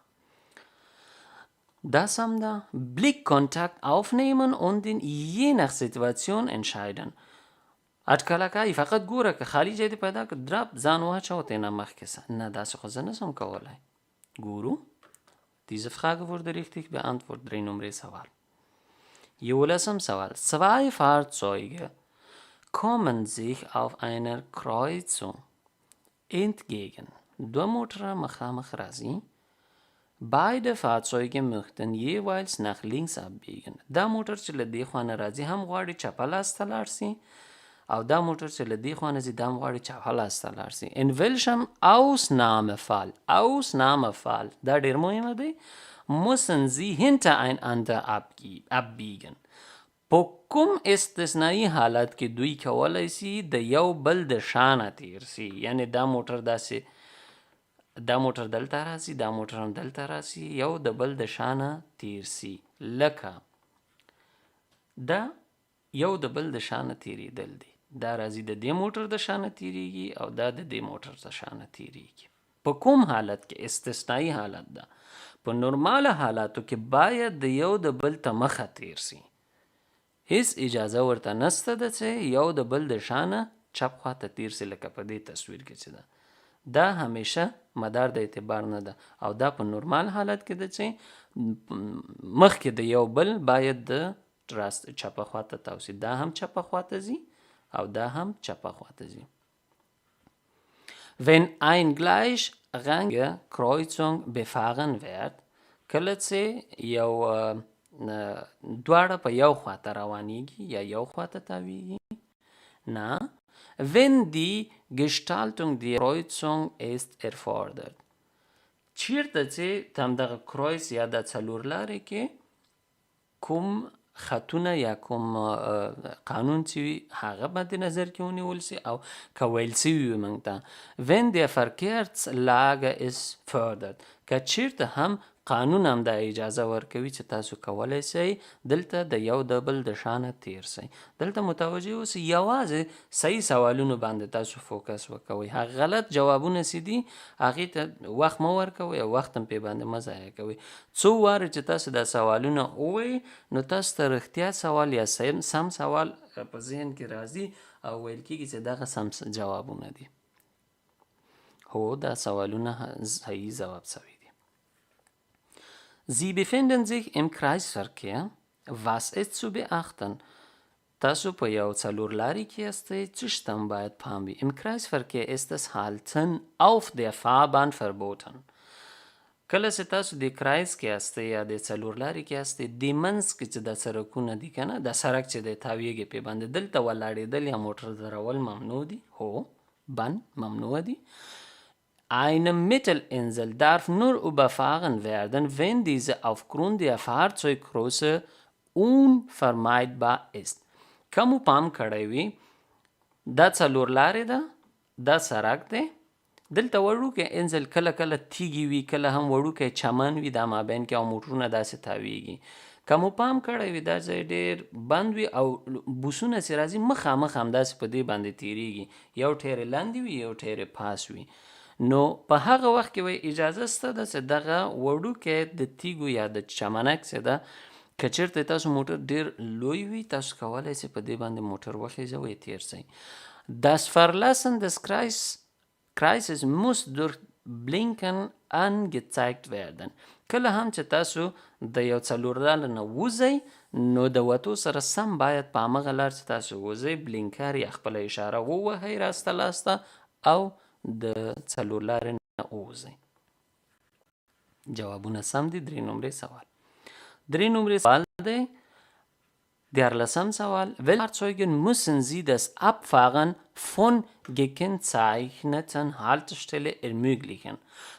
دا سم ده. Blickkontakt aufnehmen und in je nach Situation entscheiden. اټکله کوي، فقط ګوره که خالي ځای دې پیدا کړ، درپ ځان واچوه، ترېنه مخکې سه. نه، داسې خو زه نسم کولی. ګورو. Diese Frage wurde richtig beantwortet. درې نمرې سوال. یولسم سوال: Zwei Fahrzeuge kommen sich auf einer Kreuzung entgegen. دوه موټره مخامخ راځي. Beide Fahrzeuge möchten jeweils nach links abbiegen. دا موټر چې له دې خوا نه راځي هم غواړي چپه لاس ته لاړ سي او دا موټر چې له دې خوا نه ځي دا هم غواړي چپه لاس ته لاړ سي. In welchem Ausnahmefall، Ausnahmefall، دا ډیر مهمه دی، müssen sie hintereinander abbiegen. په کوم استثنایی حالت کې دوی کولی سي د یو بل د شانه تیر سي؟ یعنی دا موټر داسې، دا موټر دلته راځي، دا موټر هم دلته راسي، یو د بل د شانه تیر سي. لکه دا یو د بل د شانه تیریدل دي. دا راځي د دې موټر د شانه تیریږي او دا د دې موټر د شانه تیریږي. په کوم حالت کې؟ استثنایی حالت ده. په نورماله حالاتو کې باید د یو د بل ته مخه تیر سي. هیڅ اجازه ورته نسته ده چې یو د بل د شانه چپ خواته تیر سي، لکه په دې تصویر کې چې ده. دا همیشه مدار د اعتبار نه ده او دا په نورمال حالت کې ده چې مخکې د یو بل باید د راست چپه خواته تاو سي. دا هم چپه خواته ځي او دا هم چپه خواته ځي. Wenn ein gleichrangige Kreuzung befahren wird، کله چې یو دواړه په یو خواته روانیږي یا یو خواته تاویږي، نه، wenn die Gestaltung der Kreuzung es erfordert، چیرته چې همدغه Kreuz یا د څلور لارې کې کوم خطونه یا کوم قانون چې وي هغه مد نظر کې ونیول سي او که ویل سوي وي موږ ته، wenn der Verkehrslage es fördert، که چیرته هم قانون هم دا اجازه ورکوي چې تاسو کولی سئ دلته د یو د بل د شانه تیر سئ. دلته متوجه اوسئ، یوازې صحیح سوالونو باندې تاسو focus وکوئ. هغه غلط جوابونه چې دي هغې ته وخت مه ورکوئ او وخت هم پې باندې مه ضایع کوئ. څو وارې چې تاسو دا سوالونه ووایئ نو تاسو ته رښتیا سوال یا سم سوال په ذهن کې راځي او ویل کېږي چې دغه سم جوابونه دي. هو، دا سوالونه صحیح ځواب سوي دي. Sie befinden sich im Kreisverkehr. Was ist zu beachten? تاسو په یو څلور لارې کې یاستئ، څه شي ته باید پام وي؟ Im Kreisverkehr ist das Halten auf der Fahrbahn verboten. کله چې تاسو د Kreis کې یاستئ یا د څلور لارې کې یاستئ، د منځ کې چې دا سرکونه دي که نه، دا سرک چې دی تاویږي پې باندې، دلته ولاړېدل یا موټر درول ممنوع دي. هو، بند ممنوع دي. Eine Mittelinsel darf nur überfahren werden, wenn diese aufgrund der Fahrzeuggröße unvermeidbar ist. که مو پام کړی وي، دا څلور لارې ده، دا سرک دی، دلته وړوکی Insel، کله کله تیږې وي، کله هم وړوکی چمن وي دا مابین کې او موټرونه داسې تاویږي. که مو پام کړی وي، دا ځای ډېر بند وي او بوسونه چې راځي مخامخ همداسې په دې باندې تیریږي، یو ټیر یې لاندې وي، یو ټیر یې پاس وي. نو په هغه وخت کې وایي اجازه سته ده چې دغه وړوکی د تیږو یا د چمنک چې ده، که چېرته تاسو موټر ډېر لوی وي، تاسو کولی شئ په دې باندې موټر وخیژوئ، تیر سئ. Das Verlassen des Kreises muss durch Blinken angezeigt werden. کله هم چې تاسو د یو څلور لارې نه وځئ نو د وتو سره سم باید په همغه لار چې تاسو وځئ Blinker یا خپله اشاره ووهئ راسته لاسته او د څلور لارې نه ووځئ. جوابونه سم دي. درې نمرې سوال، درې نمرې سوال دی. 13 سوال: Welchen Fahrzeugen müssen Sie das Abfahren von gekennzeichneten Haltestelle ermöglichen?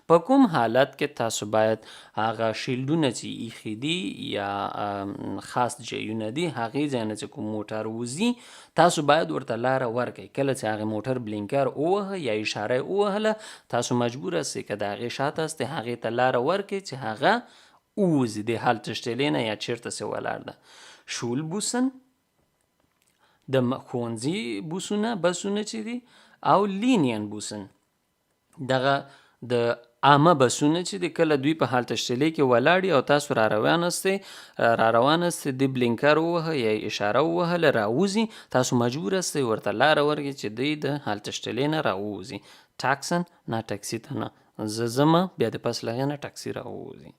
په کوم حالت کې تاسو باید هغه شیلډونه چې ایښي دي یا خاص ځایونه دي، هغې ځای نه چې کوم موټر وځي تاسو باید ورته لاره ورکړئ؟ کله چې هغه موټر Blinker ووهه یا اشاره یې ووهله، تاسو مجبور یاستئ که د هغې شاته یاستئ هغې ته لاره ورکړئ چې هغه ووځي د Haltestelle نه یا چېرته چې ولاړ ده. Schulbussen، د ښوونځي بوسونه بسونه چې دي، او Linienbussen، دغه د عامه بسونه چې دي، کله دوی په Haltestelle کې ولاړ او تاسو را روان یاستئ، د Blinker ووهه یا اشاره ووهله، راوځي، تاسو مجبور یاستئ ورته لاره ورکړئ چې دوی د Haltestelle نه راووځي. Taxen، نه، ټکسي ته نه، زه ځمه، بیا د پس له هغې نه ټکسي راووځي.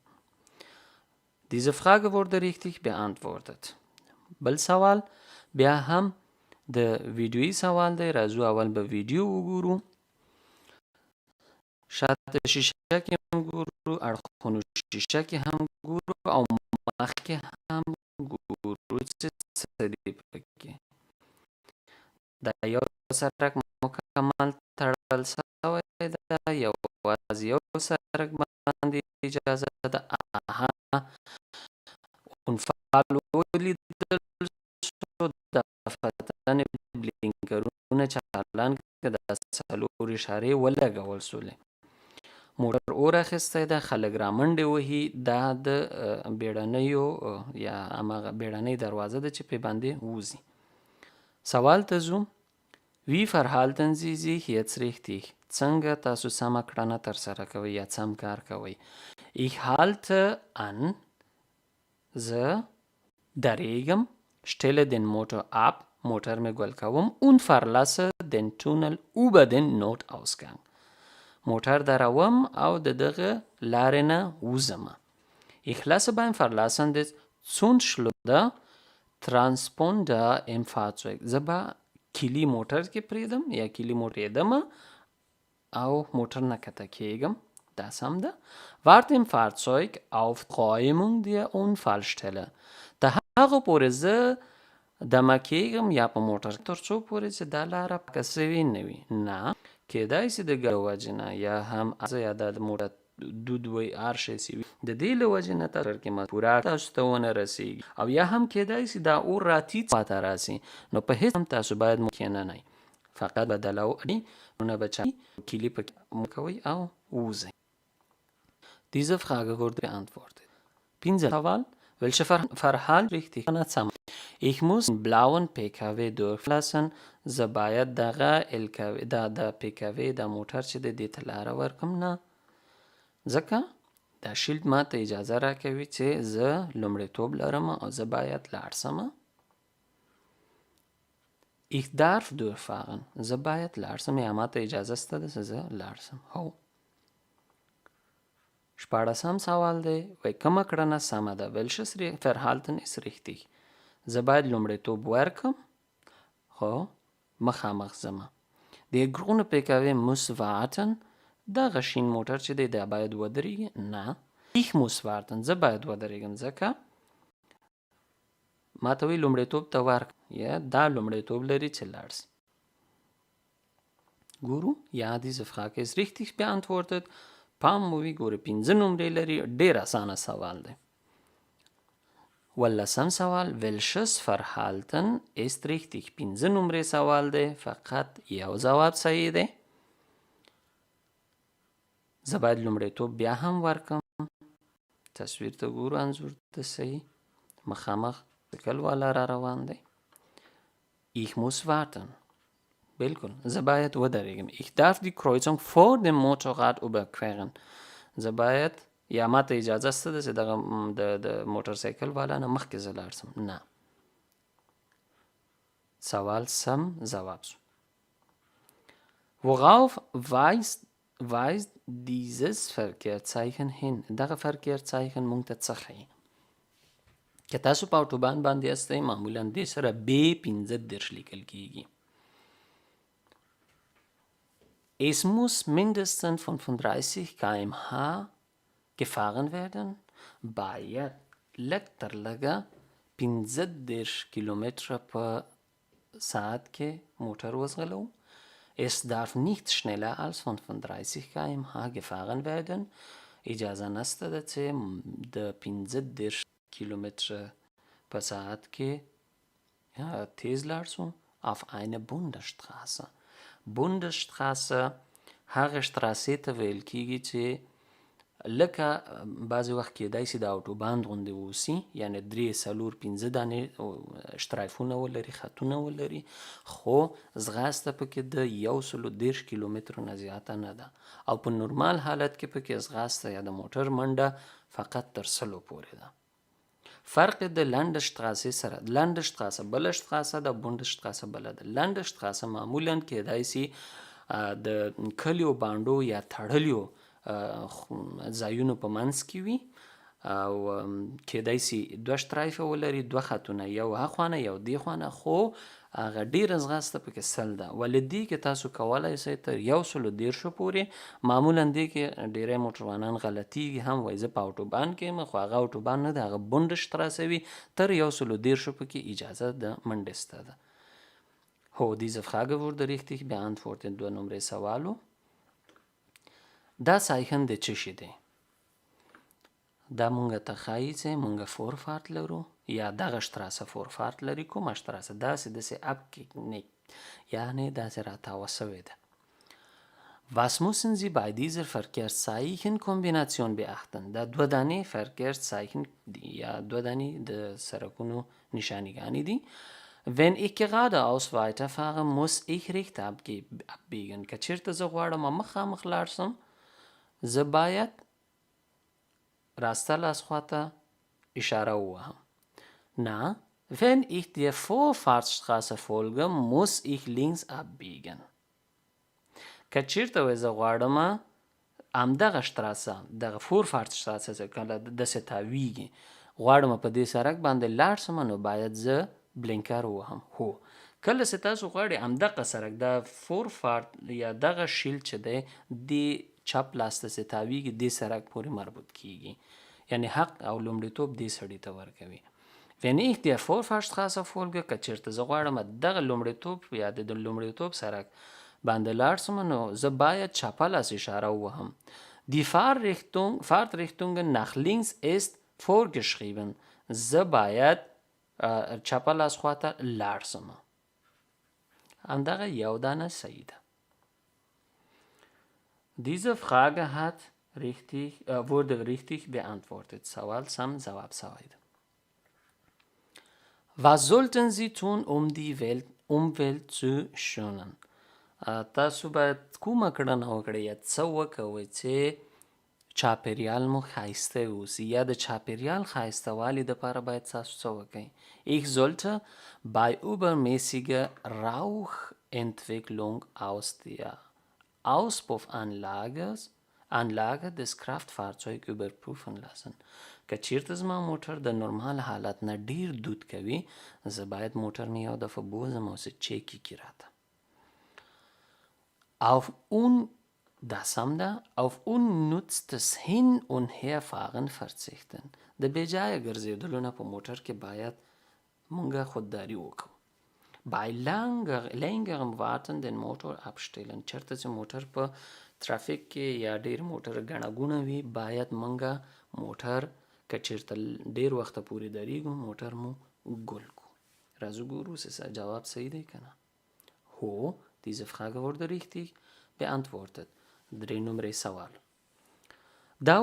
Diese Frage wurde richtig beantwortet. بل سوال بیا هم د ویډیویي سوال دی. راځو اول به ویډیو وګورو. شاته شیشه کې هم ګورو، اړخونو شیشه کې هم ګورو او مخکې هم ګورو چې څه دي پکې. دا یو سرک مکمل تړل شوی ده، یوازې یو سرک باندې اجازه ده. اها، Unfall ولیدل شو، د فتنې بلینکرونه چالان کړه، دا څلور اشارې ولګول شولې. موټر اور اخیستی ده، خلک رامنډې وهي. دا د بیړنیو یا هماغه بیړنۍ دروازه ده چې پرې باندې وځي. سوال ته ځو. Wie verhalten Sie sich jetzt richtig؟ څنګه تاسو سمه کړنه ترسره کوئ یا سم کار کوئ؟ Ich halte an، زه درېږم، stelle den Motor ab، موټر مې ګل کوم، und verlasse den Tunnel über den Notausgang، موټر دروم او د دغه لارې نه وځم. Ich lasse beim Verlassen des Zündschleuder Transponder im Fahrzeug، زه به کلي موټر کې پرېږدم یا کلي موټر پرېږدم او موټر نه کته کېږم. دا سم ده. Warte im Fahrzeug auf Räumung der Unfallstelle، د هغه پورې زه دمه کېږم یا په موټر تر څو پورې چې دا لاره پاکه سوې نه وي. نه کېدای سي د ګډ وجې نه یا هم یا د موټر دود وي، هر شی چې وي، د دې له وجې نه تاسو کې پوره تاسو ته ونه رسېږي، او یا هم کېدای سي دا اور راتیت خواته راسي. نو په هېڅ هم تاسو باید کښېننئ، فقط بدلوئ نه به چا کلي پکې کوئ او ووځئ. Diese Frage wurde beantwortet. پنځم سوال. Welche Verhalten richtig؟ Ich muss den blauen PKW durchlassen، زه باید دغه LKW، دا د PKW دا موټر چې دی، دې ته لاره ورکړم. نه، ځکه دا Schild ما ته اجازه راکوي چې زه لومړیتوب لرم او زه باید لاړ سم. Ich darf durchfahren، زه باید لاړ سم یا ما ته اجازه شته ده چې زه لاړ سم. هو. شپاړسم سوال دی، وایي کومه کړنه سمه ده؟ Welches Verhalten ist richtig؟ زه باید لومړیتوب ورکړم، خو مخامخ ځم. Der grüne PKW muss warten، دغه شین موټر چې دی دا باید ودرېږي. نه. Ich muss warten، زه باید ودرېږم، ځکه ما ته وایي لومړیتوب ته ورکړه، یا دا لومړیتوب لري چې لاړ سي. ګورو. Ja، diese Frage ist richtig beantwortet. پام مو وي، ګورې، پنځه نمرې لري، ډېر اسانه سوال دی. ولسم سوال. Welches Verhalten ist richtig؟ پنځه نمرې سوال دی، فقط یو ځواب صحیح دی. زه باید لومړیتوب بیا هم ورکړم. تصویر ته ګورو، انځور ته، صحیح، مخامخ سایکل والا را روان دی. Ich muss warten، بالکل، زه باید ودرېږم. Ich darf die Kreuzung vor dem Motorrad überqueren، زه باید یا ما ته اجازه شته ده چې دغه د موټر سایکل والا نه مخکې زه لاړ سم. نه. سوال سم ځواب شو. Worauf weist dieses Verkehrszeichen hin؟ دغه Verkehrszeichen مونږ ته څه ښیي؟ که تاسو په Autobahn باندې یاستئ، معمولا دې سره B 35 لیکل کیږي. Es muss mindestens 35 km/h gefahren werden، باید لږ تر لږه 35 کیلومتره په ساعت کې موټر وځغلوو. Es darf nicht schneller als 35 km/h gefahren werden، اجازه نشته ده چې د 35 کیلومتره په ساعت کې تیز لاړ شو. Auf eine Bundesstraße. Bundesstraße هغه Straße ته ویل کیږي چې لکه بعضې وخت کیدای سي د Autobahn غوندې اوسي، یعنې درې، څلور، پنځه دانې Streif ونه ولري، خطونه ولري، خو ځغاسته پکې د 130 کیلومترو نه زیاته نه ده، او په نورمال حالت کې پکې ځغاسته یا د موټر منډه فقط تر 100 پورې ده. فرق د Landesstraße سره، Landesstraße بله Straße ده، Bundesstraße بله ده. Landesstraße معمولا کیدای سي د کلیو، بانډو یا تړلیو ځایونو په منځ کې وي، او کیدای سي دوه Streifen ولري، دوه خطونه، یو هاخوا نه یو دې خوا نه، خو هغه ډیره ځغاسته پکې 100 ده، ولې دې کې تاسو کولای سئ تر 130 پورې. معمولا دې کې ډیری موټروانان غلطیږي هم، وایي زه په Autobahn کې یم، خو هغه Autobahn نه ده، هغه Bundesstraße وي. تر 130 پکې اجازه د منډې سته ده. هو، diese Frage wurde richtig beantwortet. دوه نمرې سوال و. دا Zeichen د څه شي دی؟ دا مونږ ته ښایي چې مونږ Vorfahrt لرو یا دغه Straße Vorfahrt لري. کومه Straße داسې داسې abgeknickt، یعنې داسې راتاوه سوې ده. Was müssen Sie bei dieser Verkehrszeichen-Kombination beachten؟ دا دوه دانې Verkehrszeichen دي یا دوه دانې د سرکونو نشانیګانې دي. Wenn ich geradeaus weiterfahre، muss ich rechts abbiegen. که چیرته زه غواړم مخامخ لاړ سم، زه باید راسته لاس خواته اشاره ووهم. نه، wenn ich der Vorfahrtsstraße folge، muss ich links abbiegen. که چیرته وای زه غواړم همدغه Straße، دغه Vorfahrtsstraße چې کله داسې تاویږي، غواړم په دې سرک باندې لاړ سم، نو باید زه Blinker ووهم. هو، کله چې تاسو غواړئ همدغه سرک، دا Vorfahrt یا دغه Schild چې دی، دې چپ لاس ته چې تاویږي، دې سرک پورې مربوط کیږي، یعنی حق او لومړیتوب دې سړي ته ورکوي. Wenn ich der Vorfahrtsstraße folge، که چیرته زه غواړم دغه لومړیتوب یا د لومړیتوب سرک باندې لاړ سم، نو زه باید چپه لاس اشاره ووهم. Die Fahrtrichtung nach links ist vorgeschrieben. زه باید چپه لاس خواته لاړ سم. همدغه یو دانه صحیح ده. Diese Frage wurde richtig beantwortet. سوال سم ځواب سوی ده. Was sollten Sie tun، um die Umwelt zu schonen؟ تاسو باید کومه کړنه وکړئ یا څه وکوئ چې چاپیریال مو ښایسته اوسي، یا د چاپیریال ښایسته والي دپاره باید تاسو څه وکړئ؟ Ich sollte bei übermäßiger Rauchentwicklung aus der Auspuffanlage Anlage des Kraftfahrzeug überprüfen lassen. که چیرته زما موټر د نورمال حالت نه ډیر دود کوي، زه باید موټر مې یو دفعه بوزم او څه چک یې کړي راته. Auf un دا سم ده، auf unnützes Hin- und Herfahren verzichten. د بېځایه ګرځېدلو نه په موټر کې باید مونږه خودداري وکړو. Bei längerem Warten den Motor abstellen. چېرته چې موټر په ترافیک کې یا ډیر موټر ګڼه ګوڼه وي، باید مونږه موټر که چېرته ډیر وخته پورې درېږو، موټر مو ګل کو. راځو ګورو چې جواب صحیح دی که نه. هو، diese Frage wurde richtig beantwortet. درې نمرې سوال. دا و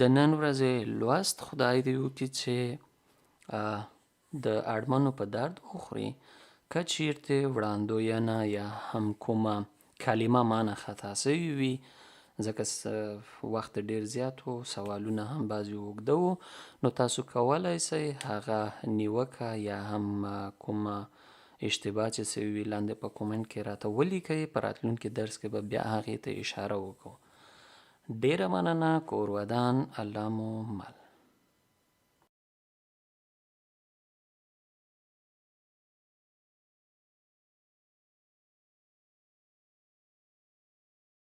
د نن ورځې لوست. خدای دې وکړي چې د اړمنو په درد وخوري. که چیرته وړاندوینه یا هم کومه کلمه مانه خطا سوې وي، ځکه وخت ډیر زیات و، سوالونه هم بعضې اوږده وو، نو تاسو کولی سئ هغه نیوکه یا هم کومه اشتباه چې سوې وي، لاندې په کومنټ کې راته ولیکئ. په راتلونکي درس کې به بیا هغې ته اشاره وکړو. ډیره مننه، کور ودان، الله مو مل.